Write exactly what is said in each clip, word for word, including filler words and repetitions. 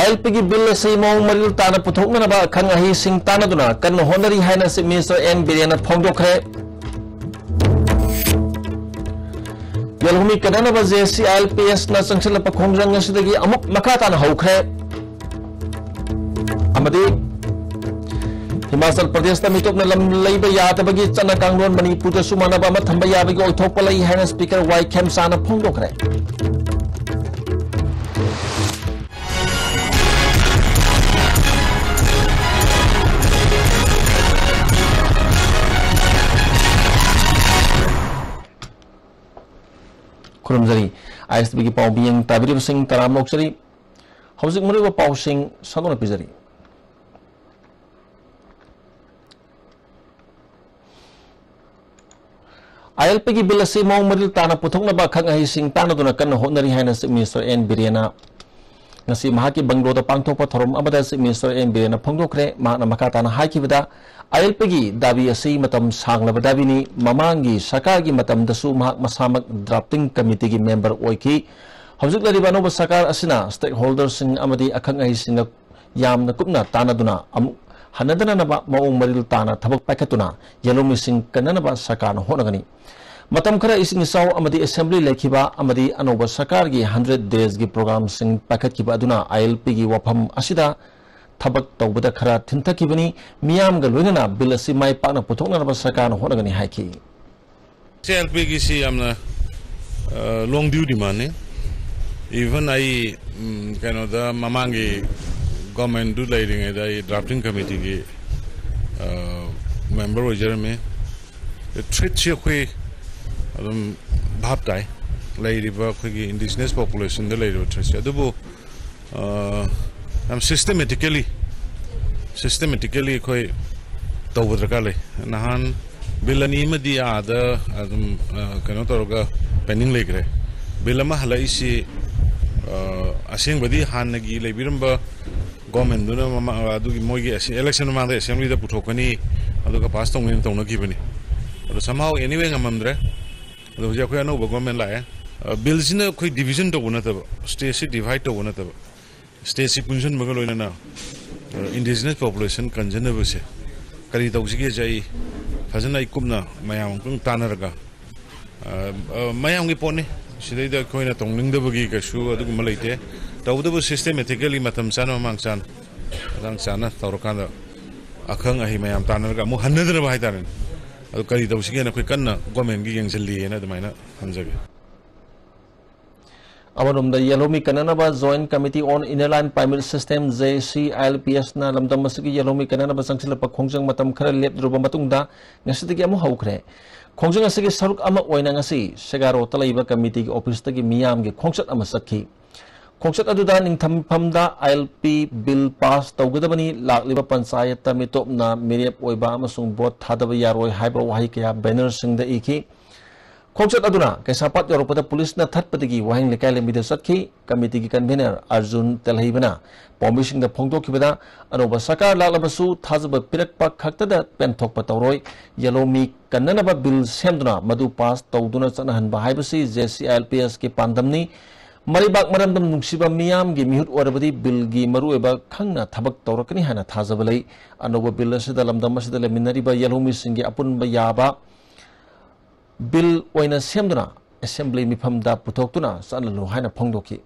ꯑꯥꯏ L ꯄꯤꯒꯤ bill ꯑꯁꯤ ꯃꯑꯣꯡ ꯃꯔꯤꯜ ꯇꯥꯅ ꯄꯨꯊꯣꯛꯅꯅꯕ ꯑꯈꯪ ꯑꯍꯩꯁꯤꯡ ꯇꯥꯟꯅꯗꯨꯅ ꯀꯟꯅ ꯍꯣꯠꯅꯔꯤ ꯍꯥꯏꯅ ꯆꯤꯐ ꯃꯤꯅꯤꯁꯇꯔ ꯑꯦꯟ ꯕꯤꯔꯦꯟꯅ ꯐꯣꯡꯗꯣꯛꯈ꯭ꯔꯦ꯫ ꯌꯦꯜꯍꯧꯃꯤ ꯀꯟꯅꯅꯕ J C I L P ꯑꯦꯁꯅ ꯆꯪꯁꯤꯜꯂꯛꯄ ꯈꯣꯡꯖꯪ ꯑꯁꯤꯗꯒꯤ ꯑꯃꯨꯛ ꯃꯈꯥ ꯇꯥꯅ ꯍꯧꯈ꯭ꯔꯦ꯫ ꯑꯃꯗꯤ ꯍꯤꯃꯥꯆꯜ ꯄ꯭ꯔꯗꯦꯁꯇ ꯃꯤꯇꯣꯞꯅ ꯂꯝ ꯂꯩꯕ ꯌꯥꯗꯕꯒꯤ ꯆꯠꯅ ꯀꯥꯡꯂꯣꯟ ꯃꯅꯤꯄꯨꯔꯗꯁꯨ ꯃꯥꯟꯅꯕ ꯑꯃ ꯊꯝꯕ ꯌꯥꯕꯒꯤ ꯑꯣꯏꯊꯣꯛꯄ ꯂꯩ ꯍꯥꯏꯅ ꯁ꯭ꯄꯤꯀꯔ ꯋꯥꯏ ꯈꯦꯝꯆꯥꯅ ꯐꯣꯡꯗꯣꯛꯈ꯭ꯔꯦ꯫ ꯈꯨꯔꯨꯝꯖꯔꯤ꯫ ꯑꯥꯏ ꯑꯦꯁ ꯇꯤ ꯚꯤꯒꯤ ꯄꯥꯎ ꯃꯤꯠꯌꯦꯡ ꯇꯥꯕꯤꯔꯤꯕꯁꯤꯡ ꯇꯔꯥꯝꯅ ꯑꯣꯛꯆꯔꯤ꯫ ꯍꯧꯖꯤꯛ ꯃꯔꯨꯑꯣꯏꯕ ꯄꯥꯎꯁꯤꯡ ꯁꯟꯗꯣꯛꯅ ꯄꯤꯖꯔꯤ꯫ ꯑꯥꯏ ꯑꯦꯜ ꯄꯤꯒꯤ ꯕꯤꯜ ꯑꯁꯤ ꯃꯑꯣꯡ ꯃꯔꯤꯜ ꯇꯥꯅ ꯄꯨꯊꯣꯛꯅꯕ ꯑꯈꯪ ꯑꯍꯩꯁꯤꯡ ꯇꯥꯟꯅꯗꯨꯅ ꯀꯟꯅ ꯍꯣꯠꯅꯔꯤ ꯍꯥꯏꯅ ꯆꯤꯐ ꯃꯤꯅꯤꯁꯇꯔ ꯑꯦꯟ ꯕꯤꯔꯦꯟꯅ ꯉꯁꯤ ꯃꯍꯥꯛꯀꯤ ꯕꯪꯒ꯭ꯂꯣꯗ ꯄꯥꯡꯊꯣꯛꯄ ꯊꯧꯔꯝ ꯑꯃꯗ ꯆꯤꯐ ꯃꯤꯅꯤꯁꯇꯔ ꯑꯦꯟ ꯕꯤꯔꯦꯟꯅ ꯐꯣꯡꯗꯣꯛꯈ꯭ꯔꯦ꯫ ꯃꯍꯥꯛꯅ ꯃꯈꯥ ꯇꯥꯅ ꯍꯥꯏꯈꯤꯕꯗ, ꯑꯥꯏ ꯑꯦꯜ ꯄꯤꯒꯤ ꯗꯥꯕꯤ ꯑꯁꯤ ꯃꯇꯝ ꯁꯥꯡꯂꯕ ꯗꯥꯕꯤꯅꯤ꯫ ꯃꯃꯥꯡꯒꯤ ꯁꯔꯀꯥꯔꯒꯤ ꯃꯇꯝꯗꯁꯨ ꯃꯍꯥꯛ ꯃꯁꯥꯃꯛ ꯗ꯭ꯔꯥꯐꯇꯤꯡ ꯀꯃꯤꯇꯤꯒꯤ ꯃꯦꯝꯕꯔ ꯑꯣꯏꯈꯤ꯫ ꯍꯧꯖꯤꯛ ꯂꯩꯔꯤꯕ ꯑꯅꯧꯕ ꯁꯔꯀꯥꯔ ꯑꯁꯤꯅ ꯁ꯭ꯇꯦꯛꯍꯣꯜꯗꯔꯁꯤꯡ ꯑꯃꯗꯤ ꯑꯈꯪ ꯑꯍꯩꯁꯤꯡꯒ ꯌꯥꯝꯅ ꯀꯨꯞꯅ ꯇꯥꯟꯅꯗꯨꯅ ꯑꯃꯨꯛ ꯍꯟꯅꯗꯅꯅꯕ ꯃꯑꯣꯡ ꯃꯔꯤꯜ ꯇꯥꯅ ꯊꯕꯛ ꯄꯥꯏꯈꯠꯇꯨꯅ ꯌꯦꯜꯍꯧꯃꯤꯁꯤꯡ ꯀꯟꯅꯅꯕ ꯁꯔꯀꯥꯔꯅ ꯍꯣꯠꯅꯒꯅꯤ꯫ ꯃꯇꯝ ꯈꯔ ꯏꯁꯤꯡ ꯏꯆꯥꯎ ꯑꯃꯗꯤ ꯑꯦꯁꯦꯝꯕ꯭ꯂꯤ ꯂꯩꯈꯤꯕ ꯑꯃꯗꯤ ꯑꯅꯧꯕ ꯁꯔꯀꯥꯔꯒꯤ ꯍꯟꯗ꯭ꯔꯦꯠ ꯗꯦꯖꯒꯤ ꯄ꯭ꯔꯣꯒ꯭ꯔꯥꯝꯁꯤꯡ ꯄꯥꯏꯈꯠꯈꯤꯕ ꯑꯗꯨꯅ ꯑꯥꯏ ꯑꯦꯜ ꯄꯤꯒꯤ ꯋꯥꯐꯝ ꯑꯁꯤꯗ ꯊꯕꯛ ꯇꯧꯕꯗ ꯈꯔ ꯊꯤꯟꯊꯈꯤꯕꯅꯤ꯫ ꯃꯤꯌꯥꯝꯒ ꯂꯣꯏꯅꯅ ꯕꯤꯜ ꯑꯁꯤ ꯃꯥꯏ ꯄꯥꯛꯅ ꯄꯨꯊꯣꯛꯅꯅꯕ ꯁꯔꯀꯥꯔꯅ ꯍꯣꯠꯅꯒꯅꯤ ꯍꯥꯏꯈꯤ꯫ ꯁꯤ ꯑꯦꯜ ꯄꯤꯒꯤꯁꯤ ꯌꯥꯝꯅ, ꯑ, ꯂꯣꯡ ꯗ꯭ꯌꯨ ꯗꯤꯃꯥꯟꯅꯤ꯫ ꯏꯚꯟ ꯑꯩ, ꯎꯝ, ꯀꯩꯅꯣꯗ ꯃꯃꯥꯡꯒꯤ ꯒꯣꯔꯃꯦꯟꯗꯨ ꯂꯩꯔꯤꯉꯩꯗ ꯑꯩ ꯗ꯭ꯔꯥꯐꯇꯤꯡ ꯀꯃꯤꯇꯤꯒꯤ, ꯑ, ꯃꯦꯝꯕꯔ ꯑꯣꯏꯖꯔꯝꯃꯤ꯫ ꯊ꯭ꯔꯦꯠꯁꯤ ꯑꯩꯈꯣꯏ ꯑꯗꯨꯝ ꯚꯥꯞ ꯇꯥꯏ, ꯂꯩꯔꯤꯕ ꯑꯩꯈꯣꯏꯒꯤ ꯏꯟꯗꯤꯖꯤꯅꯁ ꯄꯣꯄꯨꯂꯦꯁꯟꯗ ꯂꯩꯔꯤꯕ ꯊ꯭ꯔꯦꯠꯁꯦ꯫ ꯑꯗꯨꯕꯨ ꯑ, ꯌꯥꯝ ꯁꯤꯁꯇꯦꯃꯦꯇꯤꯀꯦꯂꯤ, ꯁꯤꯁꯇꯦꯃꯦꯇꯤꯀꯦꯂꯤ ꯑꯩꯈꯣꯏ ꯇꯧꯕ ꯗꯔꯀꯥꯔ ꯂꯩ꯫ ꯅꯍꯥꯟ ꯕꯤꯜ ꯑꯅꯤ ꯑꯃꯗꯤ ꯑꯥꯗ ꯑꯗꯨꯝ, ꯑ, ꯀꯩꯅꯣ ꯇꯧꯔꯒ ꯄꯦꯟꯗꯤꯡ ꯂꯩꯈ꯭ꯔꯦ꯫ ꯕꯤꯜ ꯑꯃ ꯍꯜꯂꯛꯏꯁꯤ, ꯑ, ꯑꯁꯦꯡꯕꯗꯤ ꯍꯥꯟꯅꯒꯤ ꯂꯩꯕꯤꯔꯝꯕ ꯒꯣꯔꯃꯦꯟꯗꯨꯅ ꯃꯃꯥ-, ꯑꯗꯨꯒꯤ ꯃꯣꯏꯒꯤ ꯑꯦꯁ-, ꯏꯂꯦꯛꯁꯟ ꯃꯃꯥꯡꯗ ꯑꯦꯁꯦꯝꯕ꯭ꯂꯤꯗ ꯄꯨꯊꯣꯛꯀꯅꯤ, ꯑꯗꯨꯒ ꯄꯥꯁ ꯇꯧꯅꯤꯅ ꯇꯧꯅꯈꯤꯕꯅꯤ꯫ ꯑꯗꯣ somehow anyway ꯉꯝꯃꯝꯗ꯭ꯔꯦ꯫ ꯑꯗꯣ ꯍꯧꯖꯤꯛ ꯑꯩꯈꯣꯏ ꯑꯅꯧꯕ ꯒꯣꯔꯃꯦꯟ ꯂꯥꯛꯑꯦ꯫ ꯑ, ꯕꯤꯜꯁꯤꯅ ꯑꯩꯈꯣꯏ ꯗꯤꯚꯤꯖꯟ ꯇꯧꯕ ꯅꯠꯇꯕ, ꯁ꯭ꯇꯦꯠꯁꯤ ꯗꯤꯚꯥꯏꯠ ꯇꯧꯕ ꯅꯠꯇꯕ, ꯁ꯭ꯇꯦꯠꯁꯤ ꯄꯨꯟꯁꯤꯟꯕꯒ ꯂꯣꯏꯅꯅ ꯏꯟꯗꯤꯖꯤꯅꯁ ꯄꯣꯄꯨꯂꯦꯁꯟ ꯀꯟꯖꯅꯕꯁꯦ ꯀꯔꯤ ꯇꯧꯁꯤꯒꯦꯁꯦ ꯑꯩ ꯐꯖꯅ ꯑꯩ ꯀꯨꯞꯅ ꯃꯌꯥꯝ ꯑꯃꯇꯪ ꯇꯥꯟꯅꯔꯒ, ꯑ, ꯑ, ꯃꯌꯥꯝꯒꯤ ꯄꯣꯠꯅꯤ꯫ ꯁꯤꯗꯩꯗ ꯑꯩꯈꯣꯏꯅ ꯇꯧꯅꯤꯡꯗꯕꯒꯤ ꯀꯩꯁꯨ ꯑꯗꯨꯒꯨꯝꯕ ꯂꯩꯇꯦ꯫ ꯇꯧꯕꯇꯕꯨ ꯁꯤꯁꯇꯦꯃꯦꯇꯤꯀꯦꯜꯂꯤ ꯃꯇꯝ ꯆꯥꯅ, ꯃꯃꯥꯡ ꯆꯥꯅ, ꯃꯇꯥꯡ ꯆꯥꯅ ꯇꯧꯔꯀꯥꯟꯗ ꯑꯈꯪ ꯑꯍꯩ ꯃꯌꯥꯝ ꯇꯥꯟꯅꯔꯒ ꯑꯃꯨꯛ ꯍꯟꯅꯗꯅꯕ ꯍꯥꯏꯇꯥꯔꯦꯅꯦ꯫ ꯑꯗꯨ ꯀꯔꯤ ꯇꯧꯁꯤꯒꯦꯅ ꯑꯩꯈꯣꯏ ꯀꯟꯅ ꯒꯣꯔꯃꯦꯟꯒꯤ ꯌꯦꯡꯁꯤꯜꯂꯤꯑꯅ ꯑꯗꯨꯃꯥꯏꯅ ꯊꯝꯖꯒꯦ꯫ ꯑꯃꯔꯣꯝꯗ ꯌꯦꯜꯍꯧꯃꯤ ꯀꯟꯅꯅꯕ Joint Committee on Inner Line Permit System, J C I L P S ꯅ ꯂꯝꯗꯝ ꯑꯁꯤꯒꯤ ꯌꯦꯜꯍꯧꯃꯤ ꯀꯟꯅꯅꯕ ꯆꯪꯁꯤꯜꯂꯛꯄ ꯈꯣꯡꯖꯪ ꯃꯇꯝ ꯈꯔ ꯂꯦꯞꯂꯨꯔꯕ ꯃꯇꯨꯡꯗ ꯉꯁꯤꯗꯒꯤ ꯑꯃꯨꯛ ꯍꯧꯈ꯭ꯔꯦ꯫ ꯈꯣꯡꯖꯪ ꯑꯁꯤꯒꯤ ꯁꯔꯨꯛ ꯑꯃ ꯑꯣꯏꯅ ꯉꯁꯤ ꯁꯦꯒꯥꯔꯣꯠꯇ ꯂꯩꯕ ꯀꯃꯤꯇꯤꯒꯤ ꯑꯣꯐꯤꯁꯇꯒꯤ ꯃꯤꯌꯥꯝꯒꯤ ꯈꯣꯡꯆꯠ ꯑꯃ ꯆꯠꯈꯤ꯫ ꯈꯣꯡꯆꯠ ꯑꯗꯨꯗ ꯅꯤꯡꯊꯝ ꯃꯤꯐꯝꯗ I L P bill pass ꯇꯧꯒꯗꯕꯅꯤ, ꯂꯥꯛꯂꯤꯕ ꯄꯟꯆꯥꯌꯠꯇ ꯃꯤꯇꯣꯞꯅ ꯃꯤꯔꯦꯞ ꯑꯣꯏꯕ ꯑꯃꯁꯨꯡ ꯚꯣꯠ ꯊꯥꯗꯕ ꯌꯥꯔꯣꯏ ꯍꯥꯏꯕ ꯋꯥꯍꯩ ꯀꯌꯥ ꯕꯦꯅꯔꯁꯤꯡꯗ ꯏꯈꯤ꯫ ꯈꯣꯡꯆꯠ ꯑꯗꯨꯅ ꯀꯩꯁꯥꯝꯄꯥꯠ ꯌꯧꯔꯛꯄꯗ ꯄꯨꯂꯤꯁꯅ ꯊꯠꯄꯗꯒꯤ ꯋꯥꯍꯦꯡ ꯂꯩꯀꯥꯏ ꯂꯝꯕꯤꯗ ꯆꯠꯈꯤ꯫ ꯀꯃꯤꯇꯤꯒꯤ ꯀꯟꯚꯦꯅꯔ ꯑꯔꯖꯨꯟ ꯇꯦꯜꯍꯩꯕꯅ ꯄꯥꯎꯃꯤꯁꯤꯡꯗ ꯐꯣꯡꯗꯣꯛꯈꯤꯕꯗ, ꯑꯅꯧꯕ ꯁꯔꯀꯥꯔ ꯂꯥꯛꯂꯕꯁꯨ ꯊꯥꯖꯕ ꯄꯤꯔꯛꯄ ꯈꯛꯇꯗ ꯄꯦꯟꯊꯣꯛꯄ ꯇꯧꯔꯣꯏ꯫ ꯌꯦꯜꯍꯧꯃꯤ ꯀꯟꯅꯅꯕ ꯕꯤꯜ ꯁꯦꯝꯗꯨꯅ ꯃꯗꯨ ꯄꯥꯁ ꯇꯧꯗꯨꯅ ꯆꯠꯅꯍꯟꯕ ꯍꯥꯏꯕꯁꯤ J C I L P S ꯀꯤ ꯄꯥꯟꯗꯝꯅꯤ꯫ ꯃꯔꯩꯕꯥꯛ ꯃꯔꯝꯗꯝ ꯅꯨꯡꯁꯤꯕ ꯃꯤꯌꯥꯝꯒꯤ ꯃꯤꯍꯨꯠ ꯑꯣꯏꯔꯕꯗꯤ ꯕꯤꯜꯒꯤ ꯃꯔꯨꯑꯣꯏꯕ ꯈꯪꯅ ꯊꯕꯛ ꯇꯧꯔꯛꯀꯅꯤ ꯍꯥꯏꯅ ꯊꯥꯖꯕ ꯂꯩ꯫ ꯑꯅꯧꯕ ꯕꯤꯜ ꯑꯁꯤꯗ ꯂꯝꯗꯝ ꯑꯁꯤꯗ ꯂꯩꯃꯤꯟꯅꯔꯤꯕ ꯌꯦꯜꯍꯧꯃꯤꯁꯤꯡꯒꯤ ꯑꯄꯨꯟꯕ ꯌꯥꯕ ꯕꯤꯜ ꯑꯣꯏꯅ ꯁꯦꯝꯗꯨꯅ ꯑꯦꯁꯦꯝꯕ꯭ꯂꯤ ꯃꯤꯐꯝꯗ ꯄꯨꯊꯣꯛꯇꯨꯅ ꯆꯠꯍꯜꯂꯨ ꯍꯥꯏꯅ ꯐꯣꯡꯗꯣꯛꯈꯤ꯫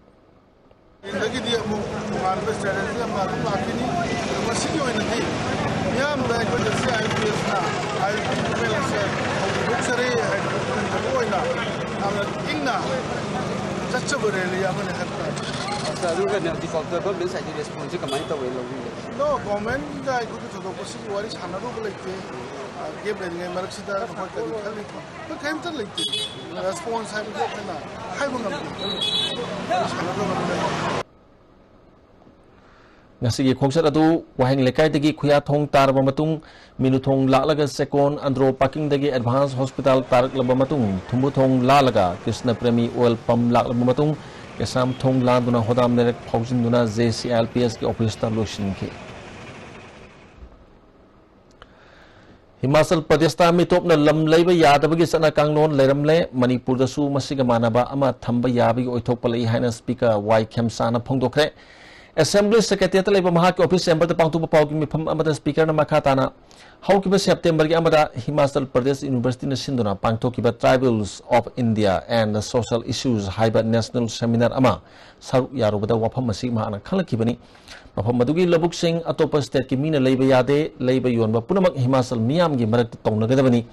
ꯑꯗꯒꯤꯗꯤ ꯑꯃꯨꯛ ꯇꯣꯉꯥꯟꯕ ꯁ꯭ꯇꯔꯦꯇꯦꯖꯤ ꯑꯃ ꯑꯗꯨꯝ ꯂꯥꯛꯈꯤꯅꯤ꯫ ꯑꯗꯣ ꯃꯁꯤꯒꯤ ꯑꯣꯏꯅꯗꯤ ꯃꯤꯌꯥꯝꯗ ꯑꯩꯈꯣꯏ J C I L P S ꯅ ꯍꯥꯏꯔꯤꯕ ꯃꯣꯚꯃꯦꯟ ꯑꯁꯦ ꯍꯧꯗꯣꯛꯆꯔꯤ ꯍꯥꯏꯕ ꯃꯔꯨ ꯑꯣꯏꯅ ꯌꯥꯝꯅ ꯏꯪꯅ ꯆꯠꯆꯕ ꯔꯦꯂꯤ ꯑꯃꯅꯤ ꯍꯥꯏꯕ ꯇꯥꯔꯦ꯫ ꯑꯗꯨꯒ ꯍꯧꯖꯤꯛ ꯐꯥꯎꯗ ꯒꯣꯔꯃꯦꯟ ꯁꯥꯏꯠꯀꯤ ꯔꯦꯁꯄꯣꯟꯁꯁꯦ ꯀꯃꯥꯏꯅ ꯇꯧꯋꯦ, ꯂꯧꯕꯤꯔꯦ? ꯅꯣ, ꯒꯣꯔꯃꯦꯟꯒ ꯑꯩꯈꯣꯏꯒꯤ ꯊꯣꯏꯗꯣꯛꯄ ꯁꯤꯒꯤ ꯋꯥꯔꯤ ꯁꯥꯟꯅꯔꯨꯕ ꯂꯩꯇꯦ꯫ ꯒꯦꯞ ꯂꯩꯔꯤꯉꯩ ꯃꯔꯛꯁꯤꯗ ꯅꯈꯣꯏ ꯀꯔꯤ ꯈꯜꯂꯤ? ꯑꯩꯈꯣꯏ ꯀꯔꯤꯝꯇ ꯂꯩꯇꯦ꯫ ꯔꯦꯁꯄꯣꯟꯁ ꯍꯥꯏꯕꯗꯨ ꯑꯩꯈꯣꯏꯅ ꯍꯥꯏꯕ ꯉꯝꯗꯦ꯫ ꯁꯥꯟꯅꯗꯕꯅꯤꯅ꯫ ꯉꯁꯤꯒꯤ ꯈꯣꯡꯆꯠ ꯑꯗꯨ ꯋꯥꯍꯦꯡ ꯂꯩꯀꯥꯏꯗꯒꯤ ꯈꯨꯌꯥꯊꯣꯡ ꯇꯥꯔꯕ ꯃꯇꯨꯡ, ꯃꯤꯅꯨꯊꯣꯡ ꯂꯥꯛꯂꯒ ꯆꯦꯛꯀꯣꯟ ꯑꯟꯗ꯭ꯔꯣ ꯄꯥꯔꯀꯤꯡꯗꯒꯤ ꯑꯦꯗꯚꯥꯟꯁ ꯍꯣꯁꯄꯤꯇꯥꯜ ꯇꯥꯔꯛꯂꯕ ꯃꯇꯨꯡ, ꯊꯨꯝꯕꯨꯊꯣꯡ ꯂꯥꯜꯂꯒ ꯀ꯭ꯔꯤꯁꯅ ꯄ꯭ꯔꯦꯃꯤ ꯑꯣꯏꯜ ꯄꯝ ꯂꯥꯛꯂꯕ ꯃꯇꯨꯡ, ꯀꯩꯁꯥꯝꯊꯣꯡ ꯂꯥꯟꯗꯨꯅ ꯍꯣꯗꯥꯝ ꯂꯩꯔꯛ ꯐꯥꯎꯖꯤꯟꯗꯨꯅ J C I L P S ꯀꯤ ꯑꯣꯐꯤꯁꯇ ꯂꯣꯏꯁꯤꯟꯈꯤ꯫ ꯍꯤꯃꯥꯆꯜ ꯄ꯭ꯔꯗꯦꯁꯇ ꯃꯤꯇꯣꯞꯅ ꯂꯝ ꯂꯩꯕ ꯌꯥꯗꯕꯒꯤ ꯆꯠꯅ ꯀꯥꯡꯂꯣꯟ ꯂꯩꯔꯝꯂꯦ꯫ ꯃꯅꯤꯄꯨꯔꯗꯁꯨ ꯃꯁꯤꯒ ꯃꯥꯟꯅꯕ ꯑꯃ ꯊꯝꯕ ꯌꯥꯕꯒꯤ ꯑꯣꯏꯊꯣꯛꯄ ꯂꯩ ꯍꯥꯏꯅ ꯁ꯭ꯄꯤꯀꯔ ꯋꯥꯏ ꯈꯦꯝꯁꯥꯅ ꯐꯣꯡꯗꯣꯛꯈ꯭ꯔꯦ꯫ Assembly Secretariat ꯂꯩꯕ ꯃꯍꯥꯛꯀꯤ office chamber ꯗ ꯄꯥꯡꯊꯣꯛꯄ ꯄꯥꯎꯒꯤ ꯃꯤꯐꯝ ꯑꯃꯗ Speaker ꯅ ꯃꯈꯥ ꯇꯥꯅ ꯍꯧꯈꯤꯕ September ꯒꯤ ꯑꯃꯗ Himachal Pradesh University ꯅ ꯁꯤꯟꯗꯨꯅ ꯄꯥꯡꯊꯣꯛꯈꯤꯕ Tribals of India and Social Issues ꯍꯥꯏꯕ national seminar ꯑꯃ ꯁꯔꯨꯛ ꯌꯥꯔꯨꯕꯗ ꯋꯥꯐꯝ ꯑꯁꯤ ꯃꯍꯥꯛꯅ ꯈꯪꯂꯛꯈꯤꯕꯅꯤ꯫ ꯃꯐꯝ ꯑꯗꯨꯒꯤ ꯂꯧꯕꯨꯛꯁꯤꯡ ꯑꯇꯣꯞꯄ state ꯀꯤ ꯃꯤꯅ ꯂꯩꯕ ꯌꯥꯗꯦ, ꯂꯩꯕ ꯌꯣꯟꯕ ꯄꯨꯝꯅꯃꯛ ꯍꯤꯃꯥꯆꯜ ꯃꯤꯌꯥꯝꯒꯤ ꯃꯔꯛꯇ ꯇꯧꯅꯒꯗꯕꯅꯤ꯫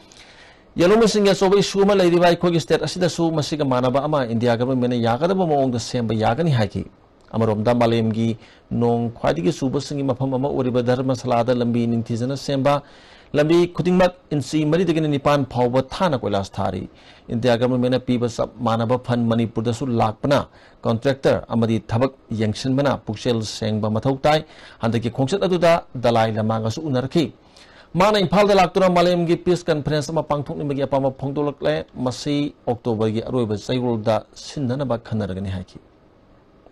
ꯌꯦꯜꯍꯧꯃꯤꯁꯤꯡꯒꯤ ꯑꯆꯧꯕ issue ꯑꯃ ꯂꯩꯔꯤꯕ ꯑꯩꯈꯣꯏꯒꯤ state ꯑꯁꯤꯗꯁꯨ ꯃꯁꯤꯒ ꯃꯥꯟꯅꯕ ꯑꯃ India government ꯅ ꯌꯥꯒꯗꯕ ꯃꯑꯣꯡꯗ ꯁꯦꯝꯕ ꯌꯥꯒꯅꯤ ꯍꯥꯏꯈꯤ꯫ ꯑꯃꯔꯣꯝꯗ ꯃꯥꯂꯦꯝꯒꯤ ꯅꯣꯡ ꯈ꯭ꯋꯥꯏꯗꯒꯤ ꯆꯨꯕꯁꯤꯡꯒꯤ ꯃꯐꯝ ꯑꯃ ꯑꯣꯏꯔꯤꯕ ꯙꯔꯃꯁꯥꯂꯥꯗ ꯂꯝꯕꯤ ꯅꯤꯡꯊꯤꯖꯅ ꯁꯦꯝꯕ, ꯂꯝꯕꯤ ꯈꯨꯗꯤꯡꯃꯛ inch ꯃꯔꯤꯗꯒꯤꯅ ꯅꯤꯄꯥꯟ ꯐꯥꯎꯕ ꯊꯥꯅ ꯀꯣꯏꯂꯥꯁ ꯊꯥꯔꯤ꯫ India government ꯅ ꯄꯤꯕ ꯆꯞ ꯃꯥꯟꯅꯕ fund ꯃꯅꯤꯄꯨꯔꯗꯁꯨ ꯂꯥꯛꯄꯅ contractor ꯑꯃꯗꯤ ꯊꯕꯛ ꯌꯦꯡꯁꯤꯟꯕꯅ ꯄꯨꯛꯆꯦꯜ ꯁꯦꯡꯕ ꯃꯊꯧ ꯇꯥꯏ꯫ ꯍꯟꯗꯛꯀꯤ ꯈꯣꯡꯆꯠ ꯑꯗꯨꯗ ꯗꯂꯥꯏ ꯂꯃꯥꯒꯁꯨ ꯎꯅꯔꯛꯈꯤ꯫ ꯃꯥꯅ ꯏꯝꯐꯥꯜꯗ ꯂꯥꯛꯇꯨꯅ ꯃꯥꯂꯦꯝꯒꯤ peace conference ꯑꯃ ꯄꯥꯡꯊꯣꯛꯅꯤꯡꯕꯒꯤ ꯑꯄꯥꯝꯕ ꯐꯣꯡꯗꯣꯛꯂꯛꯂꯦ꯫ ꯃꯁꯤ October ꯒꯤ ꯑꯔꯣꯏꯕ ꯆꯌꯣꯜꯗ ꯁꯤꯟꯅꯅꯕ ꯈꯟꯅꯔꯒꯅꯤ ꯍꯥꯏꯈꯤ꯫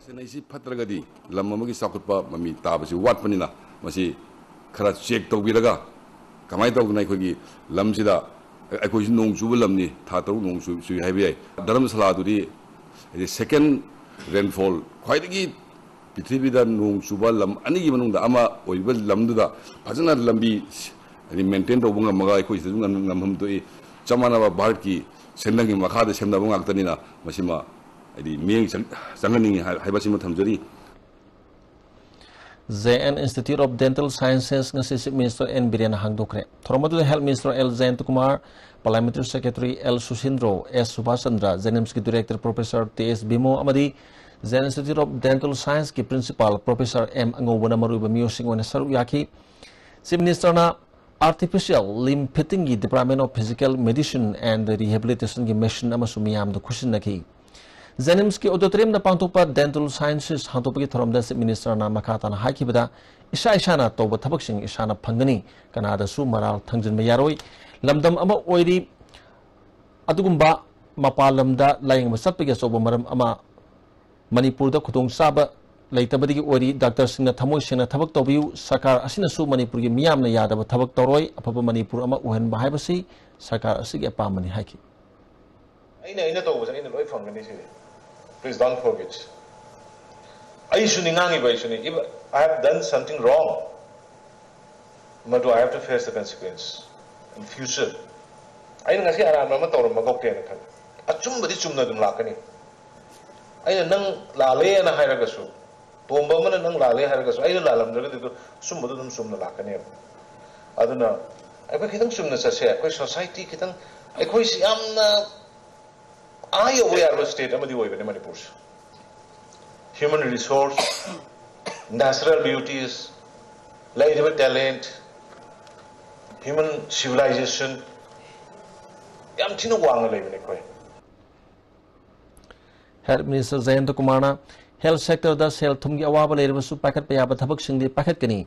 ꯁꯤꯅꯩꯁꯤ ꯐꯠꯇ꯭ꯔꯒꯗꯤ ꯂꯝ ꯑꯃꯒꯤ ꯆꯥꯎꯈꯠꯄ ꯃꯃꯤ ꯇꯥꯕꯁꯤ ꯋꯥꯠꯄꯅꯤꯅ, ꯃꯁꯤ ꯈꯔ check ꯇꯧꯕꯤꯔꯒ, ꯀꯃꯥꯏꯅ ꯇꯧꯗꯅ ꯑꯩꯈꯣꯏꯒꯤ ꯂꯝꯁꯤꯗ, ꯑꯩꯈꯣꯏꯁꯤ ꯅꯣꯡ ꯆꯨꯕ ꯂꯝꯅꯤ, ꯊꯥ ꯇꯔꯨꯛ ꯅꯣꯡ ꯆꯨ-, ꯆꯨꯏ ꯍꯥꯏꯕ ꯌꯥꯏ꯫ ꯙꯔꯃꯁꯥꯂꯥꯗꯨꯗꯤ ꯍꯥꯏꯗꯤ second rainfall, ꯈ꯭ꯋꯥꯏꯗꯒꯤ ꯄ꯭ꯔꯤꯊꯤꯕꯤꯗ ꯅꯣꯡ ꯆꯨꯕ ꯂꯝ ꯑꯅꯤꯒꯤ ꯃꯅꯨꯡꯗ ꯑꯃ ꯑꯣꯏꯔꯤꯕ ꯂꯝꯗꯨꯗ ꯐꯖꯅ ꯂꯝꯕꯤ ꯍꯥꯏꯗꯤ maintain ꯇꯧꯕ ꯉꯝꯃꯒ ꯑꯩꯈꯣꯏ ꯁꯤꯗꯁꯨ ꯉꯝ-, ꯉꯝꯐꯝ ꯊꯣꯛꯏ꯫ ꯆꯞ ꯃꯥꯟꯅꯕ ꯚꯥꯔꯠꯀꯤ ꯁꯦꯟꯗꯪꯒꯤ ꯃꯈꯥꯗ ꯁꯦꯝꯅꯕ ꯉꯥꯛꯇꯅꯤꯅ ꯃꯁꯤꯃ ꯍꯥꯏꯗꯤ ꯃꯤꯠꯌꯦꯡ ꯆꯪ-, ꯆꯪꯍꯟꯅꯤꯡꯉꯤ ꯍꯥꯏ-, ꯍꯥꯏꯕꯁꯤꯃ ꯊꯝꯖꯔꯤ꯫ J N Institute of Dental Sciences ꯉꯁꯤ Chief Minister N ꯕꯤꯔꯦꯟꯅ ꯍꯥꯡꯗꯣꯛꯈ꯭ꯔꯦ꯫ ꯊꯧꯔꯝ ꯑꯗꯨꯗ Health Minister L ꯖꯌꯟꯇꯀꯨꯃꯥꯔ, Parliamentary Secretary L ꯁꯨꯁꯤꯟꯗ꯭ꯔꯣ, S Subhas Chandra, JNIMS ꯀꯤ Director Professor T S Bimo ꯑꯃꯗꯤ J N Institute of Dental Science ꯀꯤ Principal Professor M ꯑꯉꯧꯕꯅ ꯃꯔꯨꯑꯣꯏꯕ ꯃꯤꯑꯣꯏꯁꯤꯡ ꯑꯣꯏꯅ ꯁꯔꯨꯛ ꯌꯥꯈꯤ꯫ Chief Minister ꯅ Artificial Limb Fitting ꯒꯤ Department of Physical Medicine and Rehabilitation ꯒꯤ machine ꯑꯃꯁꯨ ꯃꯤꯌꯥꯝꯗ ꯈꯨꯠꯁꯤꯟꯅꯈꯤ꯫ JNIMS ꯀꯤ auditorium ꯗ ꯄꯥꯡꯊꯣꯛꯄ Dental Sciences ꯍꯥꯡꯗꯣꯛꯄꯒꯤ ꯊꯧꯔꯝꯗ Chief Minister ꯅ ꯃꯈꯥ ꯇꯥꯅ ꯍꯥꯏꯈꯤꯕꯗ, ꯏꯁꯥ ꯏꯁꯥꯅ ꯇꯧꯕ ꯊꯕꯛꯁꯤꯡ ꯏꯁꯥꯅ ꯐꯪꯒꯅꯤ, ꯀꯅꯥꯗꯁꯨ ꯃꯔꯥꯜ ꯊꯥꯡꯖꯤꯟꯕ ꯌꯥꯔꯣꯏ꯫ ꯂꯝꯗꯝ ꯑꯃ ꯑꯣꯏꯔꯤ, ꯑꯗꯨꯒꯨꯝꯕ ꯃꯄꯥꯟ ꯂꯝꯗ ꯂꯥꯌꯦꯡꯕ ꯆꯠꯄꯒꯤ ꯑꯆꯧꯕ ꯃꯔꯝ ꯑꯃ ꯃꯅꯤꯄꯨꯔꯗ ꯈꯨꯗꯣꯡꯆꯥꯕ ꯂꯩꯇꯕꯗꯒꯤ ꯑꯣꯏꯔꯤ꯫ Doctor ꯁꯤꯡꯅ ꯊꯃꯣꯏ ꯁꯦꯡꯅ ꯊꯕꯛ ꯇꯧꯕꯤꯌꯨ꯫ ꯁꯔꯀꯥꯔ ꯑꯁꯤꯅꯁꯨ ꯃꯅꯤꯄꯨꯔꯒꯤ ꯃꯤꯌꯥꯝꯅ ꯌꯥꯗꯕ ꯊꯕꯛ ꯇꯧꯔꯣꯏ꯫ ꯑꯐꯕ ꯃꯅꯤꯄꯨꯔ ꯑꯃ ꯑꯣꯏꯍꯟꯕ ꯍꯥꯏꯕꯁꯤ ꯁꯔꯀꯥꯔ ꯑꯁꯤꯒꯤ ꯑꯄꯥꯝꯕꯅꯤ ꯍꯥꯏꯈꯤ꯫ ꯑꯩꯅ, ꯑꯩꯅ ꯇꯧꯕꯁꯦ ꯑꯩꯅ ꯂꯣꯏ ꯐꯪꯒꯅꯤ ꯁꯤꯗꯤ꯫ Please don't forget. ꯑꯩꯁꯨꯅꯤ, ꯉꯥꯡꯉꯤꯕ ꯑꯩꯁꯨꯅꯤ, if I have done something wrong, ꯃꯗꯨ I have to face the consequence in future. ꯑꯩꯅ ꯉꯁꯤ ꯑꯔꯥꯟꯕ ꯑꯃ ꯇꯧꯔꯝꯕ ꯀꯧꯀꯦꯅ ꯈꯜꯂꯤ꯫ ꯑꯆꯨꯝꯕꯗꯤ ꯆꯨꯝꯅ ꯑꯗꯨꯝ ꯂꯥꯛꯀꯅꯤ꯫ ꯑꯩꯅ ꯅꯪ ꯂꯥꯜꯂꯦꯅ ꯍꯥꯏꯔꯒꯁꯨ, ꯇꯣꯝꯕ ꯑꯃꯅ ꯅꯪ ꯂꯥꯜꯂꯦ ꯍꯥꯏꯔꯒꯁꯨ, ꯑꯩꯅ ꯂꯥꯜꯂꯝꯗ꯭ꯔꯒꯗꯤ ꯑꯗꯨ ꯑꯆꯨꯝꯕꯗꯣ ꯑꯗꯨꯝ ꯆꯨꯝꯅ ꯂꯥꯛꯀꯅꯦꯕ꯫ ꯑꯗꯨꯅ ꯑꯩꯈꯣꯏ ꯈꯤꯇꯪ ꯆꯨꯝꯅ ꯆꯠꯁꯦ꯫ ꯑꯩꯈꯣꯏ society ꯈꯤꯇꯪ, ꯑꯩꯈꯣꯏꯁꯤ ꯌꯥꯝꯅ ꯑꯥ ꯌꯧꯕ ꯌꯥꯔꯕ state ꯑꯃꯗꯤ ꯑꯣꯏꯕꯅꯤ ꯃꯅꯤꯄꯨꯔꯁꯦ꯫ Human resource, natural beauties, ꯂꯩꯔꯤꯕ talent, human civilization ꯌꯥꯝ ꯊꯤꯅ ꯋꯥꯡꯅ ꯂꯩꯕꯅꯤ ꯑꯩꯈꯣꯏ꯫ Health Minister Jayanta Kumarꯅ health sectorꯗ ꯁꯦꯜ ꯊꯨꯝꯒꯤ ꯑꯋꯥꯕ ꯂꯩꯔꯕꯁꯨ ꯄꯥꯏꯈꯠꯄ ꯌꯥꯕ ꯊꯕꯛꯁꯤꯡꯗꯤ ꯄꯥꯏꯈꯠꯀꯅꯤ꯫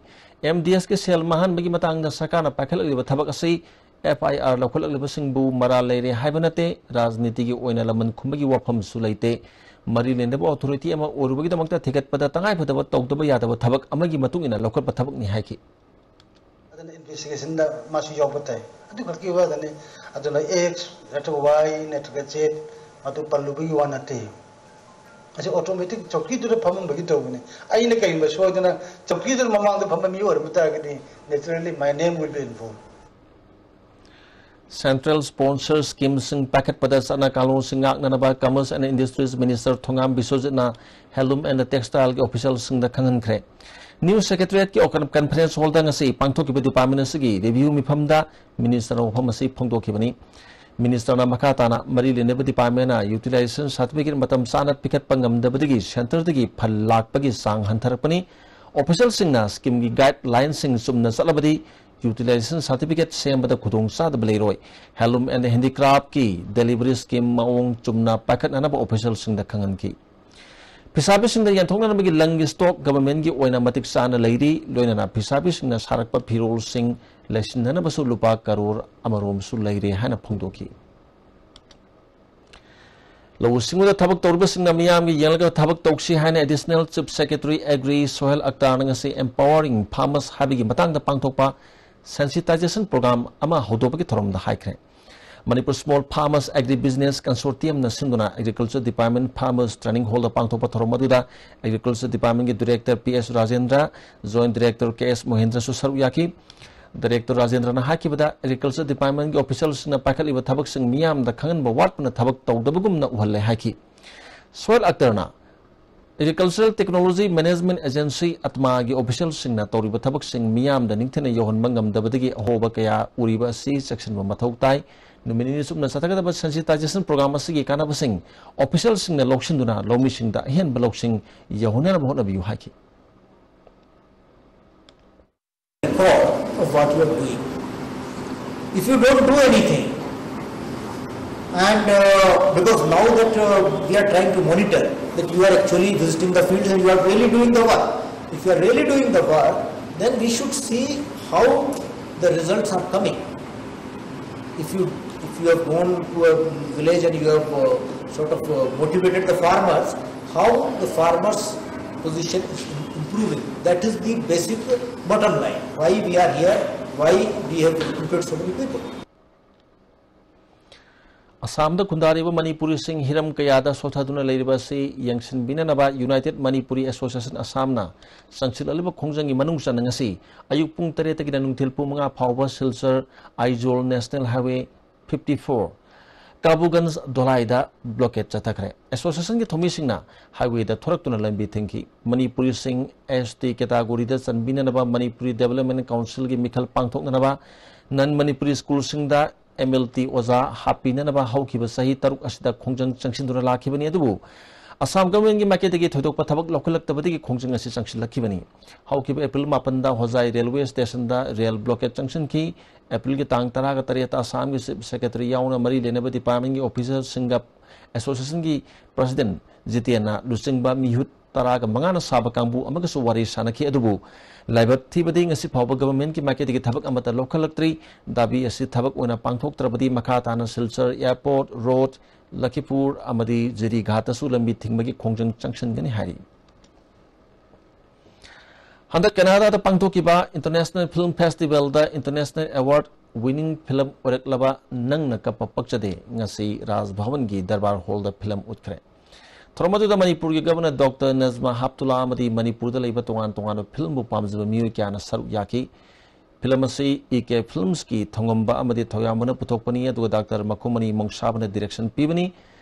MDSꯀꯤ ꯁꯦꯜ ꯃꯥꯡꯍꯟꯕꯒꯤ ꯃꯇꯥꯡꯗ ꯁꯔꯀꯥꯔꯅ ꯄꯥꯏꯈꯠꯂꯛꯂꯤꯕ ꯊꯕꯛ ꯑꯁꯤ FIR ꯂꯧꯈꯠꯂꯛꯂꯤꯕꯁꯤꯡꯕꯨ ꯃꯔꯥꯜ ꯂꯩꯔꯦ ꯍꯥꯏꯕ ꯅꯠꯇꯦ, ꯔꯥꯖꯅꯤꯇꯤꯒꯤ ꯑꯣꯏꯅ ꯂꯃꯟ ꯈꯨꯝꯕꯒꯤ ꯋꯥꯐꯝꯁꯨ ꯂꯩꯇꯦ꯫ ꯃꯔꯤ ꯂꯩꯅꯕ authority ꯑꯃ ꯑꯣꯏꯔꯨꯕꯒꯤꯗꯃꯛꯇ ꯊꯤꯒꯠꯄꯗ ꯇꯉꯥꯏꯐꯗꯕ ꯇꯧꯗꯕ ꯌꯥꯗꯕ ꯊꯕꯛ ꯑꯃꯒꯤ ꯃꯇꯨꯡ ꯏꯟꯅ ꯂꯧꯈꯠꯄ ꯊꯕꯛꯅꯤ ꯍꯥꯏꯈꯤ꯫ ꯑꯗꯨꯅ investigationꯗ ꯃꯥꯁꯨ ꯌꯥꯎꯕ ꯇꯥꯏ꯫ ꯑꯗꯨ ꯈꯛꯀꯤ ꯋꯥꯗꯅꯤ꯫ ꯑꯗꯨꯅ X ꯅꯠꯇ꯭ꯔꯒ Y ꯅꯠꯇ꯭ꯔꯒ Z ꯃꯗꯨ ꯄꯜꯂꯨꯕꯒꯤ ꯋꯥ ꯅꯠꯇꯦ꯫ ꯑꯁꯤ automatic ꯆꯧꯀꯤꯗꯨꯗ ꯐꯝꯃꯝꯕꯒꯤ ꯇꯧꯕꯅꯤ꯫ ꯑꯩꯅ ꯀꯔꯤꯒꯨꯝꯕ ꯁꯣꯏꯗꯅ ꯆꯧꯀꯤꯗꯨꯗ ꯃꯃꯥꯡꯗ ꯐꯝꯕ ꯃꯤ ꯑꯣꯏꯔꯝꯕ ꯇꯥꯔꯒꯗꯤ naturally my name will be involved꯫ Central sponsor schemeꯁꯤꯡ ꯄꯥꯏꯈꯠꯄꯗ ꯆꯠꯅ ꯀꯥꯡꯂꯣꯟꯁꯤꯡ ꯉꯥꯛꯅꯅꯕ Commerce and Industries Minister Thongam ꯕꯤꯁ꯭ꯋꯖꯤꯠꯅ Handloom and Textileꯒꯤ officialꯁꯤꯡꯗ ꯈꯪꯍꯟꯈ꯭ꯔꯦ꯫ New Secretariatꯀꯤ conference hallꯗ ꯉꯁꯤ ꯄꯥꯡꯊꯣꯛꯈꯤꯕ department ꯑꯁꯤꯒꯤ review ꯃꯤꯐꯝꯗ ministerꯅ ꯋꯥꯐꯝ ꯑꯁꯤ ꯐꯣꯡꯗꯣꯛꯈꯤꯕꯅꯤ꯫ Ministerꯅ ꯃꯈꯥ ꯇꯥꯅ ꯃꯔꯤ ꯂꯩꯅꯕ departmentꯅ utilization certificate ꯃꯇꯝ ꯆꯥꯅ ꯄꯤꯈꯠꯄ ꯉꯝꯗꯕꯗꯒꯤ centreꯗꯒꯤ ꯐꯜ ꯂꯥꯛꯄꯒꯤ ꯆꯥꯡ ꯍꯟꯊꯔꯛꯄꯅꯤ꯫ Officialꯁꯤꯡꯅ schemeꯒꯤ guidelineꯁꯤꯡ ꯆꯨꯝꯅ ꯆꯠꯂꯕꯗꯤ utilization certificate ꯁꯦꯝꯕꯗ ꯈꯨꯗꯣꯡꯆꯥꯗꯕ ꯂꯩꯔꯣꯏ꯫ Handloom and Handicraftꯀꯤ delivery scheme ꯃꯑꯣꯡ ꯆꯨꯝꯅ ꯄꯥꯏꯈꯠꯅꯅꯕ officialꯁꯤꯡꯗ ꯈꯪꯍꯟꯈꯤ꯫ ꯐꯤꯁꯥꯕꯤꯁꯤꯡꯗ ꯌꯦꯟꯊꯣꯛꯅꯅꯕꯒꯤ ꯂꯪꯒꯤ stock governmentꯀꯤ ꯑꯣꯏꯅ ꯃꯇꯤꯛ ꯆꯥꯅ ꯂꯩꯔꯤ, ꯂꯣꯏꯅꯅ ꯐꯤꯁꯥꯕꯤꯁꯤꯡꯅ ꯁꯥꯔꯛꯄ ꯐꯤꯔꯣꯜꯁꯤꯡ ꯂꯩꯁꯤꯟꯅꯅꯕꯁꯨ ꯂꯨꯄꯥ ꯀꯔꯣꯔ ꯑꯃꯔꯣꯝꯁꯨ ꯂꯩꯔꯦ ꯍꯥꯏꯅ ꯐꯣꯡꯗꯣꯛꯈꯤ꯫ ꯂꯧꯎ ꯁꯤꯡꯎꯗ ꯊꯕꯛ ꯇꯧꯔꯤꯕꯁꯤꯡꯅ ꯃꯤꯌꯥꯝꯒꯤ ꯌꯦꯡꯂꯒ ꯊꯕꯛ ꯇꯧꯁꯤ ꯍꯥꯏꯅ Additional Chief Secretary Agri Sohail ꯑꯛꯇꯥꯔꯅ ꯉꯁꯤ Empowering Farmers ꯍꯥꯏꯕꯒꯤ ꯃꯇꯥꯡꯗ ꯄꯥꯡꯊꯣꯛꯄ sensitization program ꯑꯃ ꯍꯧꯗꯣꯛꯄꯒꯤ ꯊꯧꯔꯝꯗ ꯍꯥꯏꯈ꯭ꯔꯦ꯫ Manipur Small Farmers Agri Business Consortium-ꯅ ꯁꯤꯟꯗꯨꯅ Agriculture Department Farmers Training Hall-ꯗ ꯄꯥꯡꯊꯣꯛꯄ ꯊꯧꯔꯝ ꯑꯗꯨꯗ Agriculture Department-ꯀꯤ Director P S Rajendra, Joint Director K S Mohendra-ꯁꯨ ꯁꯔꯨꯛ ꯌꯥꯈꯤ꯫ Director ꯔꯥꯖꯦꯟꯗ꯭ꯔꯅ ꯍꯥꯏꯈꯤꯕꯗ, Agriculture Department-ꯀꯤ official-ꯁꯤꯡꯅ ꯄꯥꯏꯈꯠꯂꯤꯕ ꯊꯕꯛꯁꯤꯡ ꯃꯤꯌꯥꯝꯗ ꯈꯪꯍꯟꯕ ꯋꯥꯠꯄꯅ ꯊꯕꯛ ꯇꯧꯗꯕꯒꯨꯝꯅ ꯎꯍꯜꯂꯦ ꯍꯥꯏꯈꯤ꯫ Sohail ꯑꯈꯇꯔꯅ Agricultural Technology Management Agency, ꯑꯠꯃꯥꯒꯤ official-ꯁꯤꯡꯅ ꯇꯧꯔꯤꯕ ꯊꯕꯛꯁꯤꯡ ꯃꯤꯌꯥꯝꯗ ꯅꯤꯡꯊꯤꯅ ꯌꯧꯍꯟꯕ ꯉꯝꯗꯕꯗꯒꯤ ꯑꯍꯣꯕ ꯀꯌꯥ ꯎꯔꯤꯕ ꯑꯁꯤ ꯆꯦꯛꯁꯤꯟꯕ ꯃꯊꯧ ꯇꯥꯏ꯫ ꯅꯨꯃꯤꯠ ꯅꯤꯅꯤ ꯆꯨꯞꯅ ꯆꯠꯊꯒꯗꯕ sensitization program ꯑꯁꯤꯒꯤ ꯀꯥꯟꯅꯕꯁꯤꯡ official-ꯁꯤꯡꯅ ꯂꯧꯁꯤꯟꯗꯨꯅ ꯂꯧꯃꯤꯁꯤꯡꯗ ꯑꯍꯦꯟꯕ ꯂꯧꯁꯤꯡ ꯌꯧꯍꯟꯅꯕ ꯍꯣꯠꯅꯕꯤꯌꯨ ꯍꯥꯏꯈꯤ꯫ Of what you are doing. If you don't do anything, and uh, because now that uh, we are trying to monitor that you are actually visiting the fields and you are really doing the work. If you are really doing the work, then we should see how the results are coming. If you if you have gone to a village and you have uh, sort of uh, motivated the farmers, how the farmers' position is improving. That is the basic bottom line. Why we are here? Why we have recruited so many people? ꯑꯁꯥꯝꯗ ꯈꯨꯟꯗꯥꯔꯤꯕ ꯃꯅꯤꯄꯨꯔꯤꯁꯤꯡ ꯍꯤꯔꯝ ꯀꯌꯥꯗ ꯁꯣꯠꯊꯗꯨꯅ ꯂꯩꯔꯤꯕ ꯑꯁꯤ ꯌꯦꯡꯁꯤꯟꯕꯤꯅꯅꯕ United Manipuri Association Assam-ꯅ ꯆꯪꯁꯤꯜꯂꯛꯂꯤꯕ ꯈꯣꯡꯖꯪꯒꯤ ꯃꯅꯨꯡ ꯆꯟꯅ ꯉꯁꯤ ꯑꯌꯨꯛ ꯄꯨꯡ ꯇꯔꯦꯠꯇꯒꯤꯅ ꯅꯨꯡꯊꯤꯜ ꯄꯨꯡ ꯃꯉꯥ ꯐꯥꯎꯕ Silchar Aizawl National Highway fifty four ꯀꯥꯕꯨꯒꯟꯖ ꯗꯣꯂꯥꯏꯗ blockade ꯆꯠꯊꯈ꯭ꯔꯦ꯫ Association-ꯒꯤ ꯊꯧꯃꯤꯁꯤꯡꯅ highway-ꯗ ꯊꯣꯔꯛꯇꯨꯅ ꯂꯝꯕꯤ ꯊꯤꯡꯈꯤ꯫ ꯃꯅꯤꯄꯨꯔꯤꯁꯤꯡ S T category-ꯗ ꯆꯟꯕꯤꯅꯅꯕ Manipuri Development Council-ꯒꯤ ꯃꯤꯈꯜ ꯄꯥꯡꯊꯣꯛꯅꯅꯕ non Manipuri school-ꯁꯤꯡꯗ M L T ꯑꯣꯖꯥ ꯍꯥꯞꯄꯤꯅꯅꯕ ꯍꯧꯈꯤꯕ ꯆꯍꯤ ꯇꯔꯨꯛ ꯑꯁꯤꯗ ꯈꯣꯡꯖꯪ ꯆꯪꯁꯤꯟꯗꯨꯅ ꯂꯥꯛꯈꯤꯕꯅꯤ꯫ ꯑꯗꯨꯕꯨ ꯑꯁꯥꯝ government-ꯀꯤ ꯃꯥꯏꯀꯩꯗꯒꯤ ꯊꯣꯏꯗꯣꯛꯄ ꯊꯕꯛ ꯂꯧꯈꯠꯂꯛꯇꯕꯗꯒꯤ ꯈꯣꯡꯖꯪ ꯑꯁꯤ ꯆꯪꯁꯤꯜꯂꯛꯈꯤꯕꯅꯤ꯫ ꯍꯧꯈꯤꯕ April ꯃꯥꯄꯟꯗ ꯍꯣꯖꯥꯏ railway station-ꯗ rail blockade ꯆꯪꯁꯤꯟꯈꯤ꯫ April-ꯒꯤ ꯇꯥꯡ ꯇꯔꯥꯒ ꯇꯔꯦꯠꯇ ꯑꯁꯥꯝꯒꯤ Chief Secretary ꯌꯥꯎꯅ ꯃꯔꯤ ꯂꯩꯅꯕ department-ꯀꯤ officer-ꯁꯤꯡꯒ Association-ꯒꯤ President ꯖꯤꯇꯦꯟꯅ ꯂꯨꯆꯤꯡꯕ ꯃꯤꯍꯨꯠ ꯇꯔꯥꯒ ꯃꯉꯥꯅ ꯁꯥꯕ ꯀꯥꯡꯕꯨ ꯑꯃꯒꯁꯨ ꯋꯥꯔꯤ ꯁꯥꯅꯈꯤ꯫ ꯑꯗꯨꯕꯨ ꯂꯥꯏꯕꯛ ꯊꯤꯕꯗꯤ ꯉꯁꯤ ꯐꯥꯎꯕ government-ꯀꯤ ꯃꯥꯏꯀꯩꯗꯒꯤ ꯊꯕꯛ ꯑꯃꯠꯇ ꯂꯧꯈꯠꯂꯛꯇ꯭ꯔꯤ꯫ ꯗꯥꯕꯤ ꯑꯁꯤ ꯊꯕꯛ ꯑꯣꯏꯅ ꯄꯥꯡꯊꯣꯛꯇ꯭ꯔꯕꯗꯤ ꯃꯈꯥ ꯇꯥꯅ ꯁꯤꯜꯆꯔ airport, road, ꯂꯈꯤꯄꯨꯔ ꯑꯃꯗꯤ ꯖꯤꯔꯤꯘꯥꯠꯇꯁꯨ ꯂꯝꯕꯤ ꯊꯤꯡꯕꯒꯤ ꯈꯣꯡꯖꯪ ꯆꯪꯁꯤꯟꯒꯅꯤ ꯍꯥꯏꯔꯤ꯫ ꯍꯟꯗꯛ ꯀꯦꯅꯥꯗꯥꯗ ꯄꯥꯡꯊꯣꯛꯈꯤꯕ International Film Festival-ꯗ International Award winning film ꯑꯣꯏꯔꯛꯂꯕ ꯅꯪꯅ ꯀꯞꯄ ꯄꯛꯆꯗꯦ ꯉꯁꯤ ꯔꯥꯖ ꯚꯋꯟꯒꯤ ꯗꯔꯕꯥꯔ ꯍꯣꯜꯗ film ꯎꯠꯈ꯭ꯔꯦ꯫ ꯊꯧꯔꯝ ꯑꯗꯨꯗ ꯃꯅꯤꯄꯨꯔꯒꯤ Governor Doctor ꯅꯖꯃꯥ ꯍꯦꯞꯇꯨꯂꯥ ꯑꯃꯗꯤ ꯃꯅꯤꯄꯨꯔꯗ ꯂꯩꯕ ꯇꯣꯉꯥꯟ ꯇꯣꯉꯥꯟꯕ filmꯕꯨ ꯄꯥꯝꯖꯕ ꯃꯤꯑꯣꯏ ꯀꯌꯥꯅ ꯁꯔꯨꯛ ꯌꯥꯈꯤ꯫ Film ꯑꯁꯤ ꯏ ꯀꯦ Filmsꯀꯤ ꯊꯣꯡꯉꯝꯕ ꯑꯃꯗꯤ ꯊꯧꯌꯥꯝꯕꯅ ꯄꯨꯊꯣꯛꯄꯅꯤ, ꯑꯗꯨꯒ Doctor ꯃꯈꯨꯃꯅꯤ ꯃꯣꯡꯁꯥꯕꯅ direction ꯄꯤꯕꯅꯤ꯫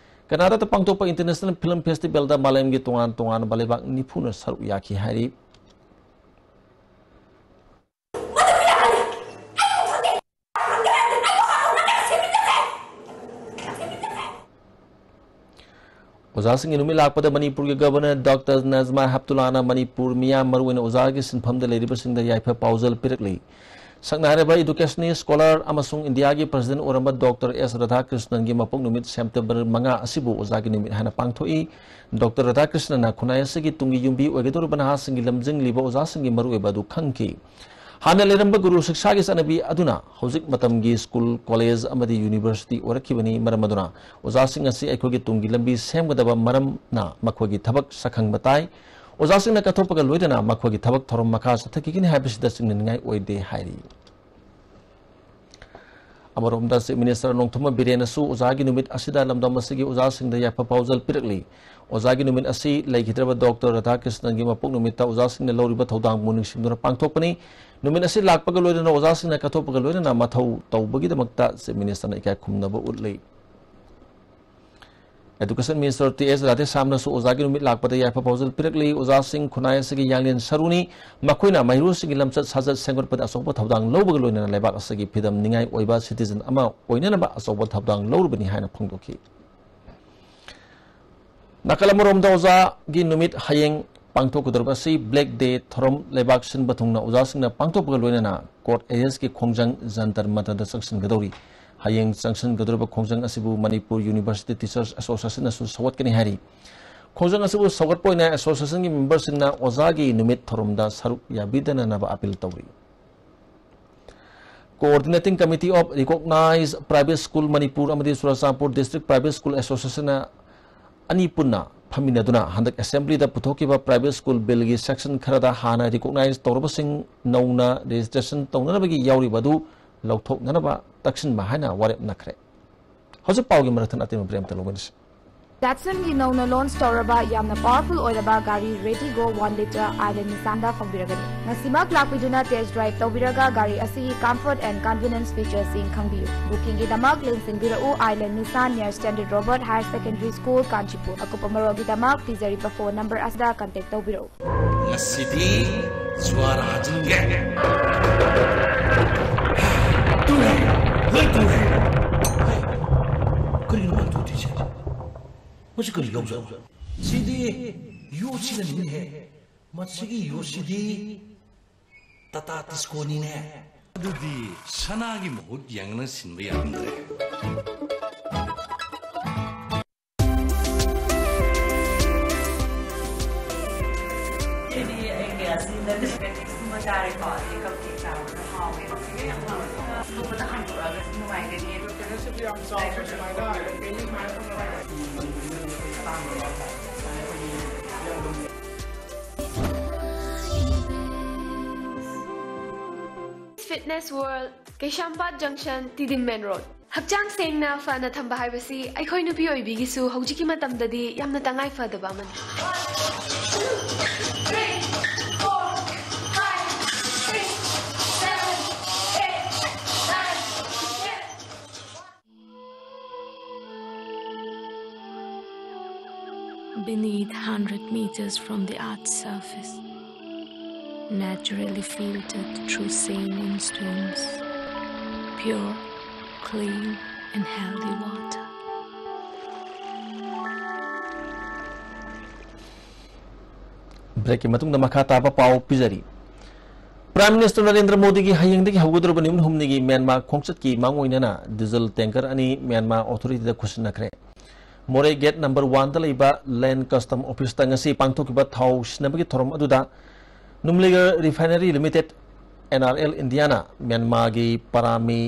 ꯀꯅꯥꯗꯥꯗ ꯄꯥꯡꯊꯣꯛꯄ International Film Festivalꯗ ꯃꯥꯂꯦꯝꯒꯤ ꯇꯣꯉꯥꯟ ꯇꯣꯉꯥꯟꯕ ꯂꯩꯕꯥꯛ ꯅꯤꯐꯨꯅ ꯁꯔꯨꯛ ꯌꯥꯈꯤ ꯍꯥꯏꯔꯤ꯫ ꯑꯣꯖꯥꯁꯤꯡꯒꯤ ꯅꯨꯃꯤꯠ ꯂꯥꯛꯄꯗ ꯃꯅꯤꯄꯨꯔꯒꯤ Governor Doctor ꯅꯖꯃꯥ ꯍꯦꯞꯇꯨꯂꯥꯅ ꯃꯅꯤꯄꯨꯔ ꯃꯤꯌꯥꯝ, ꯃꯔꯨꯑꯣꯏꯅ ꯑꯣꯖꯥꯒꯤ ꯁꯤꯟꯐꯝꯗ ꯂꯩꯔꯤꯕꯁꯤꯡꯗ ꯌꯥꯏꯐ ꯄꯥꯎꯖꯦꯜ ꯄꯤꯔꯛꯂꯤ꯫ ꯁꯛꯅꯥꯏꯔꯕ educationist, scholar ꯑꯃꯁꯨꯡ ꯏꯟꯗꯤꯌꯥꯒꯤ President ꯑꯣꯏꯔꯝꯕ Doctor ꯑꯦꯁ ꯔꯥꯙꯥꯀ꯭ꯔꯤꯁꯅꯟꯒꯤ ꯃꯄꯣꯛ ꯅꯨꯃꯤꯠ September ꯃꯉꯥ ꯑꯁꯤꯕꯨ ꯑꯣꯖꯥꯒꯤ ꯅꯨꯃꯤꯠ ꯍꯥꯏꯅ ꯄꯥꯡꯊꯣꯛꯏ꯫ Doctor ꯔꯥꯙꯥꯀ꯭ꯔꯤꯁꯅꯟꯅ ꯈꯨꯟꯅꯥꯏ ꯑꯁꯤꯒꯤ ꯇꯨꯡꯒꯤ ꯌꯨꯝꯕꯤ ꯑꯣꯏꯒꯗꯧꯔꯤꯕ ꯅꯍꯥꯁꯤꯡꯒꯤ ꯂꯝꯖꯤꯡꯂꯤꯕ ꯑꯣꯖꯥꯁꯤꯡꯒꯤ ꯃꯔꯨꯑꯣꯏꯕ ꯑꯗꯨ ꯈꯪꯈꯤ꯫ ꯍꯥꯟꯅ ꯂꯩꯔꯝꯕ ꯒꯨꯔꯨ ꯁꯤꯛꯁꯥꯒꯤ ꯆꯠꯅꯕꯤ ꯑꯗꯨꯅ ꯍꯧꯖꯤꯛ ꯃꯇꯝꯒꯤ school, college ꯑꯃꯗꯤ university ꯑꯣꯏꯔꯛꯈꯤꯕꯅꯤ꯫ ꯃꯔꯝ ꯑꯗꯨꯅ ꯑꯣꯖꯥꯁꯤꯡ ꯑꯁꯤ ꯑꯩꯈꯣꯏꯒꯤ ꯇꯨꯡꯒꯤ ꯂꯝꯕꯤ ꯁꯦꯝꯒꯗꯕ ꯃꯔꯝꯅ ꯃꯈꯣꯏꯒꯤ ꯊꯕꯛ ꯁꯛꯈꯪꯕ ꯇꯥꯏ꯫ ꯑꯣꯖꯥꯁꯤꯡꯅ ꯀꯠꯊꯣꯛꯄꯒ ꯂꯣꯏꯅꯅ ꯃꯈꯣꯏꯒꯤ ꯊꯕꯛ ꯊꯧꯔꯝ ꯃꯈꯥ ꯆꯠꯊꯈꯤꯒꯅꯤ ꯍꯥꯏꯕꯁꯤꯗ ꯆꯤꯡꯅꯅꯤꯡꯉꯥꯏ ꯑꯣꯏꯗꯦ ꯍꯥꯏꯔꯤ꯫ ꯑꯃꯔꯣꯝꯗ Chief Minister ꯅꯣꯡꯊꯣꯝꯕꯝ ꯕꯤꯔꯦꯟꯅꯁꯨ ꯑꯣꯖꯥꯒꯤ ꯅꯨꯃꯤꯠ ꯑꯁꯤꯗ ꯂꯝꯗꯝ ꯑꯁꯤꯒꯤ ꯑꯣꯖꯥꯁꯤꯡꯗ ꯌꯥꯏꯐ ꯄꯥꯎꯖꯦꯜ ꯄꯤꯔꯛꯂꯤ꯫ ꯑꯣꯖꯥꯒꯤ ꯅꯨꯃꯤꯠ ꯑꯁꯤ ꯂꯩꯈꯤꯗ꯭ꯔꯕ Doctor ꯔꯥꯙꯥꯀ꯭ꯔꯤꯁꯅꯟꯒꯤ ꯃꯄꯣꯛ ꯅꯨꯃꯤꯠꯇ ꯑꯣꯖꯥꯁꯤꯡꯅ ꯂꯧꯔꯤꯕ ꯊꯧꯗꯥꯡꯕꯨ ꯅꯤꯡꯁꯤꯡꯗꯨꯅ ꯄꯥꯡꯊꯣꯛꯄꯅꯤ꯫ ꯅꯨꯃꯤꯠ ꯑꯁꯤ ꯂꯥꯛꯄꯒ ꯂꯣꯏꯅꯅ ꯑꯣꯖꯥꯁꯤꯡꯅ ꯀꯠꯊꯣꯛꯄꯒ ꯂꯣꯏꯅꯅ ꯃꯊꯧ ꯇꯧꯕꯒꯤꯗꯃꯛꯇ Chief Ministerꯅ ꯏꯀꯥꯏ ꯈꯨꯝꯅꯕ ꯎꯠꯂꯤ꯫ Education Minister ꯇꯤ ꯑꯦꯁ ꯔꯥꯙꯦꯁ꯭ꯌꯥꯝꯅꯁꯨ ꯑꯣꯖꯥꯒꯤ ꯅꯨꯃꯤꯠ ꯂꯥꯛꯄꯗ ꯌꯥꯏꯐ ꯄꯥꯎꯖꯦꯜ ꯄꯤꯔꯛꯂꯤ꯫ ꯑꯣꯖꯥꯁꯤꯡ ꯈꯨꯟꯅꯥꯏ ꯑꯁꯤꯒꯤ ꯌꯥꯡꯂꯦꯟ ꯁꯔꯨꯅꯤ꯫ ꯃꯈꯣꯏꯅ ꯃꯍꯩꯔꯣꯏꯁꯤꯡꯒꯤ ꯂꯝꯆꯠ ꯁꯥꯖꯠ ꯁꯦꯝꯒꯠꯄꯗ ꯑꯆꯧꯕ ꯊꯧꯗꯥꯡ ꯂꯧꯕꯒ ꯂꯣꯏꯅꯅ ꯂꯩꯕꯥꯛ ꯑꯁꯤꯒꯤ ꯐꯤꯕꯝ ꯅꯤꯡꯉꯥꯏ ꯑꯣꯏꯕ citizen ꯑꯃ ꯑꯣꯏꯅꯅꯕ ꯑꯆꯧꯕ ꯊꯧꯗꯥꯡ ꯂꯧꯔꯕꯅꯤ ꯍꯥꯏꯅ ꯐꯣꯡꯗꯣꯛꯈꯤ꯫ ꯅꯥꯀꯜ ꯑꯃꯔꯣꯝꯗ ꯑꯣꯖꯥꯒꯤ ꯅꯨꯃꯤꯠ ꯍꯌꯦꯡ ꯄꯥꯡꯊꯣꯛꯀꯗꯧꯔꯤꯕ ꯑꯁꯤ Black Day ꯊꯧꯔꯝ ꯂꯩꯕꯥꯛ ꯁꯤꯟꯕ ꯊꯨꯡꯅ ꯑꯣꯖꯥꯁꯤꯡꯅ ꯄꯥꯡꯊꯣꯛꯄꯒ ꯂꯣꯏꯅꯅ court areasꯀꯤ ꯈꯣꯡꯖꯪ ꯖꯟꯇꯔ ꯃꯟꯇꯔꯗ ꯆꯪꯁꯤꯟꯒꯗꯧꯔꯤ꯫ ꯍꯌꯦꯡ ꯆꯪꯁꯤꯟꯒꯗꯧꯔꯤꯕ ꯈꯣꯡꯖꯪ ꯑꯁꯤꯕꯨ Manipur University Teachers Associationꯅꯁꯨ ꯁꯧꯒꯠꯀꯅꯤ ꯍꯥꯏꯔꯤ꯫ ꯈꯣꯡꯖꯪ ꯑꯁꯤꯕꯨ ꯁꯧꯒꯠꯄ ꯑꯣꯏꯅ associationꯒꯤ memberꯁꯤꯡꯅ ꯑꯣꯖꯥꯒꯤ ꯅꯨꯃꯤꯠ ꯊꯧꯔꯝꯗ ꯁꯔꯨꯛ ꯌꯥꯕꯤꯗꯅꯅꯕ appeal ꯇꯧꯔꯤ꯫ Coordinating Committee of Recognized Private School Manipur ꯑꯃꯗꯤ ꯆꯨꯔꯆꯥꯟꯄꯨꯔ District Private School Associationꯅ ꯑꯅꯤ ꯄꯨꯟꯅ ꯐꯝꯃꯤꯟꯅꯗꯨꯅ ꯍꯟꯗꯛ assemblyꯗ ꯄꯨꯊꯣꯛꯈꯤꯕ private school billꯒꯤ section ꯈꯔꯗ ꯍꯥꯟꯅ recognize ꯇꯧꯔꯕꯁꯤꯡ ꯅꯧꯅ registration ꯇꯧꯅꯅꯕꯒꯤ ꯌꯥꯎꯔꯤꯕ ꯑꯗꯨ ꯂꯧꯊꯣꯛꯅꯅꯕ ꯇꯛꯁꯤꯟꯕ ꯍꯥꯏꯅ ꯋꯥꯔꯦꯞ ꯅꯈ꯭ꯔꯦ꯫ ꯍꯧꯖꯤꯛ ꯄꯥꯎꯒꯤ ꯃꯔꯛꯊꯠ ꯑꯇꯦꯟꯕ ꯕ꯭ꯔꯦꯛ ꯑꯃꯇ ꯂꯧꯃꯤꯟꯅꯁꯤ꯫ ꯗꯦꯠꯁꯟꯒꯤ ꯅꯧꯅ ꯂꯣꯟꯆ ꯇꯧꯔꯕ ꯌꯥꯝꯅ ꯄꯥꯋꯔꯐꯨꯜ ꯑꯣꯏꯔꯕ ꯒꯥꯔꯤ ꯔꯦꯗꯤꯒꯣ ꯋꯥꯟ ꯂꯤꯇꯔ ꯑꯥꯏꯂꯦꯟ ꯅꯤꯁꯥꯟꯗ ꯐꯪꯕꯤꯔꯒꯅꯤ꯫ ꯉꯁꯤꯃꯛ ꯂꯥꯛꯄꯤꯗꯨꯅ ꯇꯦꯁ ꯗ꯭ꯔꯥꯏꯚ ꯇꯧꯕꯤꯔꯒ ꯒꯥꯔꯤ ꯑꯁꯤꯒꯤ ꯀꯝꯐꯔꯠ ꯑꯦꯟ ꯀꯟꯚꯤꯅꯤꯌꯟꯁ ꯐꯤꯆꯔꯁꯤꯡ ꯈꯪꯕꯤꯌꯨ꯫ ꯕꯨꯀꯤꯡꯒꯤꯗꯃꯛ ꯂꯦꯡꯁꯤꯟꯕꯤꯔꯛꯎ Ailen Nishan near Standard Robert Higher Secondary School, Kanchipur꯫ ꯑꯀꯨꯞꯄ ꯃꯔꯣꯜꯒꯤꯗꯃꯛ ꯄꯤꯖꯔꯤꯕ ꯐꯣꯟ ꯅꯝꯕꯔ ꯑꯁꯤꯗ ꯀꯟꯇꯦꯛ ꯇꯧꯕꯤꯔꯛꯎ꯫ ꯉꯁꯤꯗꯤ ꯖ꯭ꯋꯥꯔ ꯍꯥꯖꯤꯟꯒꯦ꯫ ꯇꯨꯔꯦ, ꯂꯣꯏ ꯇꯨꯔꯦ꯫ ꯍꯩ, ꯀꯔꯤꯅꯣ ꯃꯥ ꯇꯨꯗ꯭ꯔꯤꯁꯦ? ꯃꯁꯤ ꯀꯔꯤ ꯌꯥꯎꯖꯥꯠꯅꯣ? ꯁꯤꯗꯤ ꯌꯣꯠꯁꯤꯅꯅꯤꯅꯦꯍꯦ꯫ ꯃꯁꯤꯒꯤ ꯌꯣꯠꯁꯤꯗꯤ ꯇꯥꯇꯥ ꯇꯤꯁꯀꯣꯅꯤꯅꯦ꯫ ꯑꯗꯨꯗꯤ ꯁꯅꯥꯒꯤ ꯃꯍꯨꯠ ꯌꯥꯡꯅ ꯁꯤꯟꯕ ꯌꯥꯔꯝꯗ꯭ꯔꯦ꯫ Fitness World, ꯀꯩꯁꯥꯝꯄꯥꯠ ꯖꯪꯁꯟ, ꯇꯤꯗꯤꯝ ꯃꯦꯟ ꯔꯣꯗ꯫ ꯍꯛꯆꯥꯡ ꯁꯦꯡꯅ ꯐꯅ ꯊꯝꯕ ꯍꯥꯏꯕꯁꯤ ꯑꯩꯈꯣꯏ ꯅꯨꯄꯤ ꯑꯣꯏꯕꯤꯒꯤꯁꯨ ꯍꯧꯖꯤꯛꯀꯤ ꯃꯇꯝꯗꯗꯤ ꯌꯥꯝꯅ ꯇꯉꯥꯏ ꯐꯗꯕ ꯑꯃꯅꯤ꯫ Beneath, hundred meters from the earth's surface, naturally filtered through saline streams, pure, clean, and healthy water. ꯕ꯭ꯔꯦꯛꯀꯤ ꯃꯇꯨꯡꯗ ꯃꯈꯥ ꯇꯥꯕ ꯄꯥꯎ ꯄꯤꯖꯔꯤ꯫ ꯄ꯭ꯔꯥꯏꯝ ꯃꯤꯅꯤꯁꯇꯔ ꯅꯔꯦꯟꯗ꯭ꯔ ꯃꯣꯗꯤꯒꯤ ꯍꯌꯦꯡꯗꯒꯤ ꯍꯧꯒꯗꯧꯔꯤꯕ ꯅꯨꯃꯤꯠ ꯍꯨꯝꯅꯤꯒꯤ ꯃ꯭ꯌꯥꯟꯃꯥꯔ ꯈꯣꯡꯆꯠꯀꯤ ꯃꯥꯡꯑꯣꯏꯅꯅ ꯗꯤꯖꯜ ꯇꯦꯡꯀꯔ ꯑꯅꯤ ꯃ꯭ꯌꯥꯟꯃꯥꯔ ꯑꯣꯊꯣꯔꯤꯇꯤꯗ ꯈꯨꯠꯁꯤꯟꯅꯈ꯭ꯔꯦ꯫ ꯃꯣꯔꯦ ꯒꯦꯠ ꯅꯝꯕꯔ ꯋꯥꯟꯗ ꯂꯩꯕ ꯂꯦꯟ ꯀꯁꯇꯝ ꯑꯣꯐꯤꯁꯇ ꯉꯁꯤ ꯄꯥꯡꯊꯣꯛꯈꯤꯕ ꯊꯥꯎ ꯁꯤꯟꯅꯕꯒꯤ ꯊꯧꯔꯝ ꯑꯗꯨꯗ Numaligarh refinery limited, N R L ꯏꯟꯗꯤꯌꯥꯅ ꯃ꯭ꯌꯥꯟꯃꯥꯔꯒꯤ ꯄꯔꯥꯃꯤ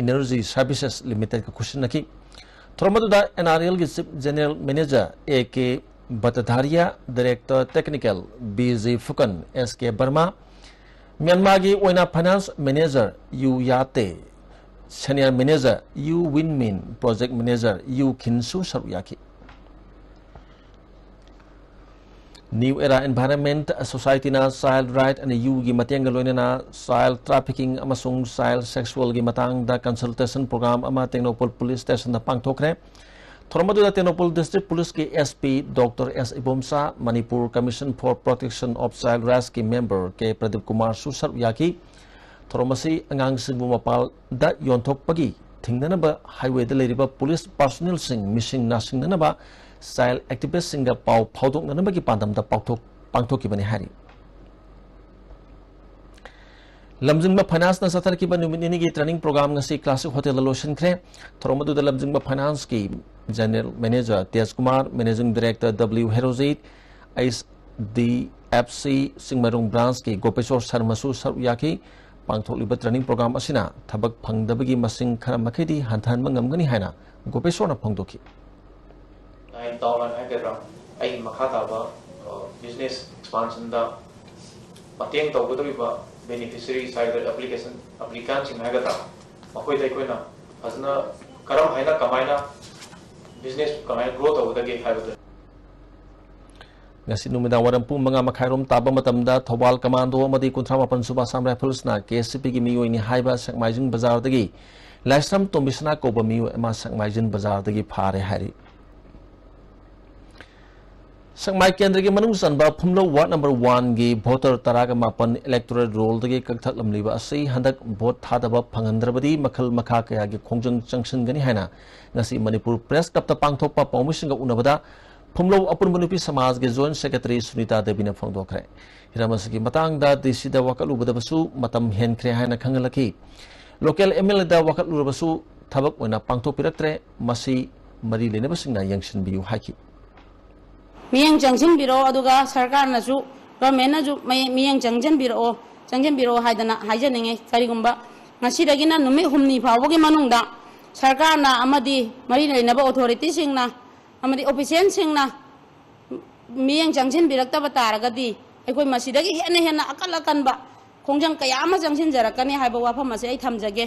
ꯏꯅꯔꯖꯤ ꯁꯔꯚꯤꯁꯦꯁ ꯂꯤꯃꯤꯇꯦꯗꯀ ꯈꯨꯠꯁꯤꯟꯅꯈꯤ꯫ ꯊꯧꯔꯝ ꯑꯗꯨꯗ ꯑꯦꯟ ꯑꯥꯔ ꯑꯦꯜꯒꯤ chief general manager A K Bhattacharya, director technical B G Phukan, S K Barma, ꯃ꯭ꯌꯥꯟꯃꯥꯔꯒꯤ ꯑꯣꯏꯅ Finance Manager U Yate, Senior Manager U Win Min, Project Manager U ꯈꯤꯟꯁꯨ ꯁꯔꯨꯛ ꯌꯥꯈꯤ꯫ New Era Environment Society-ꯅ Child Right and Youth-ꯒꯤ ꯃꯇꯦꯡꯒ ꯂꯣꯏꯅꯅ child trafficking ꯑꯃꯁꯨꯡ child sexual-ꯒꯤ ꯃꯇꯥꯡꯗ consultation program ꯑꯃ Tengnoupal Police Station-ꯗ ꯄꯥꯡꯊꯣꯛꯈ꯭ꯔꯦ꯫ ꯊꯧꯔꯝ ꯑꯗꯨꯗ Tengnoupal District Police-ꯀꯤ S P Doctor S Ibomcha, Manipur Commission for Protection of Child Rights-ꯀꯤ member K Pradeep ꯀꯨꯃꯥꯔꯁꯨ ꯁꯔꯨꯛ ꯌꯥꯈꯤ꯫ ꯊꯧꯔꯝ ꯑꯁꯤ ꯑꯉꯥꯡꯁꯤꯡꯕꯨ ꯃꯄꯥꯟꯗ ꯌꯣꯟꯊꯣꯛꯄꯒꯤ ꯊꯤꯡꯅꯅꯕ highway-ꯗ ꯂꯩꯔꯤꯕ police personnel-ꯁꯤꯡ ꯃꯤꯁꯤꯡ ꯅꯥꯁꯤꯡꯅꯅꯕ child activist-ꯁꯤꯡꯒ ꯄꯥꯎ ꯐꯥꯎꯗꯣꯛꯅꯅꯕꯒꯤ ꯄꯥꯟꯗꯝꯗ ꯄꯥꯎꯊꯣꯛ-, ꯄꯥꯡꯊꯣꯛꯈꯤꯕꯅꯤ ꯍꯥꯏꯔꯤ꯫ ꯂꯝꯖꯤꯡꯕ Finance-ꯅ ꯆꯠꯊꯔꯛꯈꯤꯕ ꯅꯨꯃꯤꯠ ꯅꯤꯅꯤꯒꯤ training program ꯉꯁꯤ Classic Hotel-ꯗ ꯂꯣꯏꯁꯤꯟꯈ꯭ꯔꯦ꯫ ꯊꯧꯔꯝ ꯑꯗꯨꯗ ꯂꯝꯖꯤꯡꯕ Finance-ꯀꯤ General Manager ꯇꯦꯖ Kumar, Managing Director W Herojit, H D F C Chingmeirong Branch-ꯀꯤ ꯒꯣꯄꯦꯁꯣꯔ ꯁꯔꯃꯁꯨ ꯁꯔꯨꯛ ꯌꯥꯈꯤ꯫ ꯄꯥꯡꯊꯣꯛꯂꯤꯕ training program ꯑꯁꯤꯅ ꯊꯕꯛ ꯐꯪꯗꯕꯒꯤ ꯃꯁꯤꯡ ꯈꯔ ꯃꯈꯩꯗꯤ ꯍꯟꯊꯍꯟꯕ ꯉꯝꯒꯅꯤ ꯍꯥꯏꯅ ꯒꯣꯄꯦꯁꯣꯔꯅ ꯐꯣꯡꯗꯣꯛꯈꯤ꯫ Nine town line ꯍꯥꯏꯒꯗ꯭ꯔꯥ, ꯑꯩꯒꯤ ꯃꯈꯥ ꯇꯥꯕ, ꯑ, business expansion-ꯗ ꯃꯇꯦꯡ ꯇꯧꯒꯗꯧꯔꯤꯕ beneficiaries ꯍꯥꯏꯒꯗ꯭ꯔꯥ, application, applicant-ꯁꯤꯡ ꯍꯥꯏꯒꯗ꯭ꯔꯥ, ꯃꯈꯣꯏꯗ ꯑꯩꯈꯣꯏꯅ ꯐꯖꯅ ꯀꯔꯝ ꯍꯥꯏꯅ, ꯀꯃꯥꯏꯅ business ꯀꯃꯥꯏꯅ grow ꯇꯧꯒꯗꯒꯦ ꯍꯥꯏꯕꯗꯨ꯫ ꯉꯁꯤ ꯅꯨꯃꯤꯗꯥꯡ ꯋꯥꯏꯔꯝ ꯄꯨꯡ ꯃꯉꯥ ꯃꯈꯥꯏꯔꯣꯝ ꯇꯥꯕ ꯃꯇꯝꯗ ꯊꯧꯕꯥꯜ Commando ꯑꯃꯗꯤ ꯀꯨꯟꯊ꯭ꯔꯥ ꯃꯥꯄꯟ ꯁꯨꯕ Assam Rifles-ꯅ K S P-ꯒꯤ ꯃꯤꯑꯣꯏꯅꯤ ꯍꯥꯏꯕ ꯁꯦꯛꯃꯥꯏꯖꯤꯡ ꯕꯖꯥꯔꯗꯒꯤ ꯂꯥꯏꯁ꯭ꯔꯝ ꯇꯣꯝꯕꯤꯁꯅꯥ ꯀꯧꯕ ꯃꯤꯑꯣꯏ ꯑꯃ ꯁꯦꯛꯃꯥꯏꯖꯤꯡ ꯕꯖꯥꯔꯗꯒꯤ ꯐꯥꯔꯦ ꯍꯥꯏꯔꯤ꯫ ꯁꯦꯛꯃꯥꯏ ꯀꯦꯟꯗ꯭ꯔꯒꯤ ꯃꯅꯨꯡ ꯆꯟꯕ ꯐꯨꯝꯂꯧ ward number one-ꯒꯤ voter ꯇꯔꯥꯒ ꯃꯥꯄꯟ electoral roll-ꯗꯒꯤ ꯀꯛꯊꯠꯂꯝꯂꯤꯕ ꯑꯁꯤ ꯍꯟꯗꯛ vote ꯊꯥꯗꯕ ꯐꯪꯍꯟꯗ꯭ꯔꯕꯗꯤ ꯃꯈꯜ ꯃꯈꯥ ꯀꯌꯥꯒꯤ ꯈꯣꯡꯖꯪ ꯆꯪꯁꯤꯟꯒꯅꯤ ꯍꯥꯏꯅ ꯉꯁꯤ ꯃꯅꯤꯄꯨꯔ Press Club-ꯇ ꯄꯥꯡꯊꯣꯛꯄ ꯄꯥꯎꯃꯤꯁꯤꯡꯒ ꯎꯅꯕꯗ ꯐꯨꯝꯂꯧ ꯑꯄꯨꯟꯕ ꯅꯨꯄꯤ ꯁꯃꯥꯖꯒꯤ Joint Secretary ꯁꯨꯅꯤꯇꯥ ꯗꯦꯕꯤꯅ ꯐꯣꯡꯗꯣꯛꯈ꯭ꯔꯦ꯫ ꯍꯤꯔꯝ ꯑꯁꯤꯒꯤ ꯃꯇꯥꯡꯗ D C-ꯗ ꯋꯥꯀꯠꯂꯨꯕꯗꯁꯨ ꯃꯇꯝ ꯍꯦꯟꯈ꯭ꯔꯦ ꯍꯥꯏꯅ ꯈꯪꯍꯜꯂꯛꯈꯤ꯫ Local M L A-ꯗ ꯋꯥꯀꯠꯂꯨꯔꯕꯁꯨ ꯊꯕꯛ ꯑꯣꯏꯅ ꯄꯥꯡꯊꯣꯛꯄꯤꯔꯛꯇ꯭ꯔꯦ꯫ ꯃꯁꯤ ꯃꯔꯤ ꯂꯩꯅꯕꯁꯤꯡꯅ ꯌꯦꯡꯁꯤꯟꯕꯤꯌꯨ ꯍꯥꯏꯈꯤ꯫ ꯃꯤꯠꯌꯦꯡ ꯆꯪꯁꯤꯟꯕꯤꯔꯛꯑꯣ, ꯑꯗꯨꯒ ꯁꯔꯀꯥꯔꯅꯁꯨ, government-ꯅꯁꯨ ꯃꯤ-, ꯃꯤꯠꯌꯦꯡ ꯆꯪꯁꯤꯟꯕꯤꯔꯛꯑꯣ, ꯆꯪꯁꯤꯟꯕꯤꯔꯛꯑꯣ ꯍꯥꯏꯗꯅ ꯍꯥꯏꯖꯅꯤꯡꯉꯤ꯫ ꯀꯔꯤꯒꯨꯝꯕ ꯉꯁꯤꯗꯒꯤꯅ ꯅꯨꯃꯤꯠ ꯍꯨꯝꯅꯤ ꯐꯥꯎꯕꯒꯤ ꯃꯅꯨꯡꯗ ꯁꯔꯀꯥꯔꯅ ꯑꯃꯗꯤ ꯃꯔꯤ ꯂꯩꯅꯕ authority-ꯁꯤꯡꯅ ꯑꯃꯗꯤ official-ꯁꯤꯡꯅ ꯃꯤꯠꯌꯦꯡ ꯆꯪꯁꯤꯟꯕꯤꯔꯛꯇꯕ ꯇꯥꯔꯒꯗꯤ ꯑꯩꯈꯣꯏ ꯃꯁꯤꯗꯒꯤ ꯍꯦꯟꯅ ꯍꯦꯟꯅ ꯑꯀꯟ ꯑꯀꯟꯕ ꯈꯣꯡꯖꯪ ꯀꯌꯥ ꯑꯃ ꯆꯪꯁꯤꯟꯖꯔꯛꯀꯅꯤ ꯍꯥꯏꯕ ꯋꯥꯐꯝ ꯑꯁꯦ ꯑꯩ ꯊꯝꯖꯒꯦ꯫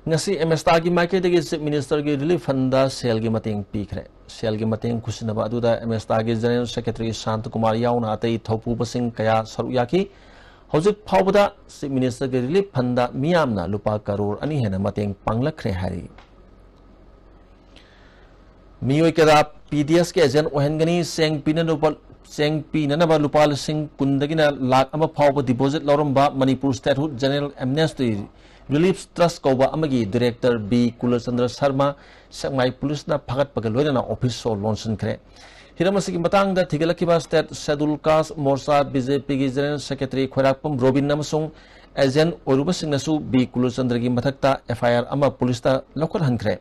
ꯉꯁꯤ ꯑꯦꯃꯦꯁꯇꯥꯒꯤ ꯃꯥꯏꯀꯩꯗꯒꯤ ꯆꯤꯐ ꯃꯤꯅꯤꯁꯇꯔꯒꯤ ꯔꯤꯂꯤꯐ ꯐꯟꯗ ꯁꯦꯜꯒꯤ ꯃꯇꯦꯡ ꯄꯤꯈ꯭ꯔꯦ꯫ ꯁꯦꯜꯒꯤ ꯃꯇꯦꯡ ꯈꯨꯠꯁꯤꯟꯅꯕ ꯑꯗꯨꯗ ꯑꯦꯃꯦꯁꯇꯥꯒꯤ ꯖꯦꯅꯔꯦꯜ ꯁꯦꯀ꯭ꯔꯦꯇꯔꯤ ꯁꯥꯟꯇꯀꯨꯃꯥꯔ ꯌꯥꯎꯅ ꯑꯇꯩ ꯊꯧꯄꯨꯕꯁꯤꯡ ꯀꯌꯥ ꯁꯔꯨꯛ ꯌꯥꯈꯤ꯫ ꯍꯧꯖꯤꯛ ꯐꯥꯎꯕꯗ ꯆꯤꯐ ꯃꯤꯅꯤꯁꯇꯔꯒꯤ ꯔꯤꯂꯤꯐ ꯐꯟꯗ ꯃꯤꯌꯥꯝꯅ ꯂꯨꯄꯥ ꯀꯔꯣꯔ ꯑꯅꯤ ꯍꯦꯟꯅ ꯃꯇꯦꯡ ꯄꯥꯡꯂꯛꯈ꯭ꯔꯦ ꯍꯥꯏꯔꯤ꯫ ꯃꯤꯑꯣꯏ ꯀꯌꯥ ꯄꯤ ꯗꯤ ꯑꯦꯁꯀꯤ ꯑꯦꯖꯦꯟ ꯑꯣꯏꯍꯟꯒꯅꯤ? ꯆꯦꯡ ꯄꯤꯅꯅꯕ, ꯆꯦꯡ ꯄꯤꯅꯅꯕ ꯂꯨꯄꯥ ꯂꯤꯁꯤꯡ ꯀꯨꯟꯗꯒꯤꯅ ꯂꯥꯈ ꯑꯃ ꯐꯥꯎꯕ ꯗꯤꯄꯣꯖꯤꯠ ꯂꯧꯔꯝꯕ ꯃꯅꯤꯄꯨꯔ ꯁ꯭ꯇꯦꯠꯍꯨꯗ ꯖꯦꯅꯔꯦꯜ ꯑꯦꯝꯅꯦꯁꯇꯤ ꯔꯤꯂꯤꯐ ꯇ꯭ꯔꯁ ꯀꯧꯕ ꯑꯃꯒꯤ ꯗꯤꯔꯦꯛꯇꯔ ꯕꯤ ꯀꯨꯂꯆꯟꯗ꯭ꯔ ꯁꯔꯃ ꯁꯦꯛꯃꯥꯏ ꯄꯨꯂꯤꯁꯅ ꯐꯥꯒꯠꯄꯒ ꯂꯣꯏꯅꯅ ꯑꯣꯐꯤꯁ ꯁꯣ ꯂꯣꯟꯁꯤꯟꯈ꯭ꯔꯦ꯫ ꯍꯤꯔꯝ ꯑꯁꯤꯒꯤ ꯃꯇꯥꯡꯗ ꯊꯤꯒꯠꯂꯛꯈꯤꯕ ꯁ꯭ꯇꯦꯠ ꯁꯦꯗꯨꯜ ꯀꯥꯁ ꯃꯣꯔꯆꯥ, ꯕꯤ ꯖꯦ ꯄꯤꯒꯤ ꯖꯦꯅꯔꯦꯜ ꯁꯦꯀ꯭ꯔꯦꯇꯔꯤ ꯈꯣꯏꯔꯥꯛꯄꯝ ꯔꯣꯕꯤꯟ ꯑꯃꯁꯨꯡ ꯑꯦꯖꯦꯟ ꯑꯣꯏꯔꯨꯕꯁꯤꯡꯅꯁꯨ ꯕꯤ ꯀꯨꯂꯆꯟꯗ꯭ꯔꯒꯤ ꯃꯊꯛꯇ ꯑꯦꯐ ꯑꯥꯏ ꯑꯥꯔ ꯑꯃ ꯄꯨꯂꯤꯁꯇ ꯂꯧꯈꯠꯍꯟꯈ꯭ꯔꯦ꯫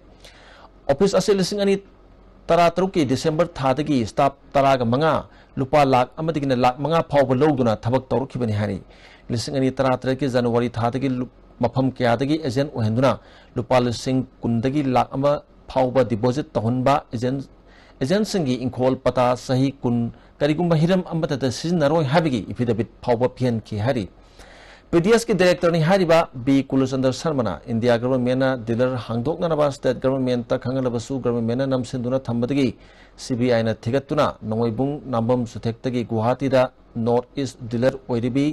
ꯑꯣꯐꯤꯁ ꯑꯁꯤ ꯂꯤꯁꯤꯡ ꯑꯅꯤ ꯇꯔꯥꯇꯔꯨꯛꯀꯤ ꯗꯤꯁꯦꯝꯕꯔ ꯊꯥꯗꯒꯤ ꯁ꯭ꯇꯥꯐ ꯇꯔꯥꯒ ꯃꯉꯥ, ꯂꯨꯄꯥ ꯂꯥꯈ ꯑꯃꯗꯒꯤꯅ ꯂꯥꯈ ꯃꯉꯥ ꯐꯥꯎꯕ ꯂꯧꯗꯨꯅ ꯊꯕꯛ ꯇꯧꯔꯛꯈꯤꯕꯅꯤ ꯍꯥꯏꯔꯤ꯫ ꯂꯤꯁꯤꯡ ꯑꯅꯤ ꯇꯔꯥꯇꯔꯦꯠꯀꯤ ꯖꯅꯋꯥꯔꯤ ꯊꯥꯗꯒꯤ ꯂꯨ-, ꯃꯐꯝ ꯀꯌꯥꯗꯒꯤ ꯑꯦꯖꯦꯟ ꯑꯣꯏꯍꯟꯗꯨꯅ ꯂꯨꯄꯥ ꯂꯤꯁꯤꯡ ꯀꯨꯟꯗꯒꯤ ꯂꯥꯈ ꯑꯃ ꯐꯥꯎꯕ ꯗꯤꯄꯣꯖꯤꯠ ꯇꯧꯍꯟꯕ ꯑꯦꯖꯦꯟ-, ꯑꯦꯖꯦꯟꯁꯤꯡꯒꯤ ꯏꯪꯈꯣꯜ ꯄꯇꯥ ꯆꯍꯤ ꯀꯨꯟ ꯀꯔꯤꯒꯨꯝꯕ ꯍꯤꯔꯝ ꯑꯃꯠꯇꯗ ꯁꯤꯖꯤꯟꯅꯔꯣꯏ ꯍꯥꯏꯕꯒꯤ ꯏꯐꯤꯗꯦꯕꯤꯠ ꯐꯥꯎꯕ ꯄꯤꯍꯟꯈꯤ ꯍꯥꯏꯔꯤ꯫ ꯄꯤ ꯗꯤ ꯑꯦꯁꯀꯤ ꯗꯥꯏꯔꯦꯛꯇꯔꯅꯤ ꯍꯥꯏꯔꯤꯕ ꯕꯤ ꯀꯨꯂꯆꯟꯗ꯭ꯔ ꯁꯔꯃꯅ ꯏꯟꯗꯤꯌꯥ ꯒꯚꯔꯟꯃꯦꯟꯠꯅ ꯗꯤꯂꯔ ꯍꯥꯡꯗꯣꯛꯅꯅꯕ ꯁ꯭ꯇꯦꯠ ꯒꯚꯔꯟꯃꯦꯟꯠꯇ ꯈꯪꯍꯜꯂꯕꯁꯨ ꯒꯚꯔꯟꯃꯦꯟꯠꯅ ꯅꯝꯁꯤꯟꯗꯨꯅ ꯊꯝꯕꯗꯒꯤ ꯁꯤ ꯕꯤ ꯑꯥꯏꯅ ꯊꯤꯒꯠꯇꯨꯅ ꯅꯣꯡꯃꯩꯕꯨꯡ ꯅꯥꯝꯕꯝ ꯆꯨꯊꯦꯛꯇꯒꯤ ꯒꯨꯋꯥꯍꯥꯇꯤꯗ ꯅꯣꯔꯠ ꯏꯁ ꯗꯤꯂꯔ ꯑꯣꯏꯔꯤꯕꯤ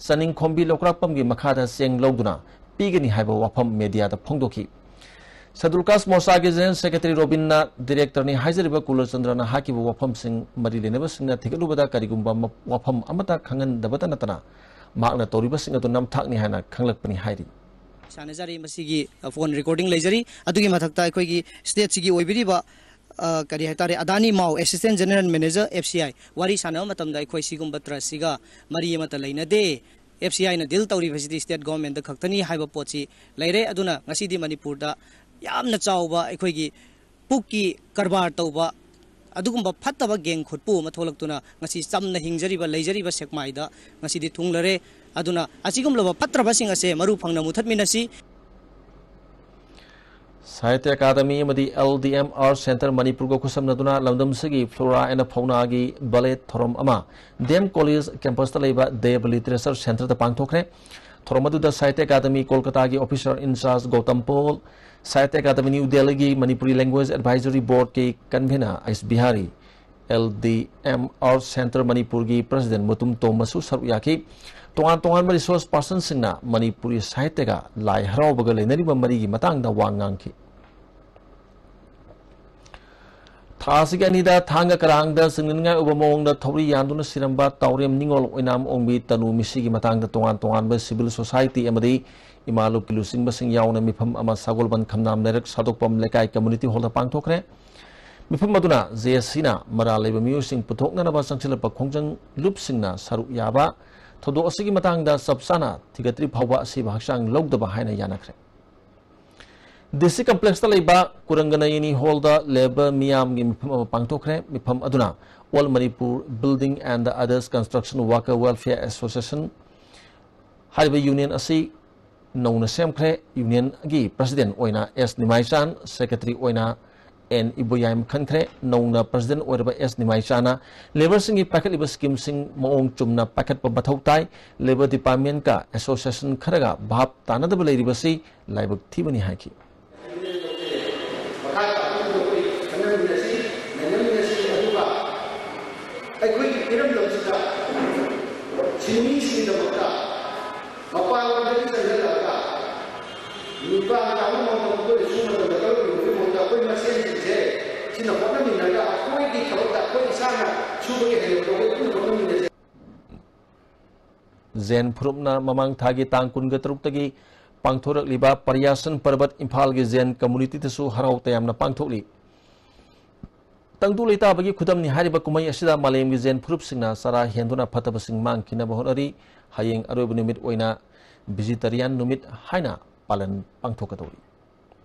ꯆꯅꯤꯡꯈꯣꯝꯕꯤ ꯂꯧꯀ꯭ꯔꯥꯛꯄꯝꯒꯤ ꯃꯈꯥꯗ ꯆꯦꯡ ꯂꯧꯗꯨꯅ ꯄꯤꯒꯅꯤ ꯍꯥꯏꯕ ꯋꯥꯐꯝ ꯃꯦꯗꯤꯌꯥꯗ ꯐꯣꯡꯗꯣꯛꯈꯤ꯫ ꯁꯦꯗꯨꯜ ꯀꯥꯁ ꯃꯣꯔꯆꯥꯒꯤ ꯖꯦꯅꯔꯦꯜ ꯁꯦꯀ꯭ꯔꯦꯇꯔꯤ ꯔꯣꯕꯤꯟꯅ ꯗꯤꯔꯦꯛꯇꯔꯅꯤ ꯍꯥꯏꯖꯔꯤꯕ ꯀꯨꯂꯆꯟꯗ꯭ꯔꯅ ꯍꯥꯏꯈꯤꯕ ꯋꯥꯐꯝꯁꯤꯡ ꯃꯔꯤ ꯂꯩꯅꯕꯁꯤꯡꯅ ꯊꯤꯒꯠꯂꯨꯕꯗ ꯀꯔꯤꯒꯨꯝꯕ ꯃ-, ꯋꯥꯐꯝ ꯑꯃꯠꯇ ꯈꯪꯍꯟꯗꯕꯇ ꯅꯠꯇꯅ ꯃꯍꯥꯛꯅ ꯇꯧꯔꯤꯕꯁꯤꯡ ꯑꯗꯨ ꯅꯝꯊꯥꯛꯅꯤ ꯍꯥꯏꯅ ꯈꯪꯂꯛꯄꯅꯤ ꯍꯥꯏꯔꯤ꯫ ꯁꯥꯟꯅꯖꯔꯤ꯫ ꯃꯁꯤꯒꯤ, ꯑ, ꯐꯣꯟ ꯔꯦꯀꯣꯔꯗꯤꯡ ꯂꯩꯖꯔꯤ꯫ ꯑꯗꯨꯒꯤ ꯃꯊꯛꯇ ꯑꯩꯈꯣꯏꯒꯤ ꯁ꯭ꯇꯦꯠꯁꯤꯒꯤ ꯑꯣꯏꯕꯤꯔꯤꯕ, ꯑ, ꯀꯔꯤ ꯍꯥꯏꯇꯥꯔꯦ, ꯑꯗꯥꯅꯤ ꯃꯥꯎ, assistant general manager, F C I, ꯋꯥꯔꯤ ꯁꯥꯟꯅꯕ ꯃꯇꯝꯗ ꯑꯩꯈꯣꯏ ꯁꯤꯒꯨꯝꯕ ꯇ꯭ꯔꯁꯁꯤꯒ ꯃꯔꯤ ꯑꯃꯠꯇ ꯂꯩꯅꯗꯦ꯫ ꯑꯦꯐ ꯁꯤ ꯑꯥꯏꯅ ꯗꯤꯜ ꯇꯧꯔꯤꯕꯁꯤꯗꯤ ꯁ꯭ꯇꯦꯠ ꯒꯣꯚꯔꯟꯃꯦꯟꯠꯇ ꯈꯛꯇꯅꯤ ꯍꯥꯏꯕ ꯄꯣꯠꯁꯤ ꯂꯩꯔꯦ꯫ ꯑꯗꯨꯅ ꯉꯁꯤꯗꯤ ꯃꯅꯤꯄꯨꯔꯗ ꯌꯥꯝꯅ ꯆꯥꯎꯕ ꯑꯩꯈꯣꯏꯒꯤ ꯄꯨꯛꯀꯤ ꯀꯔꯕꯥꯔ ꯇꯧꯕ ꯑꯗꯨꯒꯨꯝꯕ ꯐꯠꯇꯕ ꯒꯦꯡ ꯈꯨꯠꯄꯨ ꯑꯃ ꯊꯣꯛꯂꯛꯇꯨꯅ ꯉꯁꯤ ꯆꯝꯅ ꯍꯤꯡꯖꯔꯤꯕ, ꯂꯩꯖꯔꯤꯕ ꯁꯦꯛꯃꯥꯏꯗ ꯉꯁꯤꯗꯤ ꯊꯨꯡꯂꯔꯦ꯫ ꯑꯗꯨꯅ ꯑꯁꯤꯒꯨꯝꯂꯕ ꯐꯠꯇ꯭ꯔꯕꯁꯤꯡ ꯑꯁꯦ ꯃꯔꯨ ꯐꯪꯅ ꯃꯨꯊꯠꯃꯤꯟꯅꯁꯤ꯫ ꯁꯥꯍꯤꯇ꯭ꯌ ꯑꯦꯀꯥꯗꯃꯤ ꯑꯃꯗꯤ L D M Art Centre ꯃꯅꯤꯄꯨꯔꯒ ꯈꯨꯠꯁꯝꯅꯗꯨꯅ ꯂꯝꯗꯝꯁꯤꯒꯤ Flora and Fauna ꯒꯤ ballet ꯊꯧꯔꯝ ꯑꯃ D M College campus ꯇ ꯂꯩꯕ Dev Literature Centre ꯗ ꯄꯥꯡꯊꯣꯛꯈ꯭ꯔꯦ꯫ ꯊꯧꯔꯝ ꯑꯗꯨꯗ ꯁꯥꯍꯤꯇ꯭ꯌ ꯑꯦꯀꯥꯗꯃꯤ ꯀꯣꯜꯀꯇꯥꯒꯤ officer in charge Gautam Paul, Sahitya academy new ꯗꯦꯜꯂꯤꯒꯤ Manipuri Language Advisory Board ꯀꯤ convener H Bihari, L D M Art Centre ꯃꯅꯤꯄꯨꯔꯒꯤ president ꯃꯨꯇꯨꯝ ꯇꯣꯝꯕꯁꯨ ꯁꯔꯨꯛ ꯌꯥꯈꯤ꯫ ꯇꯣꯉꯥꯟ ꯇꯣꯉꯥꯟꯕ resource person ꯁꯤꯡꯅ ꯃꯅꯤꯄꯨꯔꯤ ꯁꯥꯍꯤꯇ꯭ꯌꯒ ꯂꯥꯏ ꯍꯔꯥꯎꯕꯒ ꯂꯩꯅꯔꯤꯕ ꯃꯔꯤꯒꯤ ꯃꯇꯥꯡꯗ ꯋꯥ ꯉꯥꯡꯈꯤ꯫ ꯊꯥ ꯑꯁꯤꯒꯤ ꯑꯅꯤꯗ ꯊꯥꯡꯒ ꯀꯔꯥꯡꯗ ꯆꯤꯡꯅꯅꯤꯡꯉꯥꯏ ꯑꯣꯏꯕ ꯃꯑꯣꯡꯗ ꯊꯧꯔꯤ ꯌꯥꯟꯗꯨꯅ ꯁꯤꯔꯝꯕ ꯇꯥꯎꯔꯦꯝ ꯅꯤꯉꯣꯜ ꯑꯣꯏꯅꯥꯝ ꯑꯣꯡꯕꯤ ꯇꯅꯨ ꯃꯤꯁꯤꯒꯤ ꯃꯇꯥꯡꯗ ꯇꯣꯉꯥꯟ ꯇꯣꯉꯥꯟꯕ civil society ꯑꯃꯗꯤ ꯏꯃꯥ ꯂꯨꯞꯀꯤ ꯂꯨꯆꯤꯡꯕꯁꯤꯡ ꯌꯥꯎꯅ ꯃꯤꯐꯝ ꯑꯃ ꯁꯒꯣꯜꯕꯟ ꯈꯝꯅꯥꯝ ꯂꯩꯔꯛ ꯁꯥꯗꯣꯛꯄꯝ ꯂꯩꯀꯥꯏ community hall ꯗ ꯄꯥꯡꯊꯣꯛꯈ꯭ꯔꯦ꯫ ꯃꯤꯐꯝ ꯑꯗꯨꯅ J C ꯅ ꯃꯔꯥꯜ ꯂꯩꯕ ꯃꯤꯑꯣꯏꯁꯤꯡ ꯄꯨꯊꯣꯛꯅꯅꯕ ꯆꯪꯁꯤꯜꯂꯛꯄ ꯈꯣꯡꯖꯪ ꯂꯨꯞꯁꯤꯡꯅ ꯁꯔꯨꯛ ꯌꯥꯕ ꯊꯧꯗꯣꯛ ꯑꯁꯤꯒꯤ ꯃꯇꯥꯡꯗ ꯆꯞ ꯆꯥꯅ ꯊꯤꯒꯠꯇ꯭ꯔꯤ ꯐꯥꯎꯕ ꯑꯁꯤꯕ ꯍꯛꯆꯥꯡ ꯂꯧꯗꯕ ꯍꯥꯏꯅ ꯌꯥꯅꯈ꯭ꯔꯦ꯫ D C complex ꯇ ꯂꯩꯕ ꯀꯨꯔꯪꯒꯅꯌꯅꯤ hall ꯗ labour ꯃꯤꯌꯥꯝꯒꯤ ꯃꯤꯐꯝ ꯑꯃ ꯄꯥꯡꯊꯣꯛꯈ꯭ꯔꯦ꯫ ꯃꯤꯐꯝ ꯑꯗꯨꯅ All Manipur Building and the Others Construction Worker Welfare Association ꯍꯥꯏꯔꯤꯕ union ꯑꯁꯤ ꯅꯧꯅ ꯁꯦꯝꯈ꯭ꯔꯦ꯫ Union ꯒꯤ president ꯑꯣꯏꯅ S ꯅꯤꯃꯥꯏꯆꯥꯟ, secretary ꯑꯣꯏꯅ N ꯏꯕꯣꯌꯥꯏꯝ ꯈꯟꯈ꯭ꯔꯦ꯫ ꯅꯧꯅ president ꯑꯣꯏꯔꯕ S ꯅꯤꯃꯥꯏꯆꯥꯟꯅ labour ꯁꯤꯡꯒꯤ ꯄꯥꯏꯈꯠꯂꯤꯕ scheme ꯁꯤꯡ ꯃꯑꯣꯡ ꯆꯨꯝꯅ ꯄꯥꯏꯈꯠꯄ ꯃꯊꯧ ꯇꯥꯏ꯫ Labour department ꯀ association ꯈꯔꯒ ꯚꯥꯞ ꯇꯥꯅꯗꯕ ꯂꯩꯔꯤꯕꯁꯤ ꯂꯥꯏꯕꯛ ꯊꯤꯕꯅꯤ ꯍꯥꯏꯈꯤ꯫ ꯃꯈꯥ ꯇꯥꯕ ꯑꯩꯈꯣꯏ ꯈꯟꯅꯃꯤꯟꯅꯁꯤ, ꯅꯩꯅꯃꯤꯟꯅꯁꯤ, ꯑꯗꯨꯒ ꯑꯩꯈꯣꯏꯒꯤ ꯏꯔꯝꯗꯝꯁꯤꯗ ꯁꯤꯟꯃꯤꯁꯤꯡꯒꯤꯗꯃꯛꯇ ꯃꯄꯥꯟ ꯂꯝꯗꯒꯤ ꯆꯪꯁꯤꯜꯂꯛꯑꯒ ꯅꯤꯄꯥꯟ ꯇꯥꯕ ꯃꯇꯝꯗ ꯑꯩꯈꯣꯏꯅ ꯁꯨꯕ ꯃꯇꯝꯗ ꯇꯔꯨꯛ ꯌꯧꯕꯒꯤ ꯃꯍꯨꯠꯇ ꯑꯩꯈꯣꯏ ꯃꯁꯦꯟꯁꯤꯡꯁꯦ ꯁꯤꯅ ꯍꯣꯠꯅꯃꯤꯟꯅꯔꯒ ꯑꯩꯈꯣꯏꯒꯤ ꯊꯕꯛꯇ ꯑꯩꯈꯣꯏ ꯏꯁꯥꯅ ꯁꯨꯕꯒꯤ ꯍꯩꯅꯕꯗꯣ ꯑꯩꯈꯣꯏ ꯄꯨꯟꯅ ꯍꯣꯠꯅꯃꯤꯟꯅꯁꯦ꯫ ꯖꯦꯟ ꯐꯨꯔꯨꯞꯅ ꯃꯃꯥꯡ ꯊꯥꯒꯤ ꯇꯥꯡ ꯀꯨꯟꯒ ꯇꯔꯨꯛꯇꯒꯤ ꯄꯥꯡꯊꯣꯔꯛꯂꯤꯕ ꯄꯔꯤꯌꯥꯁꯟ ꯄꯔꯕꯠ ꯏꯝꯐꯥꯜꯒꯤ ꯖꯦꯟ community ꯗꯁꯨ ꯍꯔꯥꯎ ꯇꯌꯥꯝꯅ ꯄꯥꯡꯊꯣꯛꯂꯤ꯫ ꯇꯪꯗꯨ ꯂꯩꯇꯥꯕꯒꯤ ꯈꯨꯗꯝꯅꯤ ꯍꯥꯏꯔꯤꯕ ꯀꯨꯝꯍꯩ ꯑꯁꯤꯗ ꯃꯥꯂꯦꯝꯒꯤ ꯖꯦꯟ ꯐꯨꯔꯨꯞꯁꯤꯡꯅ ꯆꯔꯥ ꯍꯦꯟꯗꯨꯅ ꯐꯠꯇꯕꯁꯤꯡ ꯃꯥꯡꯈꯤꯅꯕ ꯍꯣꯠꯅꯔꯤ꯫ ꯍꯌꯦꯡ ꯑꯔꯣꯏꯕ ꯅꯨꯃꯤꯠ ꯑꯣꯏꯅ vegetarian ꯅꯨꯃꯤꯠ ꯍꯥꯏꯅ ꯄꯥꯂꯟ ꯄꯥꯡꯊꯣꯛꯀꯗꯧꯔꯤ꯫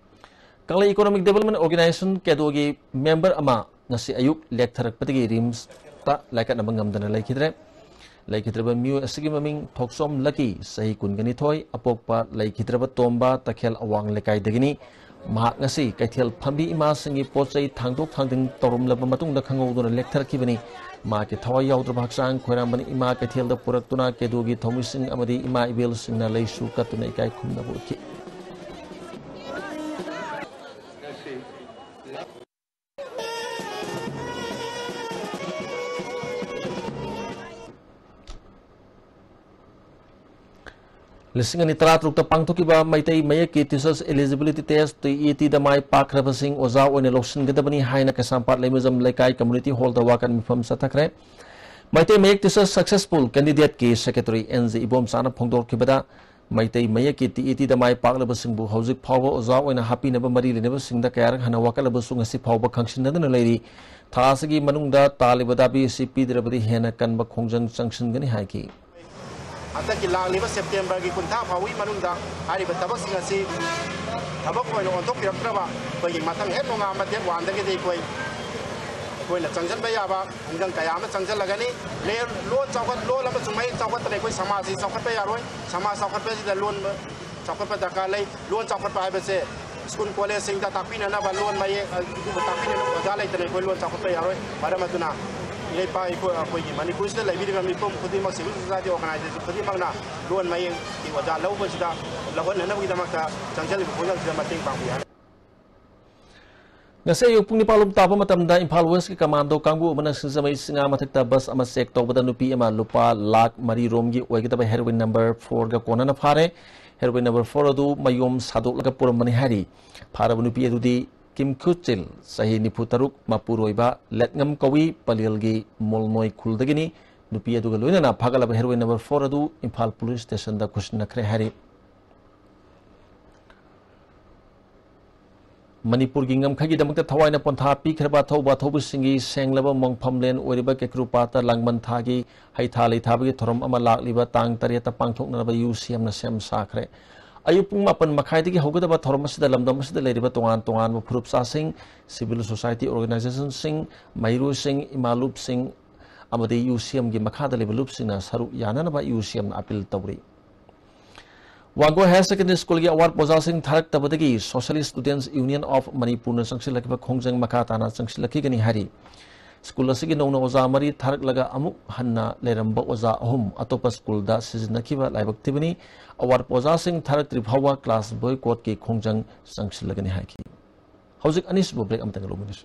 ꯀꯪꯂꯩ Economic Development Organisation, ꯀꯦꯗꯣꯒꯤ member ꯑꯃ ꯉꯁꯤ ꯑꯌꯨꯛ ꯂꯦꯛꯊꯔꯛꯄꯗꯒꯤ ꯔꯤꯝꯁꯇ ꯂꯥꯏꯀꯠꯅꯕ ꯉꯝꯗꯅ ꯂꯩꯈꯤꯗ꯭ꯔꯦ꯫ ꯂꯩꯈꯤꯗ꯭ꯔꯕ ꯃꯤꯑꯣꯏ ꯑꯁꯤꯒꯤ ꯃꯃꯤꯡ ꯊꯣꯛꯆꯣꯝ ꯂꯛꯀꯤ, ꯆꯍꯤ ꯀꯨꯟꯒ ꯅꯤꯊꯣꯏ, ꯑꯄꯣꯛꯄ ꯂꯩꯈꯤꯗ꯭ꯔꯕ ꯇꯣꯝꯕ, ꯇꯈꯦꯜ ꯑꯋꯥꯡ ꯂꯩꯀꯥꯏꯗꯒꯤꯅꯤ꯫ ꯃꯍꯥꯛ ꯉꯁꯤ ꯀꯩꯊꯦꯜ ꯐꯝꯕꯤ ꯏꯃꯥꯁꯤꯡꯒꯤ ꯄꯣꯠ ꯆꯩ ꯊꯥꯡꯗꯣꯛ ꯊꯥꯡꯖꯤꯟ ꯇꯧꯔꯝꯂꯕ ꯃꯇꯨꯡꯗ ꯈꯪꯍꯧꯗꯅ ꯂꯦꯛꯊꯔꯛꯈꯤꯕꯅꯤ꯫ ꯃꯍꯥꯛꯀꯤ ꯊꯋꯥꯏ ꯌꯥꯎꯗ꯭ꯔꯕ ꯍꯛꯆꯥꯡ ꯈꯣꯏꯔꯥꯝꯕꯅ ꯏꯃꯥ ꯀꯩꯊꯦꯜꯗ ꯄꯨꯔꯛꯇꯨꯅ ꯀꯦꯗꯨꯒꯤ ꯊꯧꯃꯤꯁꯤꯡ ꯑꯃꯗꯤ ꯏꯃꯥ ꯏꯕꯦꯜꯁꯤꯡꯅ ꯂꯩꯁꯨ ꯀꯠꯇꯨꯅ ꯏꯀꯥꯏ ꯈꯨꯝꯅꯕ ꯎꯠꯈꯤ꯫ ꯂꯤꯁꯤꯡ ꯑꯅꯤ ꯇꯔꯥꯇꯔꯨꯛꯇ ꯄꯥꯡꯊꯣꯛꯈꯤꯕ ꯃꯩꯇꯩ ꯃꯌꯦꯛꯀꯤ Teachers Eligibility Test, T E ꯇꯤꯗ ꯃꯥꯏ ꯄꯥꯛꯈ꯭ꯔꯕꯁꯤꯡ ꯑꯣꯖꯥ ꯑꯣꯏꯅ ꯂꯧꯁꯤꯟꯒꯗꯕꯅꯤ ꯍꯥꯏꯅ ꯀꯩꯁꯥꯝꯄꯥꯠ ꯂꯩꯃꯖꯝ ꯂꯩꯀꯥꯏ Community Hallꯗ ꯋꯥꯀꯠ ꯃꯤꯐꯝ ꯆꯠꯊꯈ꯭ꯔꯦ꯫ ꯃꯩꯇꯩ ꯃꯌꯦꯛ Teacher Successful Candidateꯀꯤ Secretary ꯑꯦꯟ ꯖꯦ ꯏꯕꯣꯝꯆꯥꯅ ꯐꯣꯡꯗꯣꯔꯛꯈꯤꯕꯗ, ꯃꯩꯇꯩ ꯃꯌꯦꯛꯀꯤ ꯇꯤ ꯏ ꯇꯤꯗ ꯃꯥꯏ ꯄꯥꯛꯂꯕꯁꯤꯡꯕꯨ ꯍꯧꯖꯤꯛ ꯐꯥꯎꯕ ꯑꯣꯖꯥ ꯑꯣꯏꯅ ꯍꯥꯞꯄꯤꯅꯕ ꯃꯔꯤ ꯂꯩꯅꯕꯁꯤꯡꯗ ꯀꯌꯥꯔꯛ ꯍꯟꯅ ꯋꯥꯀꯠꯂꯕꯁꯨ ꯉꯁꯤ ꯐꯥꯎꯕ ꯈꯪꯁꯤꯟꯅꯗꯨꯅ ꯂꯩꯔꯤ꯫ ꯊꯥ ꯑꯁꯤꯒꯤ ꯃꯅꯨꯡꯗ ꯇꯥꯜꯂꯤꯕ ꯗꯥꯕꯤ ꯑꯁꯤ ꯄꯤꯗ꯭ꯔꯕꯗꯤ ꯍꯦꯟꯅ ꯀꯟꯕ ꯈꯣꯡꯖꯪ ꯆꯪꯁꯤꯟꯒꯅꯤ ꯍꯥꯏꯈꯤ꯫ ꯍꯟꯗꯛꯀꯤ ꯂꯥꯛꯂꯤꯕ ꯁꯦꯞꯇꯦꯝꯕꯔꯒꯤ ꯀꯨꯟꯊ꯭ꯔꯥ ꯐꯥꯎꯕꯒꯤ ꯃꯅꯨꯡꯗ ꯍꯥꯏꯔꯤꯕ ꯊꯕꯛꯁꯤꯡ ꯑꯁꯤ ꯊꯕꯛ ꯑꯣꯏꯅ ꯑꯣꯟꯊꯣꯛꯄꯤꯔꯛꯇ꯭ꯔꯕ ꯑꯩꯈꯣꯏꯒꯤ ꯃꯊꯪ ꯍꯦꯛ ꯅꯣꯡꯉꯥꯟꯕ ꯗꯦꯠ ꯋꯥꯟꯗꯒꯤꯗꯤ ꯑꯩꯈꯣꯏ, ꯑꯩꯈꯣꯏꯅ ꯆꯪꯁꯤꯟꯕ ꯌꯥꯕ ꯈꯣꯡꯖꯪ ꯀꯌꯥ ꯑꯃ ꯆꯪꯁꯤꯜꯂꯒꯅꯤ꯫ ꯂꯦ-, ꯂꯣꯟ ꯆꯥꯎꯈꯠ-, ꯂꯣꯟ ꯑꯃꯁꯨꯡ ꯃꯌꯦꯛ ꯆꯥꯎꯈꯠꯇꯅ ꯑꯩꯈꯣꯏ ꯁꯃꯥꯖ ꯑꯁꯤ ꯆꯥꯎꯈꯠꯄ ꯌꯥꯔꯣꯏ꯫ ꯁꯃꯥꯖ ꯆꯥꯎꯈꯠꯄꯁꯤꯗ ꯂꯣꯟ ꯆꯥꯎꯈꯠꯄ ꯗꯔꯀꯥꯔ ꯂꯩ꯫ ꯂꯣꯟ ꯆꯥꯎꯈꯠꯄ ꯍꯥꯏꯕꯁꯦ ꯁ꯭ꯀꯨꯜ ꯀꯣꯂꯦꯖꯁꯤꯡꯗ ꯇꯥꯛꯄꯤꯅꯅꯕ ꯂꯣꯟ ꯃꯌꯦꯛ ꯑꯗꯨꯒꯨꯝꯕ ꯇꯥꯛꯄꯤꯅꯅꯕ ꯑꯣꯖꯥ ꯂꯩꯇꯅ ꯑꯩꯈꯣꯏ ꯂꯣꯟ ꯆꯥꯎꯈꯠꯄ ꯌꯥꯔꯣꯏ꯫ ꯃꯔꯝ ꯑꯗꯨꯅ ꯏꯔꯩꯄꯥꯛ ꯑꯩꯈꯣꯏ, ꯑꯩꯈꯣꯏꯒꯤ ꯃꯅꯤꯄꯨꯔꯁꯤꯗ ꯂꯩꯕꯤꯔꯤꯕ ꯃꯤꯄꯨꯝ ꯈꯨꯗꯤꯡꯃꯛ, civil society organization ꯈꯨꯗꯤꯡꯃꯛꯅ ꯂꯣꯟ ꯃꯌꯦꯛꯀꯤ ꯑꯣꯖꯥ ꯂꯧꯕꯁꯤꯗ, ꯂꯧꯍꯟꯅꯅꯕꯒꯤꯗꯃꯛꯇ ꯆꯪꯁꯤꯜꯂꯤꯕ ꯈꯣꯡꯖꯪꯁꯤꯗ ꯃꯇꯦꯡ ꯄꯥꯡꯕꯤꯌꯨ ꯍꯥꯏꯅ ꯉꯁꯤ ꯑꯌꯨꯛ ꯄꯨꯡ ꯅꯤꯄꯥꯟ ꯂꯣꯝ ꯇꯥꯕ ꯃꯇꯝꯗ ꯏꯝꯐꯥꯜ ꯋꯦꯁꯀꯤ ꯀꯃꯥꯟꯗꯣ ꯀꯥꯡꯕꯨ ꯑꯃꯅ ꯁꯤꯡꯖꯃꯩ ꯆꯤꯉꯥ ꯃꯊꯛꯇ ꯕꯁ ꯑꯃ ꯆꯦꯛ ꯇꯧꯕꯗ ꯅꯨꯄꯤ ꯑꯃ ꯂꯨꯄꯥ ꯂꯥꯈ ꯃꯔꯤ ꯔꯣꯝꯒꯤ ꯑꯣꯏꯒꯗꯕ heroin number fourꯒ ꯀꯣꯟꯅꯅ ꯐꯥꯔꯦ꯫ Heroin number four ꯑꯗꯨ ꯃꯌꯣꯝ ꯁꯥꯗꯣꯛꯂꯒ ꯄꯨꯔꯝꯕꯅꯤ ꯍꯥꯏꯔꯤ꯫ ꯐꯥꯔꯕ ꯅꯨꯄꯤ ꯑꯗꯨꯗꯤ ꯀꯤꯝꯈ꯭ꯌꯨꯆꯤꯜ, ꯆꯍꯤ ꯅꯤꯐꯨ ꯇꯔꯨꯛ, ꯃꯄꯨꯔꯣꯏꯕ ꯂꯦꯠꯉꯝ ꯀꯧꯏ, ꯄꯂꯦꯜꯒꯤ ꯃꯣꯜꯃꯣꯏ ꯈꯨꯜꯗꯒꯤꯅꯤ꯫ ꯅꯨꯄꯤ ꯑꯗꯨꯒ ꯂꯣꯏꯅꯅ ꯐꯥꯒꯠꯂꯕ heroin number four ꯑꯗꯨ ꯏꯝꯐꯥꯜ ꯄꯨꯂꯤꯁ ꯁ꯭ꯇꯦꯁꯟꯗ ꯈꯨꯠꯁꯤꯟꯅꯈ꯭ꯔꯦ ꯍꯥꯏꯔꯤ꯫ ꯃꯅꯤꯄꯨꯔꯒꯤ ꯉꯝꯈꯩꯒꯤꯗꯃꯛꯇ ꯊꯋꯥꯏꯅ ꯄꯣꯟꯊꯥ ꯄꯤꯈ꯭ꯔꯕ ꯑꯊꯧꯕ ꯑꯊꯧꯕꯤꯁꯤꯡꯒꯤ ꯁꯦꯡꯂꯕ ꯃꯣꯡꯐꯝꯂꯦꯟ ꯑꯣꯏꯔꯤꯕ ꯀꯦꯀ꯭ꯔꯨꯄꯥꯠꯇ ꯂꯥꯡꯕꯟ ꯊꯥꯒꯤ ꯍꯩꯊꯥ ꯂꯩꯊꯥꯕꯒꯤ ꯊꯧꯔꯝ ꯑꯃ ꯂꯥꯛꯂꯤꯕ ꯇꯥꯡ ꯇꯔꯦꯠꯇ ꯄꯥꯡꯊꯣꯛꯅꯅꯕ ꯌꯨ ꯁꯤ ꯑꯦꯝꯅ ꯁꯦꯝ ꯁꯥꯈ꯭ꯔꯦ꯫ ꯑꯌꯨꯛ ꯄꯨꯡ ꯃꯥꯄꯟ ꯃꯈꯥꯏꯗꯒꯤ ꯍꯧꯒꯗꯕ ꯊꯧꯔꯝ ꯑꯁꯤꯗ ꯂꯝꯗꯝ ꯑꯁꯤꯗ ꯂꯩꯔꯤꯕ ꯇꯣꯉꯥꯟ ꯇꯣꯉꯥꯟꯕ ꯐꯨꯔꯨꯞ ꯆꯥꯁꯤꯡ, civil society organizationꯁꯤꯡ, ꯃꯍꯩꯔꯣꯏꯁꯤꯡ, ꯏꯃꯥꯂꯨꯞꯁꯤꯡ, ꯑꯃꯗꯤ ꯌꯨ ꯁꯤ ꯑꯦꯝꯒꯤ ꯃꯈꯥꯗ ꯂꯩꯕ ꯂꯨꯞꯁꯤꯡꯅ ꯁꯔꯨꯛ ꯌꯥꯅꯅꯕ ꯌꯨ ꯁꯤ ꯑꯦꯝꯅ ꯑꯄꯤꯜ ꯇꯧꯔꯤ꯫ ꯋꯥꯡꯒꯣꯏ ꯍꯥꯌꯔ ꯁꯦꯀꯦꯟꯗꯔꯤ ꯁ꯭ꯀꯨꯜꯒꯤ ꯑꯋꯥꯔꯗ ꯑꯣꯖꯥꯁꯤꯡ ꯊꯥꯔꯛꯇꯕꯗꯒꯤ Socialist Students Union of ꯃꯅꯤꯄꯨꯔꯅ ꯆꯪꯁꯤꯜꯂꯛꯈꯤꯕ ꯈꯣꯡꯖꯪ ꯃꯈꯥ ꯇꯥꯅ ꯆꯪꯁꯤꯜꯂꯛꯈꯤꯒꯅꯤ ꯍꯥꯏꯔꯤ꯫ ꯁ꯭ꯀꯨꯜ ꯑꯁꯤꯒꯤ ꯅꯧꯅ ꯑꯣꯖꯥ ꯃꯔꯤ ꯊꯥꯔꯛꯂꯒ ꯑꯃꯨꯛ ꯍꯟꯅ ꯂꯩꯔꯝꯕ ꯑꯣꯖꯥ ꯑꯍꯨꯝ ꯑꯇꯣꯞꯄ ꯁ꯭ꯀꯨꯜꯗ ꯁꯤꯖꯤꯟꯅꯈꯤꯕ ꯂꯥꯏꯕꯛ ꯊꯤꯕꯅꯤ꯫ ꯑꯋꯥꯔꯗ ꯑꯣꯖꯥꯁꯤꯡ ꯊꯥꯔꯛꯇ꯭ꯔꯤ ꯐꯥꯎꯕ ꯀ꯭ꯂꯥꯁ ꯕꯣꯏꯀꯣꯠꯀꯤ ꯈꯣꯡꯖꯪ ꯆꯪꯁꯤꯜꯂꯒꯅꯤ ꯍꯥꯏꯈꯤ꯫ ꯍꯧꯖꯤꯛ ꯑꯅꯤꯁꯨꯕ ꯕ꯭ꯔꯦꯛ ꯑꯃꯇꯪ ꯂꯧꯃꯤꯟꯅꯁꯤ꯫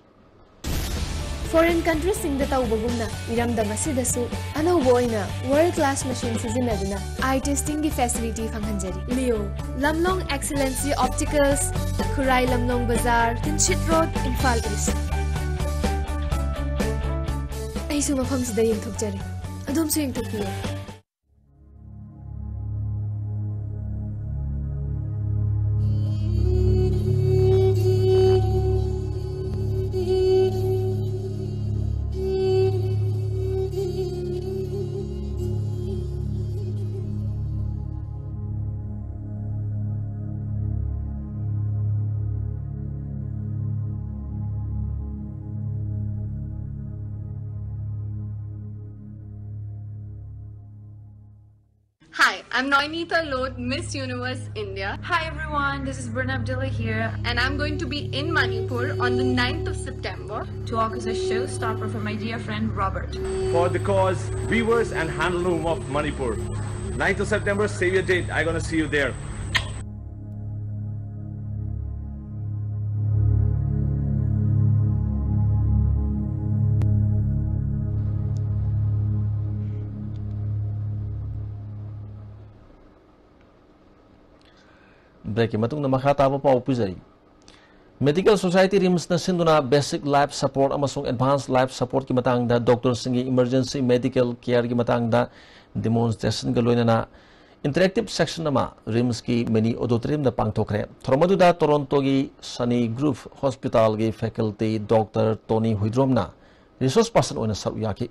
ꯐꯣꯔꯦꯟ ꯀꯟꯇ꯭ꯔꯤꯁꯤꯡꯗ ꯇꯧꯕꯒꯨꯝꯅ ꯏꯔꯝꯗꯝ ꯑꯁꯤꯗꯁꯨ ꯑꯅꯧꯕ ꯑꯣꯏꯅ ꯋꯥꯔꯜ ꯀ꯭ꯂꯥꯁ ꯃꯦꯁꯤꯟ ꯁꯤꯖꯤꯟꯅꯗꯨꯅ ꯑꯥꯏ ꯇꯦꯁꯇꯤꯡꯒꯤ ꯐꯦꯁꯤꯂꯤꯇꯤ ꯐꯪꯍꯟꯖꯔꯤ꯫ ꯂꯤꯑꯣ, ꯂꯝꯂꯣꯡ ꯑꯦꯛꯁꯤꯂꯦꯟꯁꯤ ꯑꯣꯞꯇꯤꯀꯜꯁ, ꯈꯨꯔꯥꯏ ꯂꯝꯂꯣꯡ ꯕꯖꯥꯔ, ꯇꯤꯟꯁꯤꯠ ꯔꯣꯗ, ꯏꯝꯐꯥꯜ ꯏꯁ꯫ ꯑꯩꯁꯨ ꯃꯐꯝꯁꯤꯗ ꯌꯦꯡꯊꯣꯛꯆꯔꯦ, ꯑꯗꯣꯝꯁꯨ ꯌꯦꯡꯊꯣꯛꯄꯤꯌꯨ꯫ Hi, I'm Noinita Lod, Miss Universe India. Hi everyone, this is Bruna Abdullah here, and I'm going to be in Manipur on the ninth of September to walk as a showstopper for my dear friend Robert. For the cause, weavers and handloom of Manipur. Ninth of September, save your date. I'm gonna see you there. ꯕ꯭ꯔꯦꯛꯀꯤ ꯃꯇꯨꯡꯗ ꯃꯈꯥ ꯇꯥꯕ ꯄꯥꯎ ꯄꯤꯖꯔꯤ꯫ Medical Society ꯔꯤꯝꯁꯅ ꯁꯤꯟꯗꯨꯅ basic life support ꯑꯃꯁꯨꯡ advanced life supportꯀꯤ ꯃꯇꯥꯡꯗ ꯗꯣꯛꯇꯔꯁꯤꯡꯒꯤ emergency medical careꯒꯤ ꯃꯇꯥꯡꯗ demonstrationꯒ ꯂꯣꯏꯅꯅ interactive session ꯑꯃ ꯔꯤꯝꯁꯀꯤ mini auditoriumꯗ ꯄꯥꯡꯊꯣꯛꯈ꯭ꯔꯦ꯫ ꯊꯧꯔꯝ ꯑꯗꯨꯗ ꯇꯣꯔꯣꯟꯇꯣꯒꯤ Sunny Grove Hospitalꯒꯤ faculty ꯗꯣꯛꯇꯔ ꯇꯣꯅꯤ ꯍꯨꯏꯗ꯭ꯔꯣꯝꯅ resource person ꯑꯣꯏꯅ ꯁꯔꯨꯛ ꯌꯥꯈꯤ꯫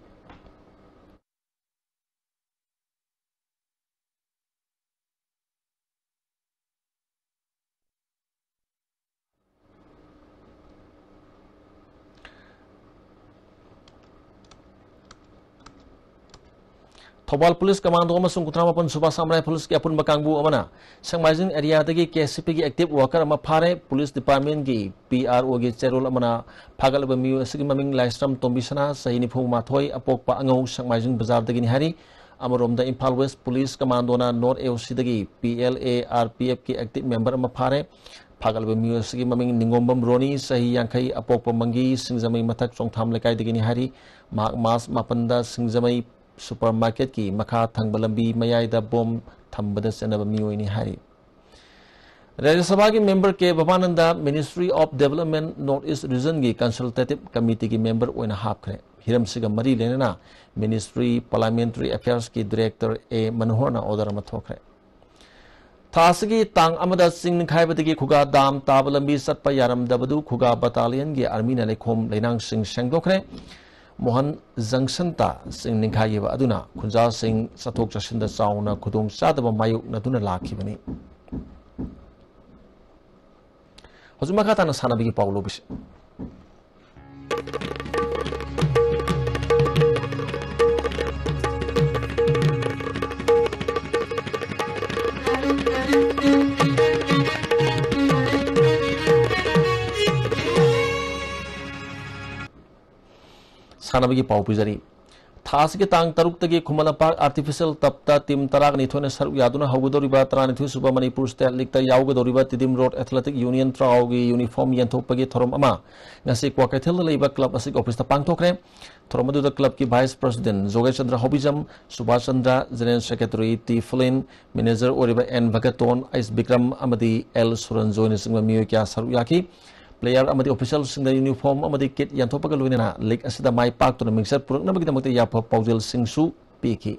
ꯊꯧꯕꯥꯜ ꯄꯨꯂꯤꯁ ꯀꯃꯥꯟꯗꯣ ꯑꯃꯁꯨꯡ ꯀꯨꯟꯊ꯭ꯔꯥ ꯃꯥꯄꯟ ꯁꯨꯕ ꯁꯥꯝꯔꯥꯏ ꯄꯨꯂꯤꯁꯀꯤ ꯑꯄꯨꯟꯕ ꯀꯥꯡꯕꯨ ꯑꯃꯅ ꯁꯦꯛꯃꯥꯏꯖꯤꯡ ꯑꯦꯔꯤꯌꯥꯗꯒꯤ ꯀꯦ ꯁꯤ ꯄꯤꯒꯤ ꯑꯦꯛꯇꯤꯚ ꯋꯥꯔꯀꯔ ꯑꯃ ꯐꯥꯔꯦ꯫ ꯄꯨꯂꯤꯁ ꯗꯤꯄꯥꯔꯠꯃꯦꯟꯒꯤ ꯄꯤ ꯑꯥꯔ ꯑꯣꯒꯤ ꯆꯦꯔꯣꯜ ꯑꯃꯅ ꯐꯥꯒꯠꯂꯕ ꯃꯤꯑꯣꯏ ꯑꯁꯤꯒꯤ ꯃꯃꯤꯡ ꯂꯥꯏꯁ꯭ꯔꯝ ꯇꯣꯝꯕꯤꯁꯅꯥ, ꯆꯍꯤ ꯅꯤꯐꯨ ꯃꯥꯊꯣꯏ, ꯑꯄꯣꯛꯄ ꯑꯉꯧ, ꯁꯦꯛꯃꯥꯏꯖꯤꯡ ꯕꯖꯥꯔꯗꯒꯤꯅꯤ ꯍꯥꯏꯔꯤ꯫ ꯑꯃꯔꯣꯝꯗ ꯏꯝꯐꯥꯜ ꯋꯦꯁ ꯄꯨꯂꯤꯁ ꯀꯃꯥꯟꯗꯣꯅ ꯅꯣꯔꯠ ꯑꯦ ꯑꯣ ꯁꯤꯗꯒꯤ P L A R P ꯑꯦꯐꯀꯤ ꯑꯦꯛꯇꯤꯚ ꯃꯦꯝꯕꯔ ꯑꯃ ꯐꯥꯔꯦ꯫ ꯐꯥꯒꯠꯂꯕ ꯃꯤꯑꯣꯏ ꯑꯁꯤꯒꯤ ꯃꯃꯤꯡ ꯅꯤꯡꯉꯣꯝꯕꯝ ꯔꯣꯅꯤ, ꯆꯍꯤ ꯌꯥꯡꯈꯩ, ꯑꯄꯣꯛꯄ ꯃꯪꯒꯤ, ꯁꯤꯡꯖꯃꯩ ꯃꯊꯛ ꯆꯣꯡꯊꯥꯝ ꯂꯩꯀꯥꯏꯗꯒꯤꯅꯤ ꯍꯥꯏꯔꯤ꯫ ꯃꯍꯥꯛ ꯃꯥꯔꯆ ꯃꯥꯄꯟꯗ ꯁꯤꯡꯖꯃꯩ ꯁꯨꯄꯔ ꯃꯥꯔꯀꯦꯠꯀꯤ ꯃꯈꯥ ꯊꯪꯕ ꯂꯝꯕꯤ ꯃꯌꯥꯏꯗ ꯕꯣꯝ ꯊꯝꯕꯗ ꯆꯦꯟꯅꯕ ꯃꯤꯑꯣꯏꯅꯤ ꯍꯥꯏꯔꯤ꯫ ꯔꯥꯖ꯭ꯌ ꯁꯚꯥꯒꯤ member K Bhabananda Ministry of Development North East Regionꯒꯤ Consultative Committeeꯒꯤ ꯃꯦꯝꯕꯔ ꯑꯣꯏꯅ ꯍꯥꯞꯈ꯭ꯔꯦ꯫ ꯍꯤꯔꯝꯁꯤꯒ ꯃꯔꯤ ꯂꯩꯅꯅ Ministry Parliamentary Affairsꯀꯤ ꯗꯤꯔꯦꯛꯇꯔ ꯑꯦ ꯃꯅꯣꯍꯔꯅ ꯑꯣꯔꯗꯔ ꯑꯃ ꯊꯣꯛꯈ꯭ꯔꯦ꯫ ꯊꯥ ꯑꯁꯤꯒꯤ ꯇꯥꯡ ꯑꯃꯗ ꯆꯤꯡ ꯅꯤꯡꯈꯥꯏꯕꯗꯒꯤ ꯈꯨꯒꯥ ꯗꯥꯝ ꯇꯥꯕ ꯂꯝꯕꯤ ꯆꯠꯄ ꯌꯥꯔꯝꯗꯕꯗꯨ ꯈꯨꯒꯥ ꯕꯠꯇꯥꯂꯤꯌꯟꯒꯤ ꯑꯥꯔꯃꯤꯅ ꯂꯩꯈꯣꯝ ꯂꯩꯅꯥꯡꯁꯤꯡ ꯁꯦꯡꯗꯣꯛꯈ꯭ꯔꯦ꯫ ꯃꯣꯍꯟ ꯖꯪꯁꯟꯇ ꯆꯤꯡ ꯅꯤꯡꯈꯥꯏꯈꯤꯕ ꯑꯗꯨꯅ ꯈꯨꯟꯖꯥꯁꯤꯡ ꯆꯠꯊꯣꯛ ꯆꯠꯁꯤꯟꯗ ꯆꯥꯎꯅ ꯈꯨꯗꯣꯡ ꯆꯥꯗꯕ ꯃꯥꯌꯣꯛꯅꯗꯨꯅ ꯂꯥꯛꯈꯤꯕꯅꯤ꯫ ꯍꯧꯖꯤꯛ ꯃꯈꯥ ꯇꯥꯅ ꯁꯥꯟꯅꯕꯒꯤ ꯄꯥꯎ ꯂꯧꯕꯤꯁꯤ꯫ ꯁꯥꯟꯅꯕꯒꯤ ꯄꯥꯎ ꯄꯤꯖꯔꯤ꯫ ꯊꯥ ꯑꯁꯤꯒꯤ ꯇꯥꯡ ꯇꯔꯨꯛꯇꯒꯤ ꯈꯨꯃꯟ ꯂꯝꯄꯥꯛ ꯑꯥꯔꯇꯤꯐꯤꯁꯤꯌꯦꯜ ꯇꯞꯇ ꯇꯤꯝ ꯇꯔꯥꯅꯤꯊꯣꯏꯅ ꯁꯔꯨꯛ ꯌꯥꯗꯨꯅ ꯍꯧꯒꯗꯧꯔꯤꯕ ꯇꯔꯥꯅꯤꯊꯣꯏ ꯁꯨꯕ ꯃꯅꯤꯄꯨꯔ ꯁ꯭ꯇꯦꯠ ꯂꯤꯛꯇ ꯌꯥꯎꯒꯗꯧꯔꯤꯕ ꯇꯤꯗꯤꯝ ꯔꯣꯗ ꯑꯦꯊꯂꯦꯇꯤꯛ ꯌꯨꯅꯤꯌꯟ ꯇ꯭ꯔꯥꯎꯒꯤ ꯌꯨꯅꯤꯐꯣꯔꯝ ꯌꯦꯟꯊꯣꯛꯄꯒꯤ ꯊꯧꯔꯝ ꯑꯃ ꯉꯁꯤ ꯀ꯭ꯋꯥꯀꯩꯊꯦꯜꯗ ꯂꯩꯕ ꯀ꯭ꯂꯕ ꯑꯁꯤꯒꯤ ꯑꯣꯐꯤꯁꯇ ꯄꯥꯡꯊꯣꯛꯈ꯭ꯔꯦ꯫ ꯊꯧꯔꯝ ꯑꯗꯨꯗ ꯀ꯭ꯂꯕꯀꯤ ꯚꯥꯏꯁ ꯄ꯭ꯔꯁꯤꯗꯦꯟ ꯖꯣꯒꯦꯁ Chandra Houbijam, Subash Chandra, general secretary T ꯐ꯭ꯂꯤꯟ, ꯃꯦꯅꯦꯖꯔ ꯑꯣꯏꯔꯤꯕ ꯑꯦꯟ ꯚꯒꯇꯣꯟ, ꯑꯩꯁ ꯕꯤꯀ꯭ꯔꯝ ꯑꯃꯗꯤ ꯑꯦꯜ ꯁꯨꯔꯟꯖꯣꯏꯅꯆꯤꯡꯕ ꯃꯤꯑꯣꯏ ꯀꯌꯥ ꯁꯔꯨꯛ ꯌꯥꯈꯤ꯫ ꯄ꯭ꯂꯦꯌꯔ ꯑꯃꯗꯤ ꯑꯣꯐꯤꯁꯤꯌꯦꯜꯁꯤꯡꯗ ꯌꯨꯅꯤꯐꯣꯔꯝ ꯑꯃꯗꯤ ꯀꯤꯠ ꯌꯦꯟꯊꯣꯛꯄꯒ ꯂꯣꯏꯅꯅ ꯂꯤꯒ ꯑꯁꯤꯗ ꯃꯥꯏ ꯄꯥꯛꯇꯨꯅ ꯃꯤꯡꯆꯠ ꯄꯨꯔꯛꯅꯕꯒꯤꯗꯃꯛꯇ ꯌꯥꯐ ꯄꯥꯎꯖꯦꯜꯁꯤꯡꯁꯨ ꯄꯤꯈꯤ꯫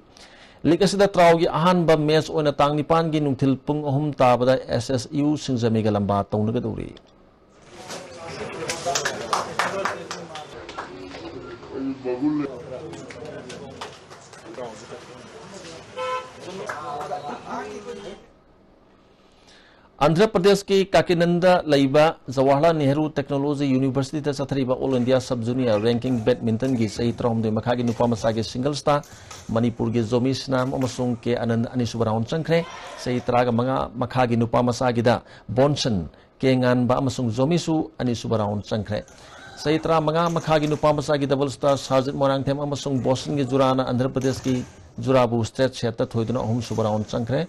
ꯂꯤꯒ ꯑꯁꯤꯗ ꯇ꯭ꯔꯥꯎꯒꯤ ꯑꯍꯥꯟꯕ ꯃꯦꯆ ꯑꯣꯏꯅ ꯇꯥꯡ ꯅꯤꯄꯥꯟꯒꯤ ꯅꯨꯡꯊꯤꯜ ꯄꯨꯡ ꯑꯍꯨꯝ ꯇꯥꯕꯗ ꯑꯦꯁ ꯑꯦꯁ ꯌꯨ ꯁꯤꯡꯖꯃꯩꯒ ꯂꯝꯕꯥ ꯇꯧꯅꯒꯗꯧꯔꯤ꯫ ꯑꯟꯙ꯭ꯔ ꯄ꯭ꯔꯗꯦꯁꯀꯤ ꯀꯥꯀꯤꯅꯟꯗ ꯂꯩꯕ ꯖꯋꯥꯍꯔꯂꯥꯜ ꯅꯦꯍꯔꯨ ꯇꯦꯛꯅꯣꯂꯣꯖꯤ ꯌꯨꯅꯤꯚꯔꯁꯤꯇꯤꯗ ꯆꯠꯊꯔꯤꯕ all India sub junior ranking ꯕꯦꯗꯃꯤꯟꯇꯟꯒꯤ ꯆꯍꯤ ꯇꯔꯥꯍꯨꯝꯗꯣꯏ ꯃꯈꯥꯒꯤ ꯅꯨꯄꯥ ꯃꯆꯥꯒꯤ ꯁꯤꯡꯒꯜꯁꯇ ꯃꯅꯤꯄꯨꯔꯒꯤ ꯖꯣꯃꯤ ꯁꯤꯅꯥꯝ ꯑꯃꯁꯨꯡ ꯀꯦ ꯑꯅꯟ ꯑꯅꯤꯁꯨꯕ ꯔꯥꯎꯟ ꯆꯪꯈ꯭ꯔꯦ꯫ ꯆꯍꯤ ꯇꯔꯥꯒ ꯃꯉꯥ ꯃꯈꯥꯒꯤ ꯅꯨꯄꯥ ꯃꯆꯥꯒꯤꯗ ꯕꯣꯟꯁꯟ, ꯀꯦ ꯉꯥꯟꯕ ꯑꯃꯁꯨꯡ ꯖꯣꯃꯤꯁꯨ ꯑꯅꯤꯁꯨꯕ ꯔꯥꯎꯟ ꯆꯪꯈ꯭ꯔꯦ꯫ ꯆꯍꯤ ꯇꯔꯥꯃꯉꯥ ꯃꯈꯥꯒꯤ ꯅꯨꯄꯥ ꯃꯆꯥꯒꯤ ꯗꯕꯜꯁꯇ ꯁꯥꯔꯖꯤꯠ ꯃꯣꯏꯔꯥꯡꯊꯦꯝ ꯑꯃꯁꯨꯡ ꯕꯣꯁꯟꯒꯤ ꯖꯨꯔꯥꯅ ꯑꯟꯙ꯭ꯔ ꯄ꯭ꯔꯗꯦꯁꯀꯤ ꯖꯨꯔꯥꯕꯨ ꯁ꯭ꯇ꯭ꯔꯦꯠ ꯁꯦꯠꯇ ꯊꯣꯏꯗꯨꯅ ꯑꯍꯨꯝꯁꯨꯕ ꯔꯥꯎꯟ ꯆꯪꯈ꯭ꯔꯦ꯫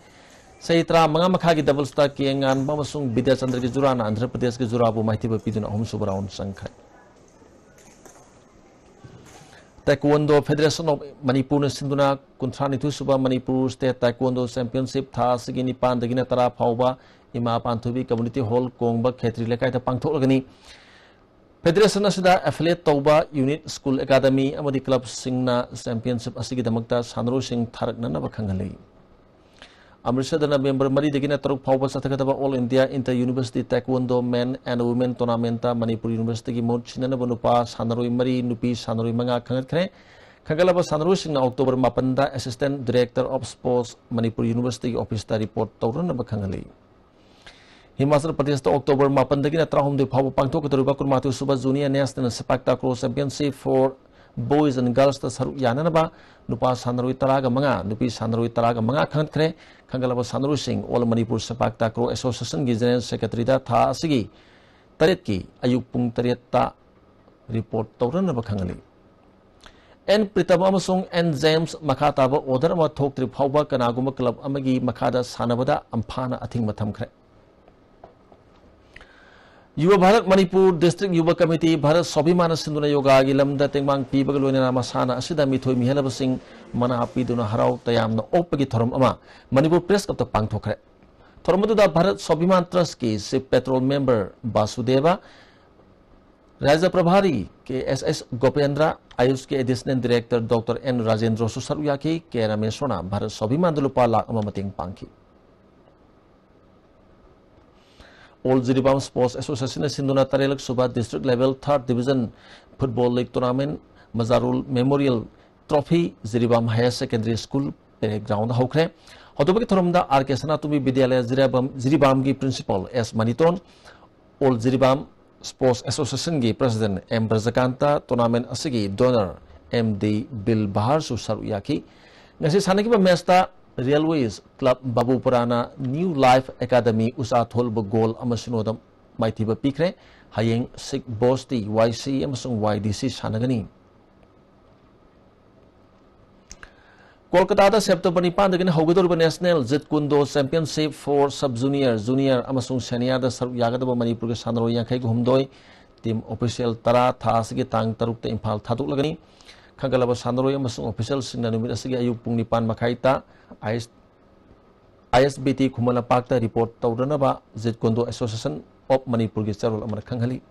ꯆꯍꯤ ꯇꯔꯥꯃꯉꯥ ꯃꯈꯥꯒꯤ ꯗꯕꯜꯁꯇ ꯀꯦ ꯉꯥꯟꯕ ꯑꯃꯁꯨꯡ ꯕꯤꯗ꯭ꯌꯥꯆꯟꯗ꯭ꯔꯒꯤ ꯖꯨꯔꯥꯅ ꯑꯟꯙ꯭ꯔ ꯄ꯭ꯔꯗꯦꯁꯀꯤ ꯖꯨꯔꯥꯕꯨ ꯃꯥꯏꯊꯤꯕ ꯄꯤꯗꯨꯅ ꯑꯍꯨꯝꯁꯨꯕ ꯔꯥꯎꯟ ꯆꯪꯈ꯭ꯔꯦ꯫ Taekwondo Federation of ꯃꯅꯤꯄꯨꯔꯅ ꯁꯤꯟꯗꯨꯅ ꯀꯨꯟꯊ꯭ꯔꯥꯅꯤꯊꯣꯏ ꯁꯨꯕ ꯃꯅꯤꯄꯨꯔ ꯁ꯭ꯇꯦꯠ ꯇꯥꯏꯀꯣꯟꯗꯣ ꯆꯦꯝꯄꯤꯌꯟꯁꯤꯞ ꯊꯥ ꯑꯁꯤꯒꯤ ꯅꯤꯄꯥꯟꯗꯒꯤꯅ ꯇꯔꯥ ꯐꯥꯎꯕ ꯏꯃꯥ ꯄꯥꯟꯊꯣꯏꯕꯤ ꯀꯝꯃ꯭ꯌꯨꯅꯤꯇꯤ ꯍꯣꯜ ꯀꯣꯡꯕ ꯈꯦꯇ꯭ꯔꯤ ꯂꯩꯀꯥꯏꯗ ꯄꯥꯡꯊꯣꯛꯂꯒꯅꯤ꯫ ꯐꯦꯗꯔꯦꯁꯟ ꯑꯁꯤꯗ ꯑꯦꯐꯤꯂꯤꯌꯦꯠ ꯇꯧꯕ ꯌꯨꯅꯤꯠ, ꯁ꯭ꯀꯨꯜ, ꯑꯦꯀꯥꯗꯃꯤ ꯑꯃꯗꯤ ꯀ꯭ꯂꯕꯁꯤꯡꯅ ꯆꯦꯝꯄꯤꯌꯟꯁꯤꯞ ꯑꯁꯤꯒꯤꯗꯃꯛꯇ ꯁꯥꯟꯅꯔꯣꯏꯁꯤꯡ ꯊꯥꯔꯛꯅꯅꯕ ꯈꯪꯍꯜꯂꯤ꯫ ꯑꯃ꯭ꯔꯤꯠꯁꯔꯗ ꯅꯕꯦꯝꯕꯔ ꯃꯔꯤꯗꯒꯤꯅ ꯇꯔꯨꯛ ꯐꯥꯎꯕ ꯆꯠꯊꯒꯗꯕ all India inter university taekwondo men and women ꯇꯣꯔꯅꯥꯃꯦꯟꯠꯇ ꯃꯅꯤꯄꯨꯔ ꯌꯨꯅꯤꯚꯔꯁꯤꯇꯤꯒꯤ ꯃꯍꯨꯠ ꯁꯤꯟꯅꯅꯕ ꯅꯨꯄꯥ ꯁꯥꯟꯅꯔꯣꯏ ꯃꯔꯤ, ꯅꯨꯄꯤ ꯁꯥꯟꯅꯔꯣꯏ ꯃꯉꯥ ꯈꯟꯒꯠꯈ꯭ꯔꯦ꯫ ꯈꯟꯒꯠꯂꯕ ꯁꯥꯟꯅꯔꯣꯏꯁꯤꯡꯅ ꯑꯣꯛꯇꯣꯕꯔ ꯃꯥꯄꯟꯗ Assistant Director of Sports Manipur ꯌꯨꯅꯤꯚꯔꯁꯤꯇꯤꯒꯤ ꯑꯣꯐꯤꯁꯇ ꯔꯤꯄꯣꯔꯠ ꯇꯧꯔꯅꯕ ꯈꯪꯍꯜꯂꯤ꯫ ꯍꯤꯃꯥꯆꯜ ꯄ꯭ꯔꯗꯦꯁꯇ ꯑꯣꯛꯇꯣꯕꯔ ꯃꯥꯄꯟꯗꯒꯤꯅ ꯇꯔꯥꯍꯨꯝꯗꯣꯏ ꯐꯥꯎꯕ ꯄꯥꯡꯊꯣꯛꯀꯗꯧꯔꯤꯕ ꯀꯨꯟꯃꯥꯊꯣꯏ ꯁꯨꯕ junior national sepak takraw championship for boys and ꯒꯔꯜꯁꯇ ꯁꯔꯨꯛ ꯌꯥꯅꯅꯕ ꯅꯨꯄꯥ ꯁꯥꯟꯅꯔꯣꯏ ꯇꯔꯥꯒ ꯃꯉꯥ, ꯅꯨꯄꯤ ꯁꯥꯟꯅꯔꯣꯏ ꯇꯔꯥꯒ ꯃꯉꯥ ꯈꯟꯒꯠꯈ꯭ꯔꯦ꯫ ꯈꯟꯒꯠꯂꯕ ꯁꯥꯟꯅꯔꯣꯏꯁꯤꯡ ꯑꯣꯜ ꯃꯅꯤꯄꯨꯔ ꯁꯦꯄꯥꯛ ꯇꯥꯀ꯭ꯔꯣ ꯑꯦꯁꯣꯁꯤꯌꯦꯁꯟꯒꯤ ꯖꯦꯅꯔꯦꯜ ꯁꯦꯀ꯭ꯔꯦꯇꯔꯤꯗ ꯊꯥ ꯑꯁꯤꯒꯤ ꯇꯔꯦꯠꯀꯤ ꯑꯌꯨꯛ ꯄꯨꯡ ꯇꯔꯦꯠꯇ ꯔꯤꯄꯣꯔꯠ ꯇꯧꯔꯅꯕ ꯈꯪꯍꯜꯂꯤ꯫ ꯑꯦꯟ ꯄ꯭ꯔꯤꯇꯝ ꯑꯃꯁꯨꯡ ꯑꯦꯟ ꯖꯦꯝꯁ ꯃꯈꯥ ꯇꯥꯕ ꯑꯣꯔꯗꯔ ꯑꯃ ꯊꯣꯛꯇ꯭ꯔꯤ ꯐꯥꯎꯕ ꯀꯅꯥꯒꯨꯝꯕ ꯀ꯭ꯂꯕ ꯑꯃꯒꯤ ꯃꯈꯥꯗ ꯁꯥꯟꯅꯕꯗ ꯑꯝꯐꯥꯅ ꯑꯊꯤꯡꯕ ꯊꯝꯈ꯭ꯔꯦ꯫ ꯌꯨꯕ ꯚꯥꯔꯠ ꯃꯅꯤꯄꯨꯔ ꯗꯤꯁꯇ꯭ꯔꯤꯛ ꯌꯨꯕ ꯀꯃꯤꯇꯤ ꯚꯥꯔꯠ ꯁ꯭ꯋꯥꯚꯤꯃꯥꯟꯅ ꯁꯤꯟꯗꯨꯅ ꯌꯣꯒꯥꯒꯤ ꯂꯝꯗ ꯇꯦꯡꯕꯥꯡ ꯄꯤꯕꯒ ꯂꯣꯏꯅꯅ ꯃꯁꯥꯟꯅ ꯑꯁꯤꯗ ꯃꯤꯊꯣꯏ ꯃꯤꯍꯦꯜꯂꯕꯁꯤꯡ ꯃꯅꯥ ꯄꯤꯗꯨꯅ ꯍꯔꯥꯎ ꯇꯌꯥꯝꯅ ꯑꯣꯛꯄꯒꯤ ꯊꯧꯔꯝ ꯑꯃ ꯃꯅꯤꯄꯨꯔ ꯄ꯭ꯔꯦꯁ ꯀ꯭ꯂꯕꯇ ꯄꯥꯡꯊꯣꯛꯈ꯭ꯔꯦ꯫ ꯊꯧꯔꯝ ꯑꯗꯨꯗ ꯚꯥꯔꯠ ꯁ꯭ꯋꯥꯚꯤꯃꯥꯟ ꯇ꯭ꯔꯁꯀꯤ ꯆꯤꯐ ꯄꯦꯇ꯭ꯔꯣꯜ ꯃꯦꯝꯕꯔ ꯕꯥꯁꯨꯗꯦꯕ, ꯔꯥꯖ꯭ꯌ ꯄ꯭ꯔꯚꯥꯔꯤ ꯀꯦ ꯑꯦꯁ ꯑꯦꯁ ꯒꯣꯄꯦꯟꯗ꯭ꯔ, ꯑꯥꯌꯨꯁꯀꯤ ꯑꯦꯗꯤꯁꯅꯦꯜ ꯗꯤꯔꯦꯛꯇꯔ ꯗꯣꯛꯇꯔ ꯑꯦꯟ ꯔꯥꯖꯦꯟꯗ꯭ꯔꯁꯨ ꯁꯔꯨꯛ ꯌꯥꯈꯤ꯫ ꯀꯦ ꯔꯥꯃꯦꯁ꯭ꯋꯔꯅ ꯚꯥꯔꯠ ꯁ꯭ꯋꯥꯚꯤꯃꯥꯟꯗ ꯂꯨꯄꯥ ꯂꯥꯈ ꯑꯃ ꯃꯇꯦꯡ ꯄꯥꯡꯈꯤ꯫ ꯑꯣꯜ ꯖꯤꯔꯤꯕꯥꯝ ꯁ꯭ꯄꯣꯔꯠꯁ ꯑꯦꯁꯣꯁꯤꯌꯦꯁꯟꯅ ꯁꯤꯟꯗꯨꯅ ꯇꯔꯦꯠꯂꯛ ꯁꯨꯕ district level third division football league tournament Mazarul memorial trophy Jiribam higher secondary school parade ground ꯍꯧꯈ꯭ꯔꯦ꯫ ꯑꯇꯣꯞꯄꯒꯤ ꯊꯧꯔꯝꯗ ꯑꯥꯔ ꯀꯦ ꯁꯅꯥꯇꯣꯝꯕꯤ ꯕꯤꯗ꯭ꯌꯥꯂꯌ ꯖꯤꯔꯤꯕꯥꯝ, ꯖꯤꯔꯤꯕꯥꯝꯒꯤ principal S Maniton, all Jiribam sports ꯑꯦꯁꯣꯁꯤꯌꯦꯁꯟꯒꯤ ꯄ꯭ꯔꯁꯤꯗꯦꯟꯠ ꯑꯦꯝ ꯕ꯭ꯔꯖꯀꯥꯟꯇ, ꯇꯣꯔꯅꯥꯃꯦꯟꯠ ꯑꯁꯤꯒꯤ ꯗꯣꯅꯔ ꯑꯦꯝ ꯗꯤ ꯕꯤꯜ ꯕꯍꯥꯔꯁꯨ ꯁꯔꯨꯛ ꯌꯥꯈꯤ꯫ ꯉꯁꯤ ꯁꯥꯟꯅꯈꯤꯕ ꯃꯦꯆꯇ ꯔꯦꯜꯋꯦꯁ ꯀ꯭ꯂꯕ ꯕꯥꯕꯨꯄꯨꯔꯥꯅ ꯅ꯭ꯌꯨ ꯂꯥꯏꯐ ꯑꯦꯀꯥꯗꯃꯤ ꯎꯆꯥꯊꯣꯜꯕꯨ ꯒꯣꯜ ꯑꯃ ꯁꯤꯅꯣꯗ ꯃꯥꯏꯊꯤꯕ ꯄꯤꯈ꯭ꯔꯦ꯫ ꯍꯌꯦꯡ ꯁꯤꯛ ꯕꯣꯁꯇꯤ ꯋꯥꯏ ꯁꯤ ꯑꯃꯁꯨꯡ ꯋꯥꯏ ꯗꯤ ꯁꯤ ꯁꯥꯟꯅꯒꯅꯤ꯫ ꯀꯣꯜꯀꯇꯥꯗ September ꯅꯤꯄꯥꯟꯗꯒꯤꯅ ꯍꯧꯒꯗꯧꯔꯤꯕ National Jeet Kune Do Championship for Sub Junior, Junior ꯑꯃꯁꯨꯡ Seniorꯗ ꯁꯔꯨꯛ ꯌꯥꯒꯗꯕ ꯃꯅꯤꯄꯨꯔꯒꯤ ꯁꯥꯟꯅꯔꯣꯏ ꯌꯥꯡꯈꯩꯒ ꯍꯨꯝꯗꯣꯏ, team official ꯇꯔꯥ ꯊꯥ ꯑꯁꯤꯒꯤ ꯇꯥꯡ ꯇꯔꯨꯛꯇ ꯏꯝꯐꯥꯜ ꯊꯥꯗꯣꯛꯂꯒꯅꯤ꯫ ꯈꯟꯒꯠꯂꯕ ꯁꯥꯟꯅꯔꯣꯏ ꯑꯃꯁꯨꯡ officialꯁꯤꯡꯅ ꯅꯨꯃꯤꯠ ꯑꯁꯤꯒꯤ ꯑꯌꯨꯛ ꯄꯨꯡ ꯅꯤꯄꯥꯟ ꯃꯈꯥꯏꯗ ꯑꯥꯏ ꯑꯦꯁ ꯕꯤ ꯇꯤ ꯈꯨꯃꯟ ꯂꯝꯄꯥꯛꯇ report ꯇꯧꯔꯅꯕ Jeet Kune Do Association of ꯃꯅꯤꯄꯨꯔꯒꯤ ꯆꯦꯔꯣꯜ ꯑꯃꯅ ꯈꯪꯍꯜꯂꯤ꯫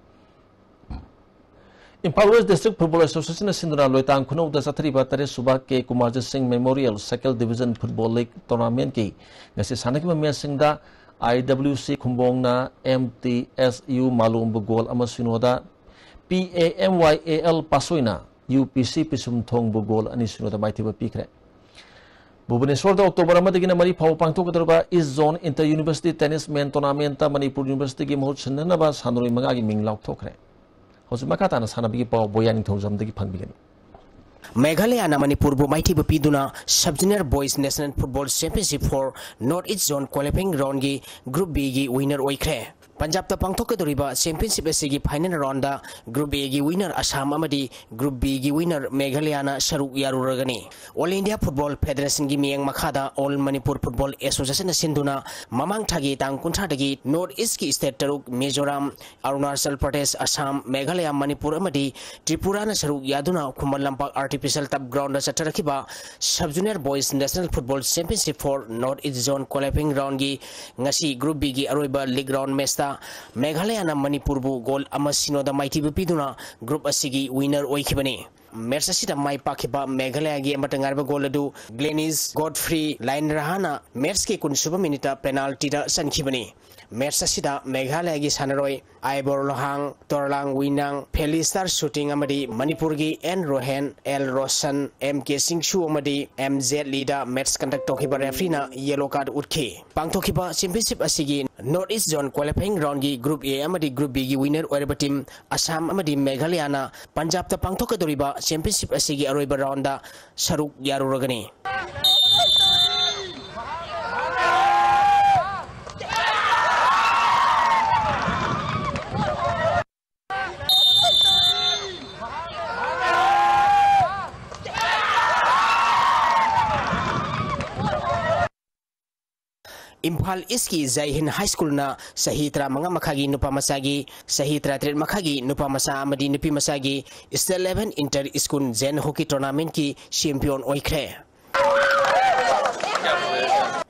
ꯏꯝꯐꯥꯜ West District Football Associationꯅ ꯁꯤꯟꯗꯨꯅ ꯂꯣꯏꯇꯥꯡ ꯈꯨꯅꯧꯗ ꯆꯠꯊꯔꯤꯕ ꯇꯔꯦꯠ ꯁꯨꯕ ꯀꯦ ꯀꯨꯃꯥꯔꯖꯤꯠ ꯁꯤꯡ Memorial Second Division Football League Tournamentꯀꯤ ꯉꯁꯤ ꯁꯥꯟꯅꯈꯤꯕ ꯃꯦꯆꯁꯤꯡꯗ ꯑꯥꯏ ꯗꯕ꯭ꯂꯤꯎ ꯁꯤ ꯈꯨꯝꯕꯣꯡꯅ ꯑꯦꯝ ꯇꯤ ꯑꯦꯁ ꯌꯨ ꯃꯥꯂꯣꯝꯕꯨ ꯒꯣꯜ ꯑꯃ ꯁꯤꯅꯣꯗ, P A M Y A ꯑꯦꯜ ꯄꯥꯁꯣꯏꯅ ꯌꯨ ꯄꯤ ꯁꯤ ꯄꯤꯁꯨꯝꯊꯣꯡꯕꯨ ꯒꯣꯜ ꯑꯅꯤ ꯁꯤꯅꯣꯗ ꯃꯥꯏꯊꯤꯕ ꯄꯤꯈ꯭ꯔꯦ꯫ ꯚꯨꯕꯅꯦꯁ꯭ꯋꯔꯗ ꯑꯣꯛꯇꯣꯕꯔ ꯑꯃꯗꯒꯤꯅ ꯃꯔꯤ ꯐꯥꯎꯕ ꯄꯥꯡꯊꯣꯛꯀꯗꯧꯔꯤꯕ East Zone Inter University Tennis Men Tournamentꯇ Manipur Universityꯒꯤ ꯃꯍꯨꯠ ꯁꯤꯟꯅꯅꯕ ꯁꯥꯟꯅꯔꯣꯏ ꯃꯉꯥꯒꯤ ꯃꯤꯡ ꯂꯥꯎꯊꯣꯛꯈ꯭ꯔꯦ꯫ ꯍꯧꯖꯤꯛ ꯃꯈꯥ ꯇꯥꯅ ꯁꯥꯟꯅꯕꯒꯤ ꯄꯥꯎ ꯕꯣꯌꯥ ꯅꯤꯡꯊꯧꯖꯝꯗꯒꯤ ꯐꯪꯕꯤꯒꯅꯤ꯫ ꯃꯦꯘꯥꯂꯌꯥꯅ ꯃꯅꯤꯄꯨꯔꯕꯨ ꯃꯥꯏꯊꯤꯕ ꯄꯤꯗꯨꯅ Sub Junior Boys National Football Championship for North East Zone Qualifying Roundꯒꯤ Group Bꯒꯤ winner ꯑꯣꯏꯈ꯭ꯔꯦ꯫ ꯄꯟꯖꯥꯕꯇ ꯄꯥꯡꯊꯣꯛꯀꯗꯧꯔꯤꯕ championship ꯑꯁꯤꯒꯤ final roundꯗ Group Aꯒꯤ winner ꯑꯁꯥꯝ ꯑꯃꯗꯤ Group Bꯒꯤ winner ꯃꯦꯘꯥꯂꯌꯥꯅ ꯁꯔꯨꯛ ꯌꯥꯔꯨꯔꯒꯅꯤ꯫ All India Football Federationꯒꯤ ꯃꯤꯠꯌꯦꯡ ꯃꯈꯥꯗ All Manipur Football Associationꯅ ꯁꯤꯟꯗꯨꯅ ꯃꯃꯥꯡ ꯊꯥꯒꯤ ꯇꯥꯡ ꯀꯨꯟꯊ꯭ꯔꯥꯗꯒꯤ North Eastꯀꯤ state ꯇꯔꯨꯛ, ꯃꯤꯖꯣꯔꯥꯝ, ꯑꯔꯨꯅꯥꯆꯜ ꯄ꯭ꯔꯗꯦꯁ, ꯑꯁꯥꯝ, ꯃꯦꯘꯥꯂꯌꯥ, ꯃꯅꯤꯄꯨꯔ ꯑꯃꯗꯤ ꯇ꯭ꯔꯤꯄꯨꯔꯥꯅ ꯁꯔꯨꯛ ꯌꯥꯗꯨꯅ Khuman Lampak Artificial Turf Groundꯗ ꯆꯠꯊꯔꯛꯈꯤꯕ Sub Junior Boys National Football Championship for North East Zone Qualifying Roundꯒꯤ ꯉꯁꯤ Group Bꯒꯤ ꯑꯔꯣꯏꯕ league round matchꯇ ꯃꯦꯘꯥꯂꯌꯥꯅ ꯃꯅꯤꯄꯨꯔꯕꯨ ꯒꯣꯜ ꯑꯃ ꯁꯤꯅꯣꯗ ꯃꯥꯏꯊꯤꯕ ꯄꯤꯗꯨꯅ group ꯑꯁꯤꯒꯤ winner ꯑꯣꯏꯈꯤꯕꯅꯤ꯫ Match ꯑꯁꯤꯗ ꯃꯥꯏ ꯄꯥꯛꯈꯤꯕ ꯃꯦꯘꯥꯂꯌꯥꯒꯤ ꯑꯃꯠꯇ ꯉꯥꯏꯔꯕ ꯒꯣꯜ ꯑꯗꯨ Glenis Godfrey Lainrahana matchꯀꯤ ꯀꯨꯟꯁꯨꯕ minuteꯇ penaltyꯗ ꯆꯟꯈꯤꯕꯅꯤ꯫ Match ꯑꯁꯤꯗ ꯃꯦꯘꯥꯂꯌꯒꯤ ꯁꯥꯟꯅꯔꯣꯏ ꯑꯥꯏꯕꯣꯔ ꯂꯣꯍꯥꯡ, ꯇꯣꯔꯂꯥꯡ ꯋꯤꯅꯥꯡ, ꯐꯦꯂꯤꯁꯇꯥꯔ ꯁꯨꯇꯤꯡ ꯑꯃꯗꯤ ꯃꯅꯤꯄꯨꯔꯒꯤ N Rohen, L Roshan, M K ꯁꯤꯡꯁꯨ ꯑꯃꯗꯤ ꯑꯦꯝ ꯖꯦꯠ ꯂꯤꯗ match conduct ꯇꯧꯈꯤꯕ refereeꯅ yellow card ꯎꯠꯈꯤ꯫ ꯄꯥꯡꯊꯣꯛꯈꯤꯕ championship ꯑꯁꯤꯒꯤ North East Zone qualifying roundꯒꯤ Group A ꯑꯃꯗꯤ Group Bꯒꯤ winner ꯑꯣꯏꯔꯕ team ꯑꯁꯥꯝ ꯑꯃꯗꯤ ꯃꯦꯘꯥꯂꯌꯅ ꯄꯟꯖꯥꯕꯇ ꯄꯥꯡꯊꯣꯛꯀꯗꯧꯔꯤꯕ championship ꯑꯁꯤꯒꯤ ꯑꯔꯣꯏꯕ roundꯗ ꯁꯔꯨꯛ ꯌꯥꯔꯨꯔꯒꯅꯤ꯫ ꯏꯝꯐꯥꯜ ꯏꯁꯀꯤ ꯖꯥꯏ ꯍꯤꯟ ꯍꯥꯏ ꯁ꯭ꯀꯨꯜꯅ ꯆꯍꯤ ꯇꯔꯥꯃꯉꯥ ꯃꯈꯥꯒꯤ ꯅꯨꯄꯥ ꯃꯆꯥꯒꯤ, ꯆꯍꯤ ꯇꯔꯥꯇꯔꯦꯠ ꯃꯈꯥꯒꯤ ꯅꯨꯄꯥ ꯃꯆꯥ ꯑꯃꯗꯤ ꯅꯨꯄꯤ ꯃꯆꯥꯒꯤ State Level Inter School Zone Hockey Tournamentꯀꯤ champion ꯑꯣꯏꯈ꯭ꯔꯦ꯫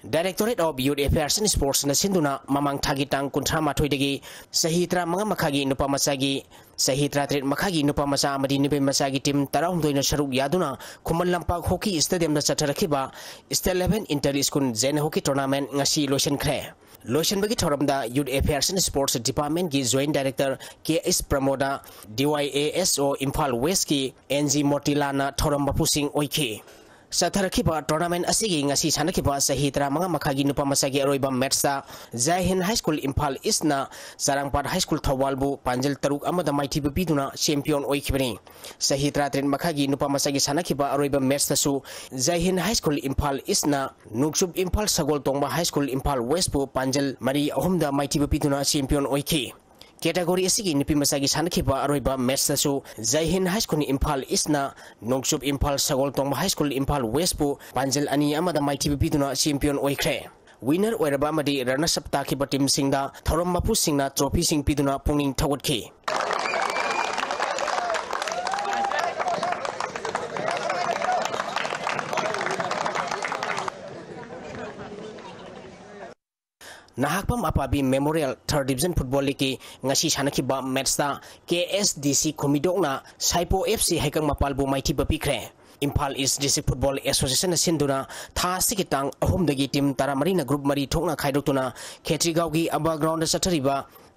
Directorate of Youth Affairs and Sportsꯅ ꯁꯤꯟꯗꯨꯅ ꯃꯃꯥꯡ ꯊꯥꯒꯤ ꯇꯥꯡ ꯀꯨꯟꯊ꯭ꯔꯥ ꯃꯥꯊꯣꯏꯗꯒꯤ ꯆꯍꯤ ꯇꯔꯥꯃꯉꯥ ꯃꯈꯥꯒꯤ ꯅꯨꯄꯥ ꯃꯆꯥꯒꯤ, ꯆꯍꯤ ꯇꯔꯥꯇꯔꯦꯠ ꯃꯈꯥꯒꯤ ꯅꯨꯄꯥ ꯃꯆꯥ ꯑꯃꯗꯤ ꯅꯨꯄꯤ ꯃꯆꯥꯒꯤ team ꯇꯔꯥꯍꯨꯝꯗꯣꯏꯅ ꯁꯔꯨꯛ ꯌꯥꯗꯨꯅ Khuman Lampak Hockey Stadiumꯗ ꯆꯠꯊꯔꯛꯈꯤꯕ State Level Inter School Zone Hockey Tournament ꯉꯁꯤ ꯂꯣꯏꯁꯤꯟꯈ꯭ꯔꯦ꯫ ꯂꯣꯏꯁꯤꯟꯕꯒꯤ ꯊꯧꯔꯝꯗ Youth Affairs and Sports Departmentꯀꯤ Joint Director K S Pramod, D Y A S O Imphal Westꯀꯤ ꯑꯦꯟ ꯖꯤ ꯃꯣꯇꯤꯂꯥꯜꯅ ꯊꯧꯔꯝ ꯃꯄꯨꯁꯤꯡ ꯑꯣꯏꯈꯤ꯫ ꯆꯠꯊꯔꯛꯈꯤꯕ tournament ꯑꯁꯤꯒꯤ ꯉꯁꯤ ꯁꯥꯟꯅꯈꯤꯕ ꯆꯍꯤ ꯇꯔꯥꯃꯉꯥ ꯃꯈꯥꯒꯤ ꯅꯨꯄꯥ ꯃꯆꯥꯒꯤ ꯑꯔꯣꯏꯕ matchꯇ ꯖꯥꯏ ꯍꯤꯟ ꯍꯥꯏ ꯁ꯭ꯀꯨꯜ ꯏꯝꯐꯥꯜ ꯏꯁꯅ ꯆꯔꯥꯡꯄꯥꯠ ꯍꯥꯏ ꯁ꯭ꯀꯨꯜ ꯊꯧꯕꯥꯜꯕꯨ ꯄꯥꯟꯖꯜ ꯇꯔꯨꯛ ꯑꯃꯗ ꯃꯥꯏꯊꯤꯕ ꯄꯤꯗꯨꯅ champion ꯑꯣꯏꯈꯤꯕꯅꯤ꯫ ꯆꯍꯤ ꯇꯔꯥꯇꯔꯦꯠ ꯃꯈꯥꯒꯤ ꯅꯨꯄꯥ ꯃꯆꯥꯒꯤ ꯁꯥꯟꯅꯈꯤꯕ ꯑꯔꯣꯏꯕ matchꯇꯁꯨ ꯖꯥꯏ ꯍꯤꯟ ꯍꯥꯏ ꯁ꯭ꯀꯨꯜ ꯏꯝꯐꯥꯜ ꯏꯁꯅ ꯅꯣꯡꯆꯨꯞ ꯏꯝꯐꯥꯜ ꯁꯒꯣꯜ ꯇꯣꯡꯕ ꯍꯥꯏ ꯁ꯭ꯀꯨꯜ ꯏꯝꯐꯥꯜ Westꯄꯨ ꯄꯥꯟꯖꯜ ꯃꯔꯤ ꯑꯍꯨꯝꯗ ꯃꯥꯏꯊꯤꯕ ꯄꯤꯗꯨꯅ champion ꯑꯣꯏꯈꯤ꯫ Category ꯑꯁꯤꯒꯤ ꯅꯨꯄꯤ ꯃꯆꯥꯒꯤ ꯁꯥꯟꯅꯈꯤꯕ ꯑꯔꯣꯏꯕ matchꯇꯁꯨ ꯖꯥꯏ ꯍꯤꯟ ꯍꯥꯏ ꯁ꯭ꯀꯨꯜ ꯏꯝꯐꯥꯜ ꯏꯁꯅ ꯅꯣꯡꯆꯨꯞ ꯏꯝꯐꯥꯜ ꯁꯒꯣꯜ ꯇꯣꯡꯕ ꯍꯥꯏ ꯁ꯭ꯀꯨꯜ ꯏꯝꯐꯥꯜ Westꯄꯨ ꯄꯥꯟꯖꯜ ꯑꯅꯤ ꯑꯃꯗ ꯃꯥꯏꯊꯤꯕ ꯄꯤꯗꯨꯅ champion ꯑꯣꯏꯈ꯭ꯔꯦ꯫ Winner ꯑꯣꯏꯔꯕ ꯑꯃꯗꯤ runners up ꯇꯥꯈꯤꯕ teamꯁꯤꯡꯗ ꯊꯧꯔꯝ ꯃꯄꯨꯁꯤꯡꯅ trophyꯁꯤꯡ ꯄꯤꯗꯨꯅ ꯄꯨꯛꯅꯤꯡ ꯊꯧꯒꯠꯈꯤ꯫ Nahakpam ꯑꯄꯥꯕꯤ Memorial Third Division Football Leagueꯀꯤ ꯉꯁꯤ ꯁꯥꯟꯅꯈꯤꯕ matchꯇ K S D C ꯈꯨꯃꯤꯗꯣꯛꯅ ꯁꯥꯏꯄꯣ F C ꯍꯩꯀꯪ ꯃꯄꯥꯜꯕꯨ ꯃꯥꯏꯊꯤꯕ ꯄꯤꯈ꯭ꯔꯦ꯫ ꯏꯝꯐꯥꯜ ꯏꯁ ꯗꯤꯁꯇ꯭ꯔꯤꯛ ꯐꯨꯠꯕꯣꯜ ꯑꯦꯁꯣꯁꯤꯌꯦꯁꯟꯅ ꯁꯤꯟꯗꯨꯅ ꯊꯥ ꯑꯁꯤꯒꯤ ꯇꯥꯡ ꯑꯍꯨꯝꯗꯒꯤ ꯇꯤꯝ ꯇꯔꯥꯃꯔꯤꯅ ꯒ꯭ꯔꯨꯞ ꯃꯔꯤ ꯊꯣꯛꯅ ꯈꯥꯏꯗꯣꯛꯇꯨꯅ ꯈꯦꯇ꯭ꯔꯤꯒꯥꯎꯒꯤ ꯑꯕꯥ ꯒ꯭ꯔꯥꯎꯟꯗ ꯆꯠꯊꯔꯤꯕ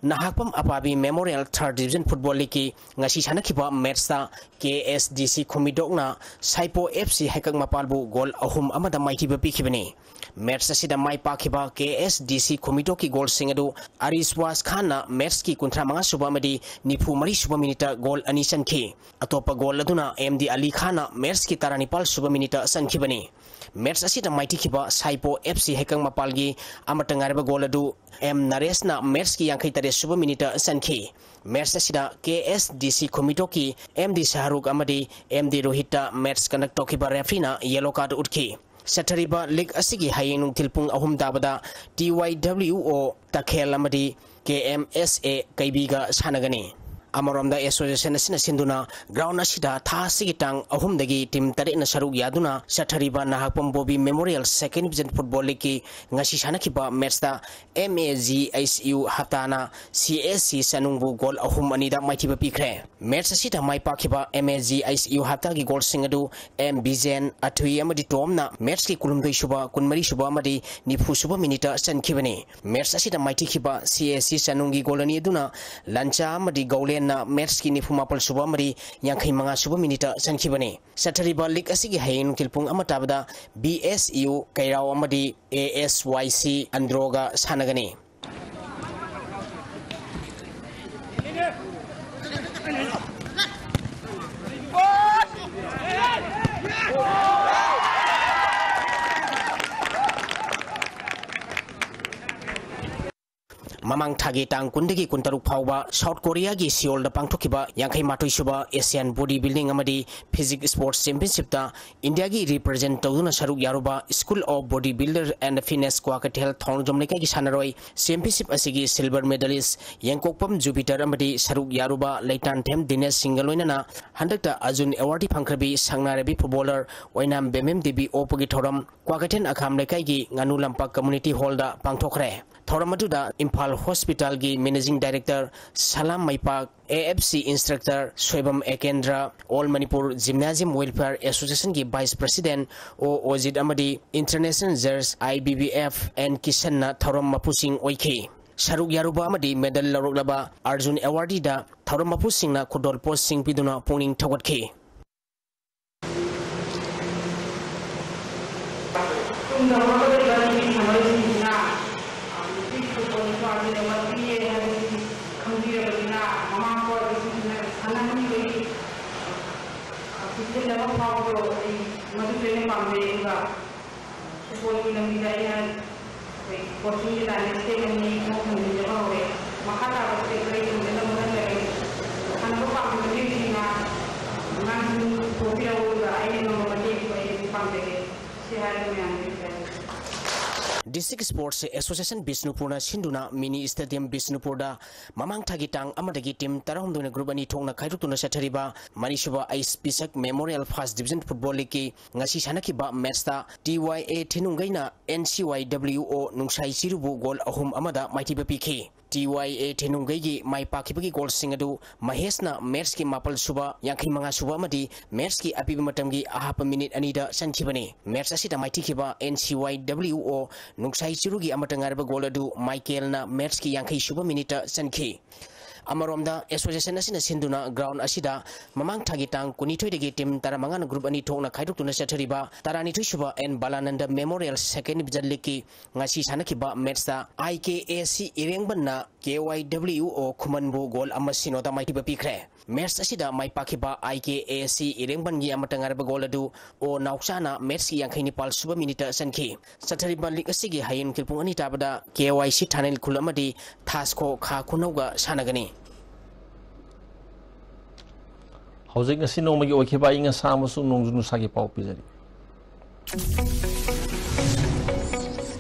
ꯅꯍꯥꯛꯄꯝ ꯑꯄꯥꯕꯤ ꯃꯦꯃꯣꯔꯤꯌꯦꯜ ꯊꯥꯔꯠ ꯗꯤꯕꯤꯖꯟ ꯐꯨꯠꯕꯣꯜ ꯂꯤꯒꯀꯤ ꯉꯁꯤ ꯁꯥꯟꯅꯈꯤꯕ ꯃꯦꯠꯁꯇ ꯀꯦ ꯑꯦꯁ ꯗꯤ ꯁꯤ ꯈꯨꯃꯤꯗꯣꯛꯅ ꯁꯥꯏꯄꯣ ꯑꯦꯐ ꯁꯤ ꯍꯩꯀꯛ ꯃꯄꯥꯜꯕꯨ ꯒꯣꯜ ꯑꯍꯨꯝ ꯑꯃꯗ ꯃꯥꯏꯊꯤꯕ ꯄꯤꯈꯤꯕꯅꯤ꯫ ꯃꯦꯠꯁ ꯑꯁꯤꯗ ꯃꯥꯏ ꯄꯥꯛꯈꯤꯕ ꯀꯦ ꯑꯦꯁ ꯗꯤ ꯁꯤ ꯈꯨꯃꯤꯗꯣꯛꯀꯤ ꯒꯣꯜꯁꯤꯡ ꯑꯗꯨ ꯑꯔꯤꯁꯋꯥꯁ ꯈꯥꯟꯅ ꯃꯦꯠꯁꯀꯤ ꯀꯨꯟꯊ꯭ꯔꯥ ꯃꯉꯥ ꯁꯨꯕ ꯑꯃꯗꯤ ꯅꯤꯐꯨ ꯃꯔꯤ ꯁꯨꯕ ꯃꯤꯅꯤꯠꯇ ꯒꯣꯜ ꯑꯅꯤ ꯆꯟꯈꯤ꯫ ꯑꯇꯣꯞꯄ ꯒꯣꯜ ꯑꯗꯨꯅ ꯑꯦꯝ ꯗꯤ ꯑꯂꯤ ꯈꯥꯟꯅ ꯃꯦꯠꯁꯀꯤ ꯇꯔꯥꯅꯤꯄꯥꯜ ꯁꯨꯕ ꯃꯤꯅꯤꯠꯇ ꯆꯟꯈꯤꯕꯅꯤ꯫ ꯃꯦꯠꯁ ꯑꯁꯤꯗ ꯃꯥꯏꯊꯤꯈꯤꯕ ꯁꯥꯏꯄꯣ ꯑꯦꯐ ꯁꯤ ꯍꯩꯀꯪ ꯃꯄꯥꯜꯒꯤ ꯑꯃꯠꯇ ꯉꯥꯏꯔꯕ ꯒꯣꯜ ꯑꯗꯨ ꯑꯦꯝ ꯅꯔꯦꯁꯅ ꯃꯦꯠꯁꯀꯤ ꯌꯥꯡꯈꯩ ꯇꯔꯦꯠ ꯁꯨꯕ ꯃꯤꯅꯤꯠꯇ ꯆꯟꯈꯤ꯫ ꯃꯦꯠꯁ ꯑꯁꯤꯗ ꯀꯦ ꯑꯦꯁ ꯗꯤ ꯁꯤ ꯈꯨꯃꯤꯇꯣꯛꯀꯤ ꯑꯦꯝ ꯗꯤ ꯁꯍꯔꯨꯈ ꯑꯃꯗꯤ ꯑꯦꯝ ꯗꯤ ꯔꯣꯍꯤꯠꯇ ꯃꯦꯠꯁ ꯀꯟꯗꯛ ꯇꯧꯈꯤꯕ ꯔꯦꯐ꯭ꯔꯤꯅ ꯌꯦꯂꯣ ꯀꯥꯔꯗ ꯎꯠꯈꯤ꯫ ꯆꯠꯊꯔꯤꯕ ꯂꯤꯒ ꯑꯁꯤꯒꯤ ꯍꯌꯦꯡ ꯅꯨꯡꯊꯤꯜ ꯄꯨꯡ ꯑꯍꯨꯝ ꯇꯥꯕꯗ ꯇꯤ ꯋꯥꯏ ꯗꯕ꯭ꯂꯤꯎ ꯑꯣ ꯇꯈꯦꯜ ꯑꯃꯗꯤ ꯀꯦ ꯑꯦꯝ ꯑꯦꯁ ꯑꯦ ꯀꯩꯕꯤꯒ ꯁꯥꯟꯅꯒꯅꯤ꯫ ꯑꯃꯔꯣꯝꯗ ꯑꯦꯁꯣꯁꯤꯌꯦꯁꯟ ꯑꯁꯤꯅ ꯁꯤꯟꯗꯨꯅ ꯒ꯭ꯔꯥꯎꯟ ꯑꯁꯤꯗ ꯊꯥ ꯑꯁꯤꯒꯤ ꯇꯥꯡ ꯑꯍꯨꯝꯗꯒꯤ ꯇꯤꯝ ꯇꯔꯦꯠꯅ ꯁꯔꯨꯛ ꯌꯥꯗꯨꯅ ꯆꯠꯊꯔꯤꯕ ꯅꯍꯥꯛꯄꯝ Bobby memorial second division football ꯂꯤꯒꯀꯤ ꯉꯁꯤ ꯁꯥꯟꯅꯈꯤꯕ ꯃꯦꯠꯁꯇ M A G H U ꯍꯞꯇꯥꯅ ꯁꯤ ꯑꯦꯁ ꯁꯤ ꯆꯅꯨꯡꯕꯨ ꯒꯣꯜ ꯑꯍꯨꯝ ꯑꯅꯤꯗ ꯃꯥꯏꯊꯤꯕ ꯄꯤꯈ꯭ꯔꯦ꯫ ꯃꯦꯠꯁ ꯑꯁꯤꯗ ꯃꯥꯏ ꯄꯥꯛꯈꯤꯕ ꯑꯦꯝ ꯑꯦ ꯖꯤ ꯑꯩꯆ ꯌꯨ ꯍꯞꯇꯥꯒꯤ ꯒꯣꯜꯁꯤꯡ ꯑꯗꯨ ꯑꯦꯝ ꯕꯤꯖꯦꯟ, ꯑꯊꯨꯏ ꯑꯃꯗꯤ ꯇꯣꯝꯅ ꯃꯦꯠꯁꯀꯤ ꯀꯨꯟꯍꯨꯝꯗꯣꯏ ꯁꯨꯕ, ꯀꯨꯟꯃꯔꯤ ꯁꯨꯕ ꯑꯃꯗꯤ ꯅꯤꯐꯨ ꯁꯨꯕ ꯃꯤꯅꯤꯠꯇ ꯆꯟꯈꯤꯕꯅꯤ꯫ ꯃꯦꯠꯁ ꯑꯁꯤꯗ ꯃꯥꯏꯊꯤꯈꯤꯕ ꯁꯤ ꯑꯦꯁ ꯁꯤ ꯆꯅꯨꯡꯒꯤ ꯒꯣꯜ ꯑꯅꯤ ꯑꯗꯨꯅ ꯂꯟꯆꯥ ꯑꯃꯗꯤ ꯒꯧꯂꯦꯟꯅ ꯃꯦꯠꯁꯀꯤ ꯅꯤꯐꯨ ꯃꯥꯄꯜ ꯁꯨꯕ ꯑꯃꯗꯤ ꯌꯥꯡꯈꯩ ꯃꯉꯥ ꯁꯨꯕ ꯃꯤꯅꯤꯠꯇ ꯆꯟꯈꯤꯕꯅꯤ꯫ ꯆꯠꯊꯔꯤꯕ ꯂꯤꯒ ꯑꯁꯤꯒꯤ ꯍꯌꯦꯡ ꯅꯨꯡꯊꯤꯜ ꯄꯨꯡ ꯑꯃ ꯇꯥꯕꯗ ꯕꯤ ꯑꯦꯁ ꯌꯨ ꯀꯩꯔꯥꯎ ꯑꯃꯗꯤ ꯑꯦ ꯑꯦꯁ ꯋꯥꯏ ꯁꯤ ꯑꯟꯗ꯭ꯔꯣꯒ ꯁꯥꯟꯅꯒꯅꯤ꯫ ꯃꯃꯥꯡ ꯊꯥꯒꯤ ꯇꯥꯡ ꯀꯨꯟꯗꯒꯤ ꯀꯨꯟꯇꯔꯨꯛ ꯐꯥꯎꯕ ꯁꯥꯎꯠ ꯀꯣꯔꯤꯌꯥꯒꯤ ꯁꯤꯑꯣꯜꯗ ꯄꯥꯡꯊꯣꯛꯈꯤꯕ ꯌꯥꯡꯈꯩ ꯃꯥꯊꯣꯏ ꯁꯨꯕ ꯑꯦꯁꯤꯌꯥꯟ ꯕꯣꯗꯤ ꯕꯤꯜꯗꯤꯡ ꯑꯃꯗꯤ ꯐꯤꯖꯤꯛ ꯁ꯭ꯄꯣꯔꯠꯁ ꯆꯦꯝꯄꯤꯌꯟꯁꯤꯞꯇ ꯏꯟꯗꯤꯌꯥꯒꯤ ꯔꯤꯄ꯭ꯔꯖꯦꯟ ꯇꯧꯗꯨꯅ ꯁꯔꯨꯛ ꯌꯥꯔꯨꯕ school of body builder and fitness Kwakeithel Thounaojam ꯂꯩꯀꯥꯏꯒꯤ ꯁꯥꯟꯅꯔꯣꯏ ꯆꯦꯝꯄꯤꯌꯟꯁꯤꯞ ꯑꯁꯤꯒꯤ ꯁꯤꯜꯚꯔ ꯃꯦꯗꯥꯂꯤꯁ ꯌꯦꯡꯀꯣꯛꯄꯝ ꯖꯨꯄꯤꯇꯔ ꯑꯃꯗꯤ ꯁꯔꯨꯛ ꯌꯥꯔꯨꯕ ꯂꯩꯇꯥꯟꯊꯦꯝ ꯗꯤꯅꯦꯁ ꯁꯤꯡꯒ ꯂꯣꯏꯅꯅ ꯍꯟꯗꯛꯇ ꯑꯔꯖꯨꯟ ꯑꯦꯋꯥꯔꯗꯤ ꯐꯪꯈ꯭ꯔꯕꯤ ꯁꯛꯅꯥꯏꯔꯕꯤ ꯐꯨꯠꯕꯣꯂꯔ ꯑꯣꯏꯅꯥꯝ ꯕꯦꯝꯕꯦꯝ ꯗꯦꯕꯤ ꯑꯣꯛꯄꯒꯤ ꯊꯧꯔꯝ ꯀ꯭ꯋꯥꯀꯩꯊꯦꯜ ꯑꯈꯥꯝ ꯂꯩꯀꯥꯏꯒꯤ ꯉꯥꯅꯨ ꯂꯝꯄꯥꯛ ꯀꯝꯃꯨꯅꯤꯇꯤ ꯍꯣꯜꯗ ꯄꯥꯡꯊꯣꯛꯈ꯭ꯔꯦ꯫ ꯊꯧꯔꯝ ꯑꯗꯨꯗ ꯏꯝꯐꯥꯜ ꯍꯣꯁꯄꯤꯇꯥꯜꯒꯤ managing director Salam Meipak, A F C instructor Soibam Ekendra, all Manipur gymnasium welfare ꯑꯦꯁꯣꯁꯤꯌꯦꯁꯟꯒꯤ ꯚꯥꯏꯁ ꯄ꯭ꯔꯁꯤꯗꯦꯟ ꯑꯣ ꯑꯣꯖꯤꯠ ꯑꯃꯗꯤ ꯏꯟꯇꯔꯅꯦꯁꯅꯦꯜ ꯖꯖ I B B F N ꯀꯤꯁꯟꯅ ꯊꯧꯔꯝ ꯃꯄꯨꯁꯤꯡ ꯑꯣꯏꯈꯤ꯫ ꯁꯔꯨꯛ ꯌꯥꯔꯨꯕ ꯑꯃꯗꯤ ꯃꯦꯗꯜ ꯂꯧꯔꯛꯂꯕ ꯑꯔꯖꯨꯟ ꯑꯦꯋꯥꯔꯗꯤꯗ ꯊꯧꯔꯝ ꯃꯄꯨꯁꯤꯡꯅ ꯈꯨꯗꯣꯜ ꯄꯣꯠꯁꯤꯡ ꯄꯤꯗꯨꯅ ꯄꯨꯛꯅꯤꯡ ꯊꯧꯒꯠꯈꯤ꯫ ꯇꯨꯡꯗ ꯍꯧꯔꯛꯀꯗꯧꯔꯤꯕ ꯅꯨꯄꯤ ꯁꯥꯟꯅꯔꯣꯏꯁꯤꯡꯁꯤꯅ, ꯑ, ꯅꯨꯄꯤ ꯐꯨꯠꯕꯣꯜ ꯅꯨꯄꯥꯁꯤꯗ ꯃꯔꯨ ꯄꯤꯌꯦ ꯍꯥꯏꯕꯁꯤ ꯈꯪꯕꯤꯔꯕꯅꯤꯅ, ꯃꯃꯥ ꯃꯄꯥ ꯑꯣꯏꯕꯁꯤꯡꯁꯤꯅ ꯁꯥꯟꯅꯍꯟꯅꯤꯡꯕꯒꯤ, ꯑ, ꯄꯤꯛꯁꯤꯜꯂꯕ ꯐꯥꯎꯕꯗꯣ ꯑꯩ ꯃꯗꯨꯁꯨ ꯑꯩꯅ ꯄꯥꯝꯖꯩ꯫ ꯑꯗꯨꯒ ꯐꯨꯠꯕꯣꯜꯒꯤ ꯂꯝꯕꯤꯗ ꯑꯩꯅ ꯑꯩꯈꯣꯏ ꯀꯣꯆꯤꯡꯒꯤ ꯂꯥꯏꯟꯗ ꯁ꯭ꯇꯦꯞ ꯑꯅꯤ ꯈꯣꯡ ꯊꯝꯖꯤꯟꯖꯕ ꯍꯧꯔꯦ꯫ ꯃꯈꯥ ꯇꯥꯕ ꯁ꯭ꯇꯦꯞ ꯑꯩ ꯊꯝꯖꯅꯕ ꯍꯣꯠꯅꯖꯔꯒꯦ꯫ ꯁꯥꯟꯅꯕ ꯄꯥꯝꯕ ꯃꯤꯑꯣꯏꯁꯤꯡꯅ ꯑꯉꯥꯡꯁꯤꯡ ꯄꯨꯊꯣꯛꯄꯤꯔꯛꯎ, ꯑꯗꯨꯒ ꯑꯩꯅ ꯉꯝꯕ ꯃꯇꯦꯡꯁꯨ ꯑꯩ ꯑꯗꯨꯝ ꯄꯥꯡꯖꯒꯦ꯫ ꯁꯤ ꯍꯥꯏꯔꯒ ꯃꯌꯥꯝꯗ ꯄꯤꯖꯔꯤ꯫ ꯗꯤꯁꯇ꯭ꯔꯤꯛ ꯁ꯭ꯄꯣꯔꯠꯁ ꯑꯦꯁꯣꯁꯤꯌꯦꯁꯟ ꯕꯤꯁꯅꯨꯄꯨꯔꯅ ꯁꯤꯟꯗꯨꯅ ꯃꯤꯅꯤ ꯁ꯭ꯇꯦꯗꯤꯌꯝ ꯕꯤꯁꯅꯨꯄꯨꯔꯗ ꯃꯃꯥꯡ ꯊꯥꯒꯤ ꯇꯥꯡ ꯑꯃꯗꯒꯤ ꯇꯤꯝ ꯇꯔꯥꯍꯨꯝꯗꯣꯏꯅ ꯒ꯭ꯔꯨꯞ ꯑꯅꯤ ꯊꯣꯛꯅ ꯈꯥꯏꯗꯣꯛꯇꯨꯅ ꯆꯠꯊꯔꯤꯕ ꯃꯅꯤꯁꯨꯕ H Pishak memorial first division football ꯂꯤꯒꯀꯤ ꯉꯁꯤ ꯁꯥꯟꯅꯈꯤꯕ ꯃꯦꯠꯁꯇ ꯇꯤ ꯋꯥꯏ ꯑꯦ ꯊꯤꯅꯨꯡꯒꯩꯅ ꯑꯦꯟ ꯁꯤ ꯋꯥꯏ ꯗꯕ꯭ꯂꯤꯎ ꯑꯣ ꯅꯨꯡꯁꯥꯏ ꯆꯤꯔꯨꯕꯨ ꯒꯣꯜ ꯑꯍꯨꯝ ꯑꯃꯗ ꯃꯥꯏꯊꯤꯕ ꯄꯤꯈꯤ꯫ ꯇꯤ ꯋꯥꯏ ꯑꯦ ꯊꯤꯅꯨꯡꯒꯩꯒꯤ ꯃꯥꯏ ꯄꯥꯛꯈꯤꯕꯒꯤ ꯒꯣꯜꯁꯤꯡ ꯑꯗꯨ ꯃꯍꯦꯁꯅ ꯃꯦꯠꯁꯀꯤ ꯃꯥꯄꯜ ꯁꯨꯕ, ꯌꯥꯡꯈꯩ ꯃꯉꯥ ꯁꯨꯕ ꯑꯃꯗꯤ ꯃꯦꯠꯁꯀꯤ ꯑꯄꯤꯕ ꯃꯇꯝꯒꯤ ꯑꯍꯥꯞꯄ ꯃꯤꯅꯤꯠ ꯑꯅꯤꯗ ꯆꯟꯈꯤꯕꯅꯤ꯫ ꯃꯦꯠꯁ ꯑꯁꯤꯗ ꯃꯥꯏꯊꯤꯈꯤꯕ ꯑꯦꯟ ꯁꯤ ꯋꯥꯏ ꯗꯕ꯭ꯂꯤꯎ ꯑꯣ ꯅꯨꯡꯁꯥꯏ ꯆꯤꯔꯨꯒꯤ ꯑꯃꯠꯇ ꯉꯥꯏꯔꯕ ꯒꯣꯜ ꯑꯗꯨ ꯃꯥꯏꯀꯦꯜꯅ ꯃꯦꯠꯁꯀꯤ ꯌꯥꯡꯈꯩ ꯁꯨꯕ ꯃꯤꯅꯤꯠꯇ ꯆꯟꯈꯤ꯫ ꯑꯃꯔꯣꯝꯗ, ꯑꯦꯁꯣꯁꯤꯌꯦꯁꯟ ꯑꯁꯤꯅ ꯁꯤꯟꯗꯨꯅ ꯒ꯭ꯔꯥꯎꯟ ꯑꯁꯤꯗ ꯃꯃꯥꯡ ꯊꯥꯒꯤ ꯇꯥꯡ ꯀꯨꯟꯅꯤꯊꯣꯏꯗꯒꯤ ꯇꯤꯝ ꯇꯔꯥꯃꯉꯥꯅ ꯒ꯭ꯔꯨꯞ ꯑꯅꯤ ꯊꯣꯛꯅ ꯈꯥꯏꯗꯣꯛꯇꯨꯅ ꯆꯠꯊꯔꯤꯕ ꯇꯔꯥꯅꯤꯊꯣꯏ ꯁꯨꯕ ꯑꯦꯟ ꯕꯥꯂꯥꯅꯟꯗ ꯃꯦꯃꯣꯔꯤꯌꯦꯜ ꯁꯦꯀꯦꯟ ꯗꯤꯕꯤꯖꯟ ꯂꯤꯒꯀꯤ ꯉꯁꯤ ꯁꯥꯟꯅꯈꯤꯕ ꯃꯦꯠꯁꯇ ꯑꯥꯏ ꯀꯦ ꯑꯦ ꯁꯤ ꯏꯔꯦꯡꯕꯟꯅ ꯀꯦ ꯋꯥꯏ ꯗꯕ꯭ꯂꯤꯎ ꯑꯣ ꯈꯨꯃꯟꯕꯨ ꯒꯣꯜ ꯑꯃ ꯁꯤꯅꯣꯗ ꯃꯥꯏꯊꯤꯕ ꯄꯤꯈ꯭ꯔꯦ꯫ ꯃꯦꯠꯁ ꯑꯁꯤꯗ ꯃꯥꯏ ꯄꯥꯛꯈꯤꯕ ꯑꯥꯏ ꯀꯦ ꯑꯦ ꯁꯤ ꯏꯔꯦꯡꯕꯟꯒꯤ ꯑꯃꯠꯇ ꯉꯥꯏꯔꯕ ꯒꯣꯜ ꯑꯗꯨ ꯑꯣ ꯅꯥꯎꯆꯥꯅ ꯃꯦꯠꯁꯀꯤ ꯌꯥꯡꯈꯩ ꯅꯤꯄꯥꯜ ꯁꯨꯕ ꯃꯤꯅꯤꯠꯇ ꯆꯟꯈꯤ꯫ ꯆꯠꯊꯔꯤꯕ ꯂꯤꯒ ꯑꯁꯤꯒꯤ ꯍꯌꯦꯡ ꯅꯨꯡꯊꯤꯜ ꯄꯨꯡ ꯑꯅꯤ ꯇꯥꯕꯗ ꯀꯦ ꯋꯥꯏ ꯁꯤ ꯊꯥꯅꯤꯜ ꯈꯨꯜ ꯑꯃꯗꯤ ꯊꯥꯁꯀꯣ ꯈꯥ ꯈꯨꯅꯧꯒ ꯁꯥꯟꯅꯒꯅꯤ꯫ ꯍꯧꯖꯤꯛ ꯉꯁꯤ ꯅꯣꯡꯃꯒꯤ ꯑꯣꯏꯈꯤꯕ ꯑꯏꯪ ꯑꯁꯥ ꯑꯃꯁꯨꯡ ꯅꯣꯡꯖꯨ ꯅꯨꯡꯁꯥꯒꯤ ꯄꯥꯎ ꯄꯤꯖꯔꯤ꯫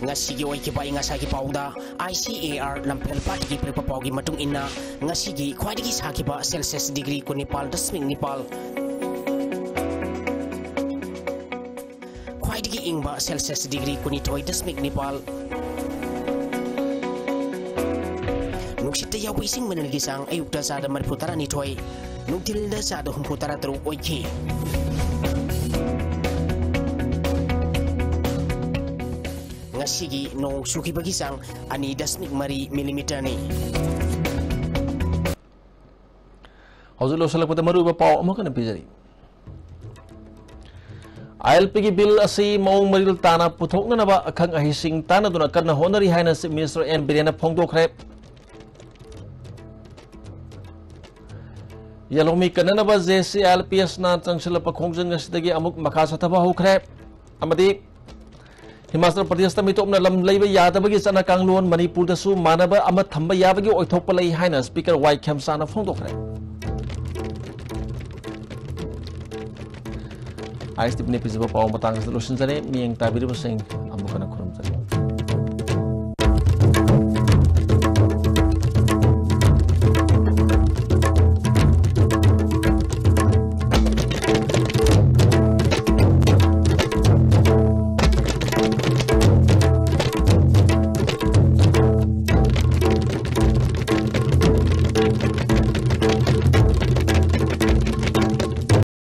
ꯉꯁꯤꯒꯤ ꯑꯣꯏꯈꯤꯕ ꯑꯏꯪ ꯑꯁꯥꯒꯤ ꯄꯥꯎꯗ ꯑꯥꯏ ꯁꯤ ꯑꯦ ꯑꯥꯔ ꯂꯝꯐꯦꯜ ꯄꯥꯠꯇꯒꯤ ꯄꯤꯔꯛꯄ ꯄꯥꯎꯒꯤ ꯃꯇꯨꯡ ꯏꯟꯅ, ꯉꯁꯤꯒꯤ ꯈ꯭ꯋꯥꯏꯗꯒꯤ ꯁꯥꯈꯤꯕ ꯁꯦꯜꯁꯤꯌꯁ ꯗꯤꯒ꯭ꯔꯤ ꯀꯨꯟꯅꯤꯄꯥꯜ ꯗꯁꯃꯤꯛ ꯅꯤꯄꯥꯜ, ꯈ꯭ꯋꯥꯏꯗꯒꯤ ꯏꯪꯕ ꯁꯦꯜꯁꯤꯌꯁ ꯗꯤꯒ꯭ꯔꯤ ꯀꯨꯟꯅꯤꯊꯣꯏ ꯗꯁꯃꯤꯛ ꯅꯤꯄꯥꯜ, ꯆꯤꯠꯇ ꯌꯥꯎꯕ ꯏꯁꯤꯡ ꯃꯅꯤꯜꯒꯤ ꯆꯥꯡ ꯑꯌꯨꯛꯇ ꯆꯥꯗ ꯃꯔꯤꯐꯨ ꯇꯔꯥꯅꯤꯊꯣꯏ, ꯅꯨꯡꯊꯤꯜꯗ ꯆꯥꯗ ꯍꯨꯝꯐꯨ ꯇꯔꯥ ꯇꯔꯨꯛ ꯑꯣꯏꯈꯤ꯫ ꯉꯁꯤꯒꯤ ꯅꯣꯡ ꯆꯨꯈꯤꯕꯒꯤ ꯆꯥꯡ ꯑꯅꯤ ꯗꯁꯃꯤꯛ ꯃꯔꯤ ꯃꯤꯂꯤꯃꯤꯇꯔꯅꯤ꯫ ꯍꯧꯖꯤꯛ ꯂꯣꯏꯁꯤꯜꯂꯛꯄꯗ ꯃꯔꯨꯑꯣꯏꯕ ꯄꯥꯎ ꯑꯃꯨꯛ ꯍꯟꯅ ꯄꯤꯖꯔꯤ꯫ ꯑꯥꯏ ꯑꯦꯜ ꯄꯤꯒꯤ ꯕꯤꯜ ꯑꯁꯤ ꯃꯑꯣꯡ ꯃꯔꯤꯜ ꯇꯥꯅ ꯄꯨꯊꯣꯛꯅꯅꯕ ꯑꯈꯪ ꯑꯍꯩꯁꯤꯡ ꯇꯥꯟꯅꯗꯨꯅ ꯀꯟꯅ ꯍꯣꯠꯅꯔꯤ ꯍꯥꯏꯅ ꯆꯤꯐ ꯃꯤꯅꯤꯁꯇꯔ ꯑꯦꯟ ꯕꯤꯔꯦꯟꯅ ꯐꯣꯡꯗꯣꯛꯈ꯭ꯔꯦ꯫ ꯌꯦꯜꯍꯧꯃꯤ ꯀꯟꯅꯅꯕ J C I L P ꯑꯦꯁꯅ ꯆꯪꯁꯤꯜꯂꯛꯄ ꯈꯣꯡꯖꯪ ꯑꯁꯤꯗꯒꯤ ꯑꯃꯨꯛ ꯃꯈꯥ ꯆꯠꯊꯕ ꯍꯧꯈ꯭ꯔꯦ꯫ ꯑꯃꯗꯤ ꯍꯤꯃꯥꯆꯜ ꯄ꯭ꯔꯗꯦꯁꯇ ꯃꯤꯇꯣꯞꯅ ꯂꯝ ꯂꯩꯕ ꯌꯥꯗꯕꯒꯤ ꯆꯠꯅ ꯀꯥꯡꯂꯣꯟ ꯃꯅꯤꯄꯨꯔꯗꯁꯨ ꯃꯥꯟꯅꯕ ꯑꯃ ꯊꯝꯕ ꯌꯥꯕꯒꯤ ꯑꯣꯏꯊꯣꯛꯄ ꯂꯩ ꯍꯥꯏꯅ ꯁ꯭ꯄꯤꯀꯔ ꯋꯥꯏ ꯈꯦꯝꯆꯥꯅ ꯐꯣꯡꯗꯣꯛꯈ꯭ꯔꯦ꯫ ꯑꯥꯏ ꯑꯦꯁ ꯇꯤ ꯚꯤꯅ ꯄꯤꯖꯕ ꯄꯥꯎ ꯃꯇꯥꯡ ꯑꯁꯤꯗ ꯂꯣꯏꯁꯤꯟꯖꯔꯦ꯫ ꯃꯤꯠꯌꯦꯡ ꯇꯥꯕꯤꯔꯤꯕꯁꯤꯡ ꯑꯃꯨꯛ ꯍꯟꯅ ꯈꯨꯔꯨꯝꯖꯔꯤ꯫